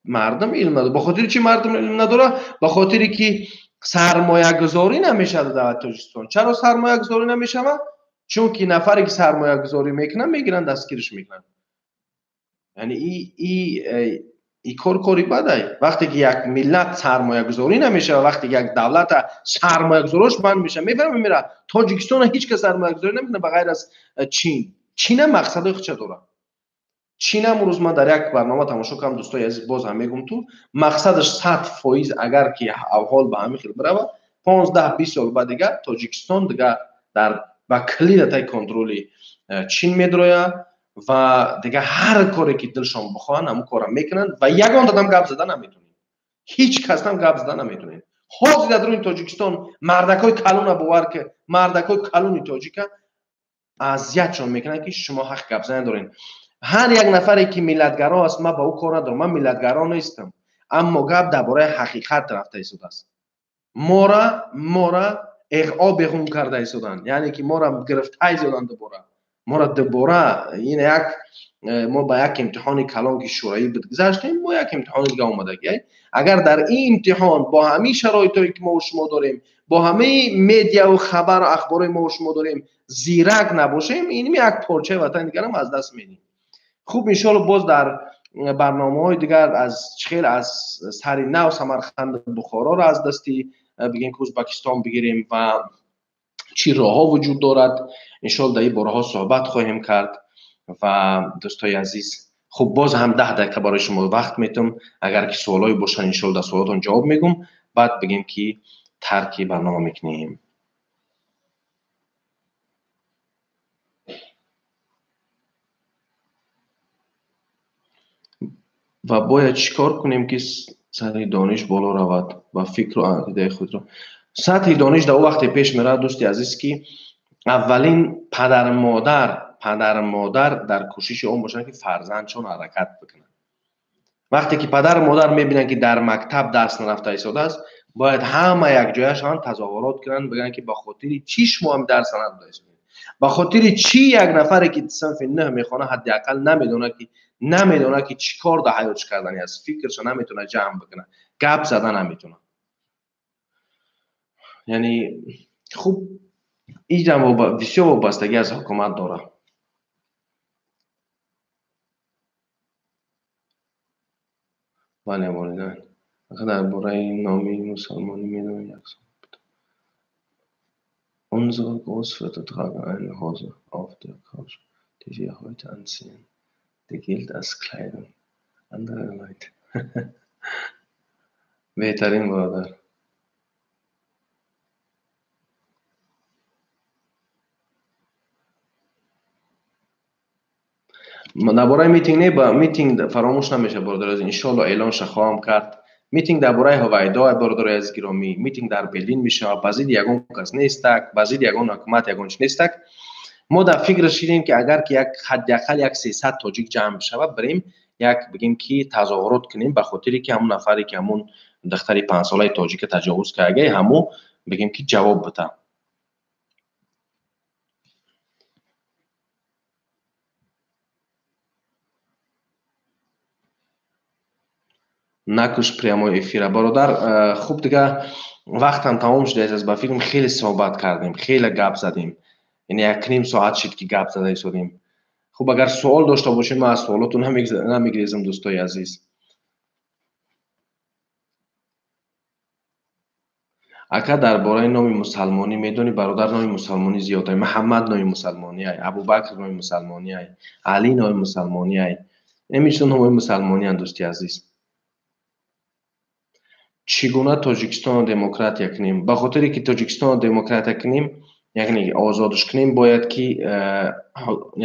мардум илм надорад. Ба хотири чӣ мардум илм надорад? Ба хотире ки сармоягузорӣ намешавад дар Тоҷикистон. Чаро сармоягузорӣ намешавад? Чунки нафаре ки сармоягузорӣ мекунад, мегиранд, дастгириш мекунанд. Яъне и кор кори бадай. Вақте ки як миллат сармоягузорӣ намешавад, вақте ки як давлата сармоягузорош банд мешавад, мефаҳмед, мера Тоҷикистона ҳеҷ кас сармоягузорӣ намекунад ба ғайр аз Чин. Чин ҳам мақсадҳои худша дорад. Чин ҳам рӯз ман дар як барнома тамошо кардам, дӯстои азиз, боз ҳам мегӯм, ту мақсадаш 100% агар ки авҳол ба ҳамин хел биравад, 15-20 сол баъд дигар Тоҷикистон дигар дар ба калидатай контроли Чин медрояд ва дигар ҳар коре ки дилшон бихоҳанд, ҳамон корро мекунанд ва ягон одам гап зада наметонед. Ҳеҷ касам гап зада наметонед. Ҳозир дар даруни Тоҷикистон мардакҳои калона, бовар ки мардакҳои калони тоҷика Азиятшон мекунанд, ки шумо ҳақ гапзанӣ доред. Ҳар як нафаре ки миллатгаро аст, ман ба ӯ кор надорам, ман миллатгаро нестам, аммо гап дар бораи ҳақиқат рафта истодааст. Мора иғо беғун карда истоданд, яъне ки мора гирифта истоданд дубора. Мора дубора ин як мо ба як имтиҳони калон, ки шӯравӣ буд, гузаштем, мо як имтиҳони дига омадагӣ. Агар дар ин имтиҳон бо ҳамин шароитое ки мо шумо дорем, бо ҳамаи медиаву хабару ахборое мо шумо дорем, зирак набошем, ин як порчаи ватани дигарам аз даст медиҳем. Хуб, иншоалло боз дар барномаҳои дигар аз хел аз сари нав Самарқанду Бухороро аз дасти бигем ки Ӯзбекистон бигирем ва чӣ роҳҳо вуҷуд дорад, иншоалло дар ин бораҳо суҳбат хоҳем кард. Ва дӯстои азиз, хуб, боз ҳам 10 дақиқа барои шумо вақт метум, агар ки суолое бошанд, иншоалло дар суолотон ҷавоб мегӯм, баъд бигем ки тарки барнома мекунем. Ва бояд чӣ кор кунем, ки сатҳи дониш боло равад ва фикру ақидаи худро? Сатҳи дониш дар он вақте пеш меравад, дӯсти азиз, ки аввалин падару модар дар кӯшиши он бошанд, ки фарзандшон ҳаракат бикунанд. Вақте ки падару модар мебинанд, ки дар мактаб дарс нарафта истодааст, бояд ҳама якҷоя шаванд, тазоҳурот кунанд, бигӯянд, ки ба хотири чӣ шумо ҳам дарс нарафта истодед, ба хотири чӣ як нафаре ки синфи нӯҳ мехонад, ҳадди ақал намедонад, ки чӣ кор дар ҳаётш кардани аст, фикршо наметавонад ҷамъ бикунад, гап зада наметавонад. Яъне хуб, инам бисёр вобастагӣ аз ҳукумат дорад. Бале, волидайн. Дар бораи номи мусалмонӣ медонед? Як савол. Unsere Großväter tragen eine Hose auf der Couch, die wir heute anziehen. Die gilt als Kleidung anderer Leute. Беҳтарин, бародар. Дар бораи митинг не, ба митинг фаромӯш намешавад, бародари азиз, иншоалло эълонша хоҳам кард. Митинг дар бораи ҳувайдо, бародари азиз гиромӣ, митинг дар Берлин мешавад, ба зидди ягон кас нестак, ба зидди ягон ҳукумат, ягон чи нестак. Мо дар фикр шидем, ки агар ки як ҳадди ақал як 300 тоҷик ҷамъ бишавад, бирем, як бигем ки тазоҳурот кунем, ба хотире ки ҳамон нафаре ки ҳамон духтари 5-солаи тоҷика таҷовуз карда, ҳамун бигем ки ҷавоб бита. Накуш прямой эфира, бародар. Хуб, дига вақтам тамом шудааст. Ба фикрам, хеле суҳбат кардем, хеле гап задем, яъне як ним соат шид, ки гап зада истодем. Хуб, агар суол дошта бошед, ман аз суолотон намегирезам, дӯстои азиз. Ака, дар бораи номи мусалмонӣ медонӣ? Бародар, номи мусалмонӣ зиёд ай. Муҳаммад номи мусалмонӣ ай, Абубакр номи мусалмонӣ ай, Алӣ номи мусалмонӣ ай, эмичто номҳои мусалмонианд, дӯсти азиз. Чӣ гуна Тоҷикистонро демократия кунем? Ба хотире ки Тоҷикистонро демократия кунем, яъне озодш кунем, бояд ки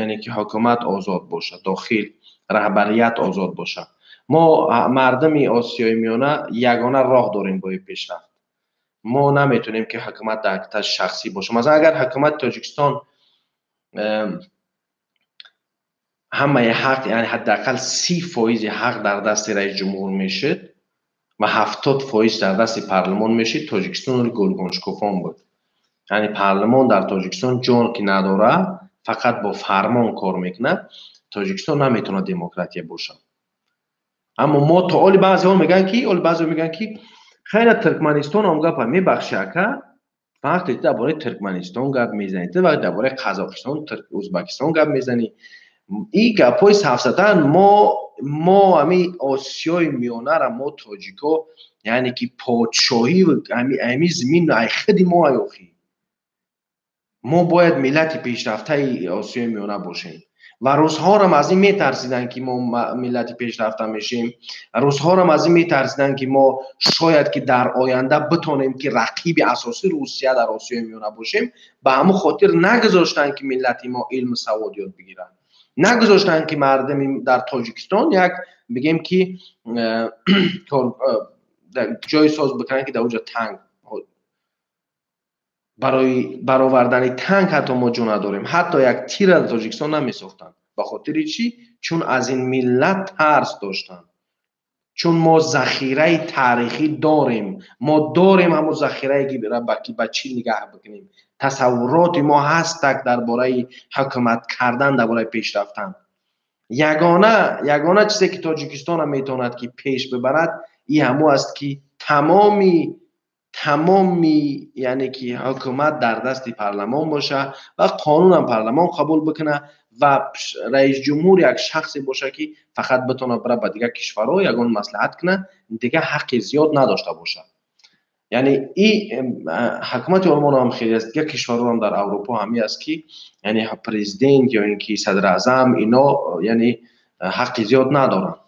яъне ки ҳукумат озод бошад, дохил раҳбарият озод бошад. Мо мардуми Осиёи Миёна ягона роҳ дорем бои пешрафт. Мо наметавонем, ки ҳукумат дар дасти шахсӣ бошад. Масалан, агар ҳукумати Тоҷикистон ҳамаи ҳақ, яъне ҳадди ақал 30 фоизи ҳақ дар дасти раиси ҷумҳур мешуд ва 70 фоиз дар дасти парлумон мешид, Тоҷикистон гулгоншукуфон буд. Яъне парлумон дар Тоҷикистон ҷон ки надорад, фақат бо фармон кор мекунад, Тоҷикистон наметавонад демократия бошад. Аммо мо то оли баъзеҳо мегӯянд ки, оли баъзеҳо мегӯянд, ки хайра, Туркманистон ҳам гапа. Мебахши, ака, вақте ту дар бораи Туркманистон гап мезанӣ, ту вақте дар бораи Қазоқистон, Ӯзбекистон гап мезанӣ, ин гапҳои сафсатан. Мо ҳами Осиёи Миёнара, мо тоҷико, яъне ки подшоҳӣ ҳами зимин ай худи мо ай. Охӣ, мо бояд миллати пешрафтаи Осиёи Миёна бошем. Ва русҳорам аз ин метарсиданд, ки мо миллати пешрафта мешем. Русҳорам аз ин метарсиданд, ки мо шояд ки дар оянда битонем, ки рақиби асосии Русия дар Осиёи Миёна бошем. Ба ҳамон хотир нагузоштанд, ки миллати мо илму савод ёд бигирад, нагузоштанд, ки мардуми дар Тоҷикистон як бигем ки ҷое соз бикунанд, ки дар оҷа танг. Барои баровардани танк ҳатто мо ҷо надорем. Ҳатто як тира дар Тоҷикистон намесохтанд. Ба хотири чӣ? Чун аз ин миллат тарс доштанд. Чун мо захираи таърихӣ дорем. Мо дорем ҳамон захирае ки ба чӣ нигаҳ бикунем. Тасаввуроти мо ҳастак дар бораи ҳукумат кардан, дар бораи пеш рафтан. Ягона чизе ки Тоҷикистонро метавонад ки пеш бибарад, ин ҳамо аст ки тамоми яъне ки ҳукумат дар дасти парлумон боша ва қонунам парлумон қабул бикунад ва раис ҷумҳур як шахсе боша ки фақат битавонад бира ба дигар кишварҳо ягон маслиҳат кунад, дигар ҳаққи зиёд надошта бошад. Яъне ин ҳукумати Олмон ҳам хеле аст, дигар кишварҳо ҳам дар Аврупо ҳамин аст ки яъне президент ё ин ки садр-аъзам ино яъне ҳаққи зиёд надоранд.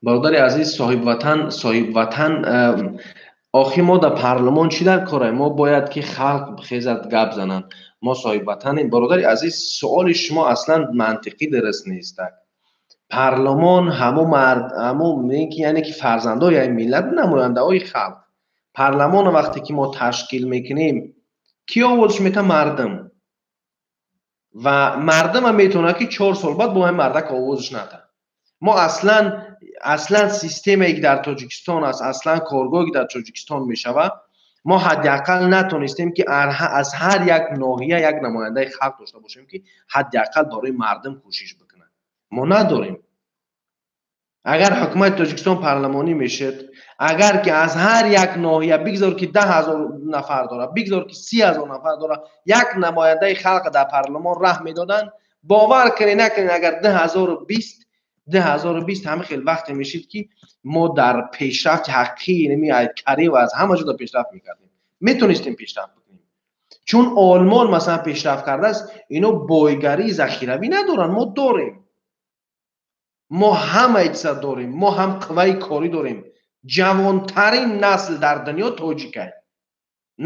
Бародари азиз, соҳибватан, охи мо дар парлумон чӣ дар корае? Мо бояд ки халқ хезад гап зананд. Мо соҳибватанем. Бародари азиз, суоли шумо аслан мантиқӣ дуруст нест. Парлумон ҳамо мард, ҳамо яъне ки фарзандои ин миллат, намояндаҳои халқ. Парлумонро вақте ки мо ташкил мекунем, ки овозш метавад? Мардум. Ва мардумам метавонад ки 4 сол баъд бо ҳамин мардак овозш надиҳад. Мо аслан системае ки дар Тоҷикистон аст, аслан коргоҳе ки дар Тоҷикистон мешавад, мо ҳадди ақал натонистем ки аз ҳар як ноҳия як намояндаи халқ дошта бошем ки ҳадди ақал барои мардум кӯшиш бикунад. Мо надорем. Агар ҳукумати Тоҷикистон парлумонӣ мешуд, агар ки аз ҳар як ноҳия бигзор ки 10 000 нафар дорад, бигзор ки 30 000 нафар дорад, як намояндаи халқ дар парлумон раҳ медоданд, бовар кунед накунед, агар 2020 ҳама хел вақте мешид ки мо дар пешрафти ҳақиқӣ, яъне карӣ ва аз ҳама ҷо пешрафт мекардем, метонистем пешрафт бикунем. Чун Олмон масалан пешрафт кардааст, ино бойгарии захиравӣ надоранд, мо дорем. Мо ҳамаи чиза дорем, мо ҳам қувваи корӣ дорем. Ҷавонтарин насл дар дунё тоҷик аст.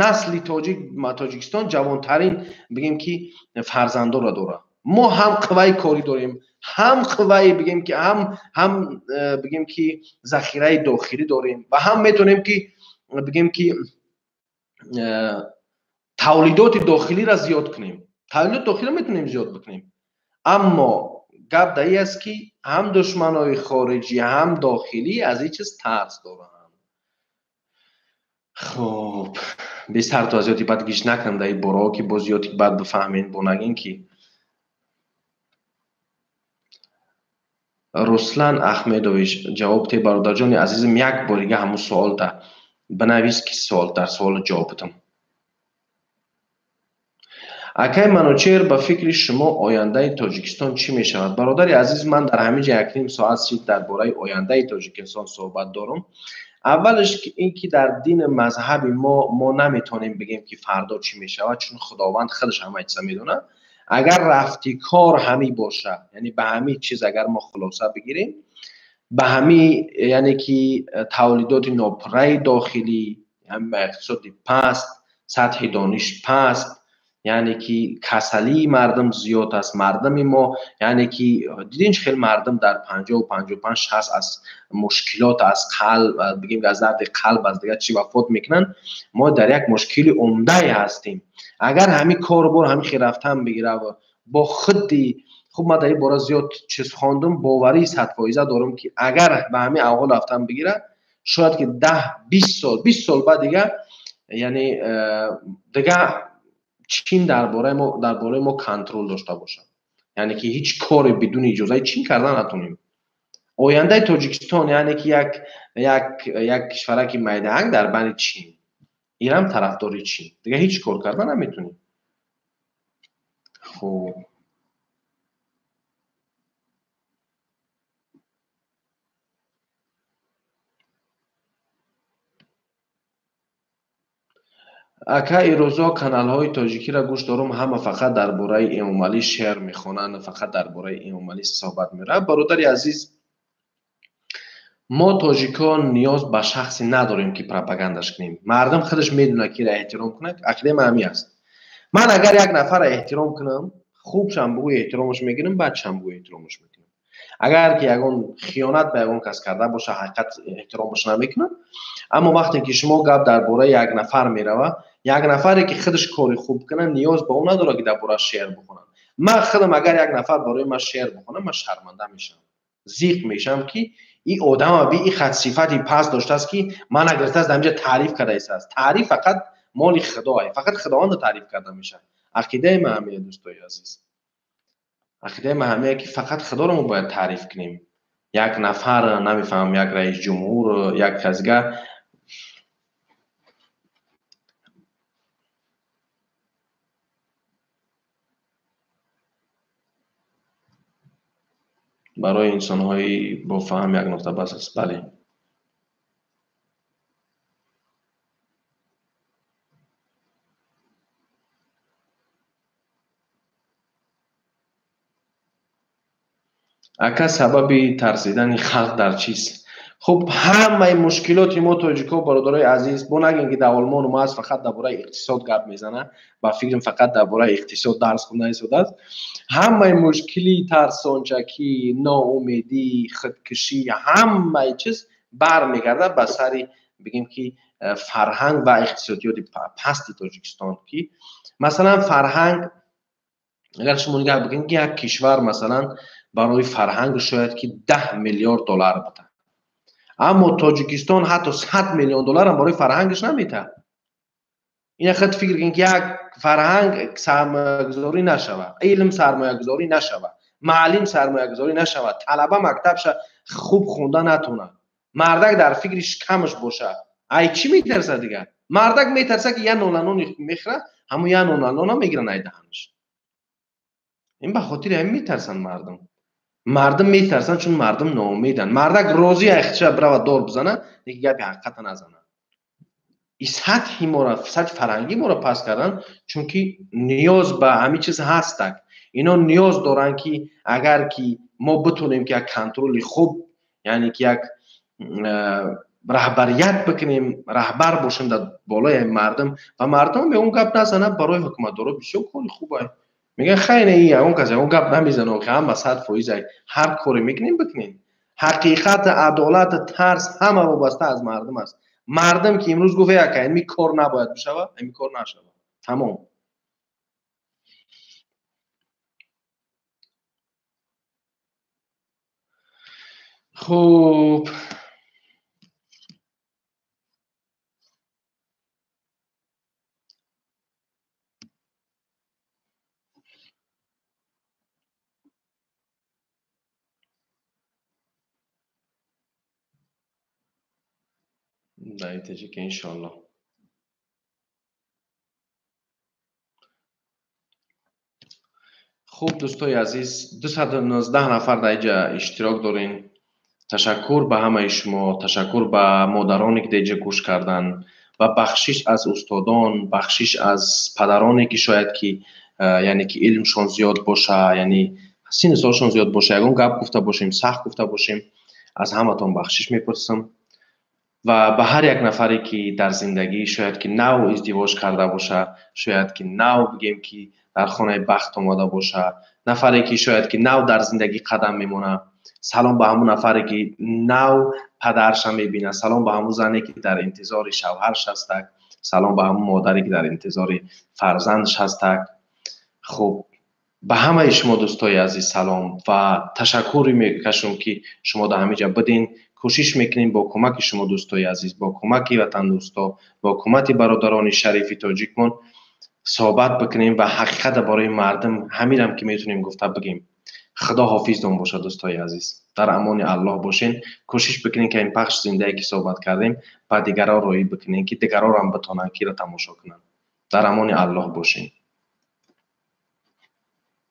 Насли тоҷик, Тоҷикистон ҷавонтарин бигем ки фарзандоро дорад. Мо ҳам қувваи корӣ дорем, ҳам қувваи бигем ки ҳам бигем ки захираи дохилӣ дорем ва ҳам метавонем ки бигем ки тавлидоти дохилиро зиёд кунем. Тавлидоти дохилиро метавонем зиёд бикунем. Аммо гап дар ин аст ки ҳам душманои хориҷӣ, ҳам дохилӣ аз ин чиз тарс доранд. Хуб, бесар то аз ёди бад гиш накунам дар ин бораҳо ки боз ёди бад бифаҳмед, бо нагин ки Руслан Ахмедович ҷавоб те. Бародарҷони азизам, як бор дига ҳамун суол да бинавис ки суол дар суолу ҷавоб бидам. Акай Манучеҳр, ба фикри шумо ояндаи Тоҷикистон чӣ мешавад? Бародари азиз, ман дар ҳамин ҷа 1,5 соат шид дар бораи ояндаи Тоҷикистон суҳбат дорам. Аввалаш ин ки дар дини мазҳаби мо наметавонем бигем ки фардо чӣ мешавад, чун Худованд худаш ҳама чиза медонад. Агар рафти кор ҳамин бошад, яъне ба ҳамин чиз агар мо хулоса бигирем, ба ҳамин яъне ки тавлидоти нопурраи дохилӣ, ҳамин ба иқтисоди паст, сатҳи дониш паст, яъне ки касалии мардум зиёд аст. Мардуми мо, яъне ки дидин чӣ хел мардум дар 50, 55, 60 аз мушкилот, аз қалб, бигем аз дарди қалб, аз дигар чӣ вафот мекунанд. Мо дар як мушкили умдае ҳастем. Агар ҳамин корбор ҳамин хел рафтан бигира ва бо худи хуб, ман дар ин бора зиёд чиз хондум, боварии 100% дорам ки агар ба ҳамин аҳвол рафтан бигира, шояд ки 10, 20 сол, 20 сол баъд дига, яъне дига Чин дар бораи мо контрол дошта бошад. Яъне ки ҳеҷ коре бидуни иҷозаи Чин кардан натонем. Ояндаи Тоҷикистон яъне ки як кишвараки майдаҳанг дар байни Чин. Инам тарафдори Чин. Дига ҳеҷ кор кардан наметонем. Хуб. Ака ирӯзо каналҳои тоҷикиро гӯш дорум, ҳама фақат дар бораи Эмомалӣ шеър мехонанд, фақат дар бораи Эмомалӣ суҳбат меравад. Бародари азиз, мо тоҷикон ниёз ба шахсе надорем ки пропагандаш кунем. Мардум худаш медонад ки ира эҳтиром кунад, ақидаи ман ҳамин аст. Ман агар як нафарро эҳтиром кунам, хубшам бугӯ эҳтиромаш мекунам, бадшам бугӯ эҳтиромаш мекунам. Агар ки ягон хиёнат ба ягон кас карда боша, ҳақиқат эҳтиромаш намекунам. Аммо вақте ки шумо гап дар бораи як нафар мерава, як нафаре ки худаш кори хуб кунад, ниёз ба ӯ надорад ки дар борааш шеър бихонад. Ман худам агар як нафар барои ман шеър бихонад, ман шарманда мешавам, зиқ мешавам ки ин одама би ин хат сифати паст доштааст ки мана гирифтааст дар инҷа таъриф кардаистааст. Таъриф фақат моли худое, фақат худовандо таъриф карда мешавад. Ақидаи ман ҳамия, дӯстои азиз, ақидаи ман ҳамия ки фақат худоро мо бояд таъриф кунем. Як нафар, намефаҳмам, як раис ҷумҳур, як касга. Барои инсонҳои бофаҳм як нуқта бас аст. Бале. Ака, сабаби тарсидани халқ дар чист? Хуб, ҳамаи мушкилоти мо тоҷико, бародарои азиз, бо нагем ки дар Олмон омааст фақат дар бораи иқтисод гап мезана, ба фикрам фақат дар бораи иқтисод дарс хонда истодааст. Ҳамаи мушкили тарсончакӣ, ноумедӣ, худкушӣ, ҳамаи чиз бармегардад ба сари, бигем ки, фарҳанг ва иқтисодиёти пасти Тоҷикистон, ки масалан фарҳанг, агар шумо нигаҳ бикунед ки як кишвар масалан барои фарҳанг шояд ки 10 миллиард доллар бидиҳад, аммо Тоҷикистон ҳатто 100 миллион долларам барои фарҳангаш наметаҳад. Ина худ фикр кунед ки як фарҳанг сармоягузорӣ нашавад, илм сармоягузорӣ нашавад, маълим сармоягузорӣ нашавад, талаба мактабша хуб хонда натонад, мардак дар фикри шикамаш бошад, ай чӣ метарсад дигар? Мардак метарсад ки як ноланони мехӯрад, ҳамун як ноланона мегиранд ай даҳанаш. Ин ба хотири ҳамин метарсанд мардум. Мардум метарсанд, чун мардум ноумеданд. Мардак розӣ айхча бирава дор бизана, лекин гапи ҳақиқата назана. Ин сатҳи моро, сатҳи фарҳангии моро паст кардан, чунки ниёз ба ҳамин чиз ҳастак. Ино ниёз доранд ки агар ки мо битонем ки як контроли хуб, яъне ки як раҳбарият бикунем, раҳбар бошем дар болои мардум ва мардум ягон гап назанад, барои ҳукуматдоро бисёр кори хуб ай. Мегӯянд хайр, ин ягон кас ягон гап намезанад, ки ҳама 100% ай, ҳар коре мекунем бикунем. Ҳақиқат, адолат, тарс ҳама вобаста аз мардум аст. Мардум ки имрӯз гуфт яка ин кор набояд бишавад, ин кор нашавад. Тамом. Хуб. Даитеҷи ки иншоаллоҳ. Хуб, дӯстои азиз, 219 нафар дар инҷа иштирок дорем. Ташаккур ба ҳамаи шумо, ташаккур ба модароне ки дар инҷа гӯш карданд ва бахшиш аз устодон, бахшиш аз падароне ки шояд ки, яъне ки илмшон зиёд боша, яъне синну солшон зиёд боша, ягон гап гуфта бошем, сахт гуфта бошем, аз ҳаматон бахшиш мепурсам. Ва ба ҳар як нафаре ки дар зиндагӣ шояд ки нав издивоҷ карда боша, шояд ки нав бигем ки дар хонаи бахт омада боша, нафаре ки шояд ки нав дар зиндагӣ қадам мемонад, салом ба ҳамун нафаре ки нав падарша мебинад, салом ба ҳамун зане ки дар интизори шавҳарш ҳастак, салом ба ҳамун модаре ки дар интизори фарзандш ҳастак. Хуб, ба ҳамаи шумо дӯстои азиз салом ва ташаккур мекашам ки шумо дар ҳамин ҷо будин. Кӯшиш мекунем бо кӯмаки шумо дӯстои азиз, бо кӯмаки ватандӯсто, бо кӯмаки бародарони шарифи тоҷикмон суҳбат бикунем ва ҳақиқата барои мардум ҳаминам ки метавонем гуфта бигем. Худо ҳофиздон бошад дӯстои азиз, дар амони Аллоҳ бошен. Кӯшиш бикунем ки ин пахш зиндае ки суҳбат кардем ба дигарон роҳӣ бикунем ки дигарорам битонанд киро тамошо кунанд. Дар амони Аллоҳ бошен.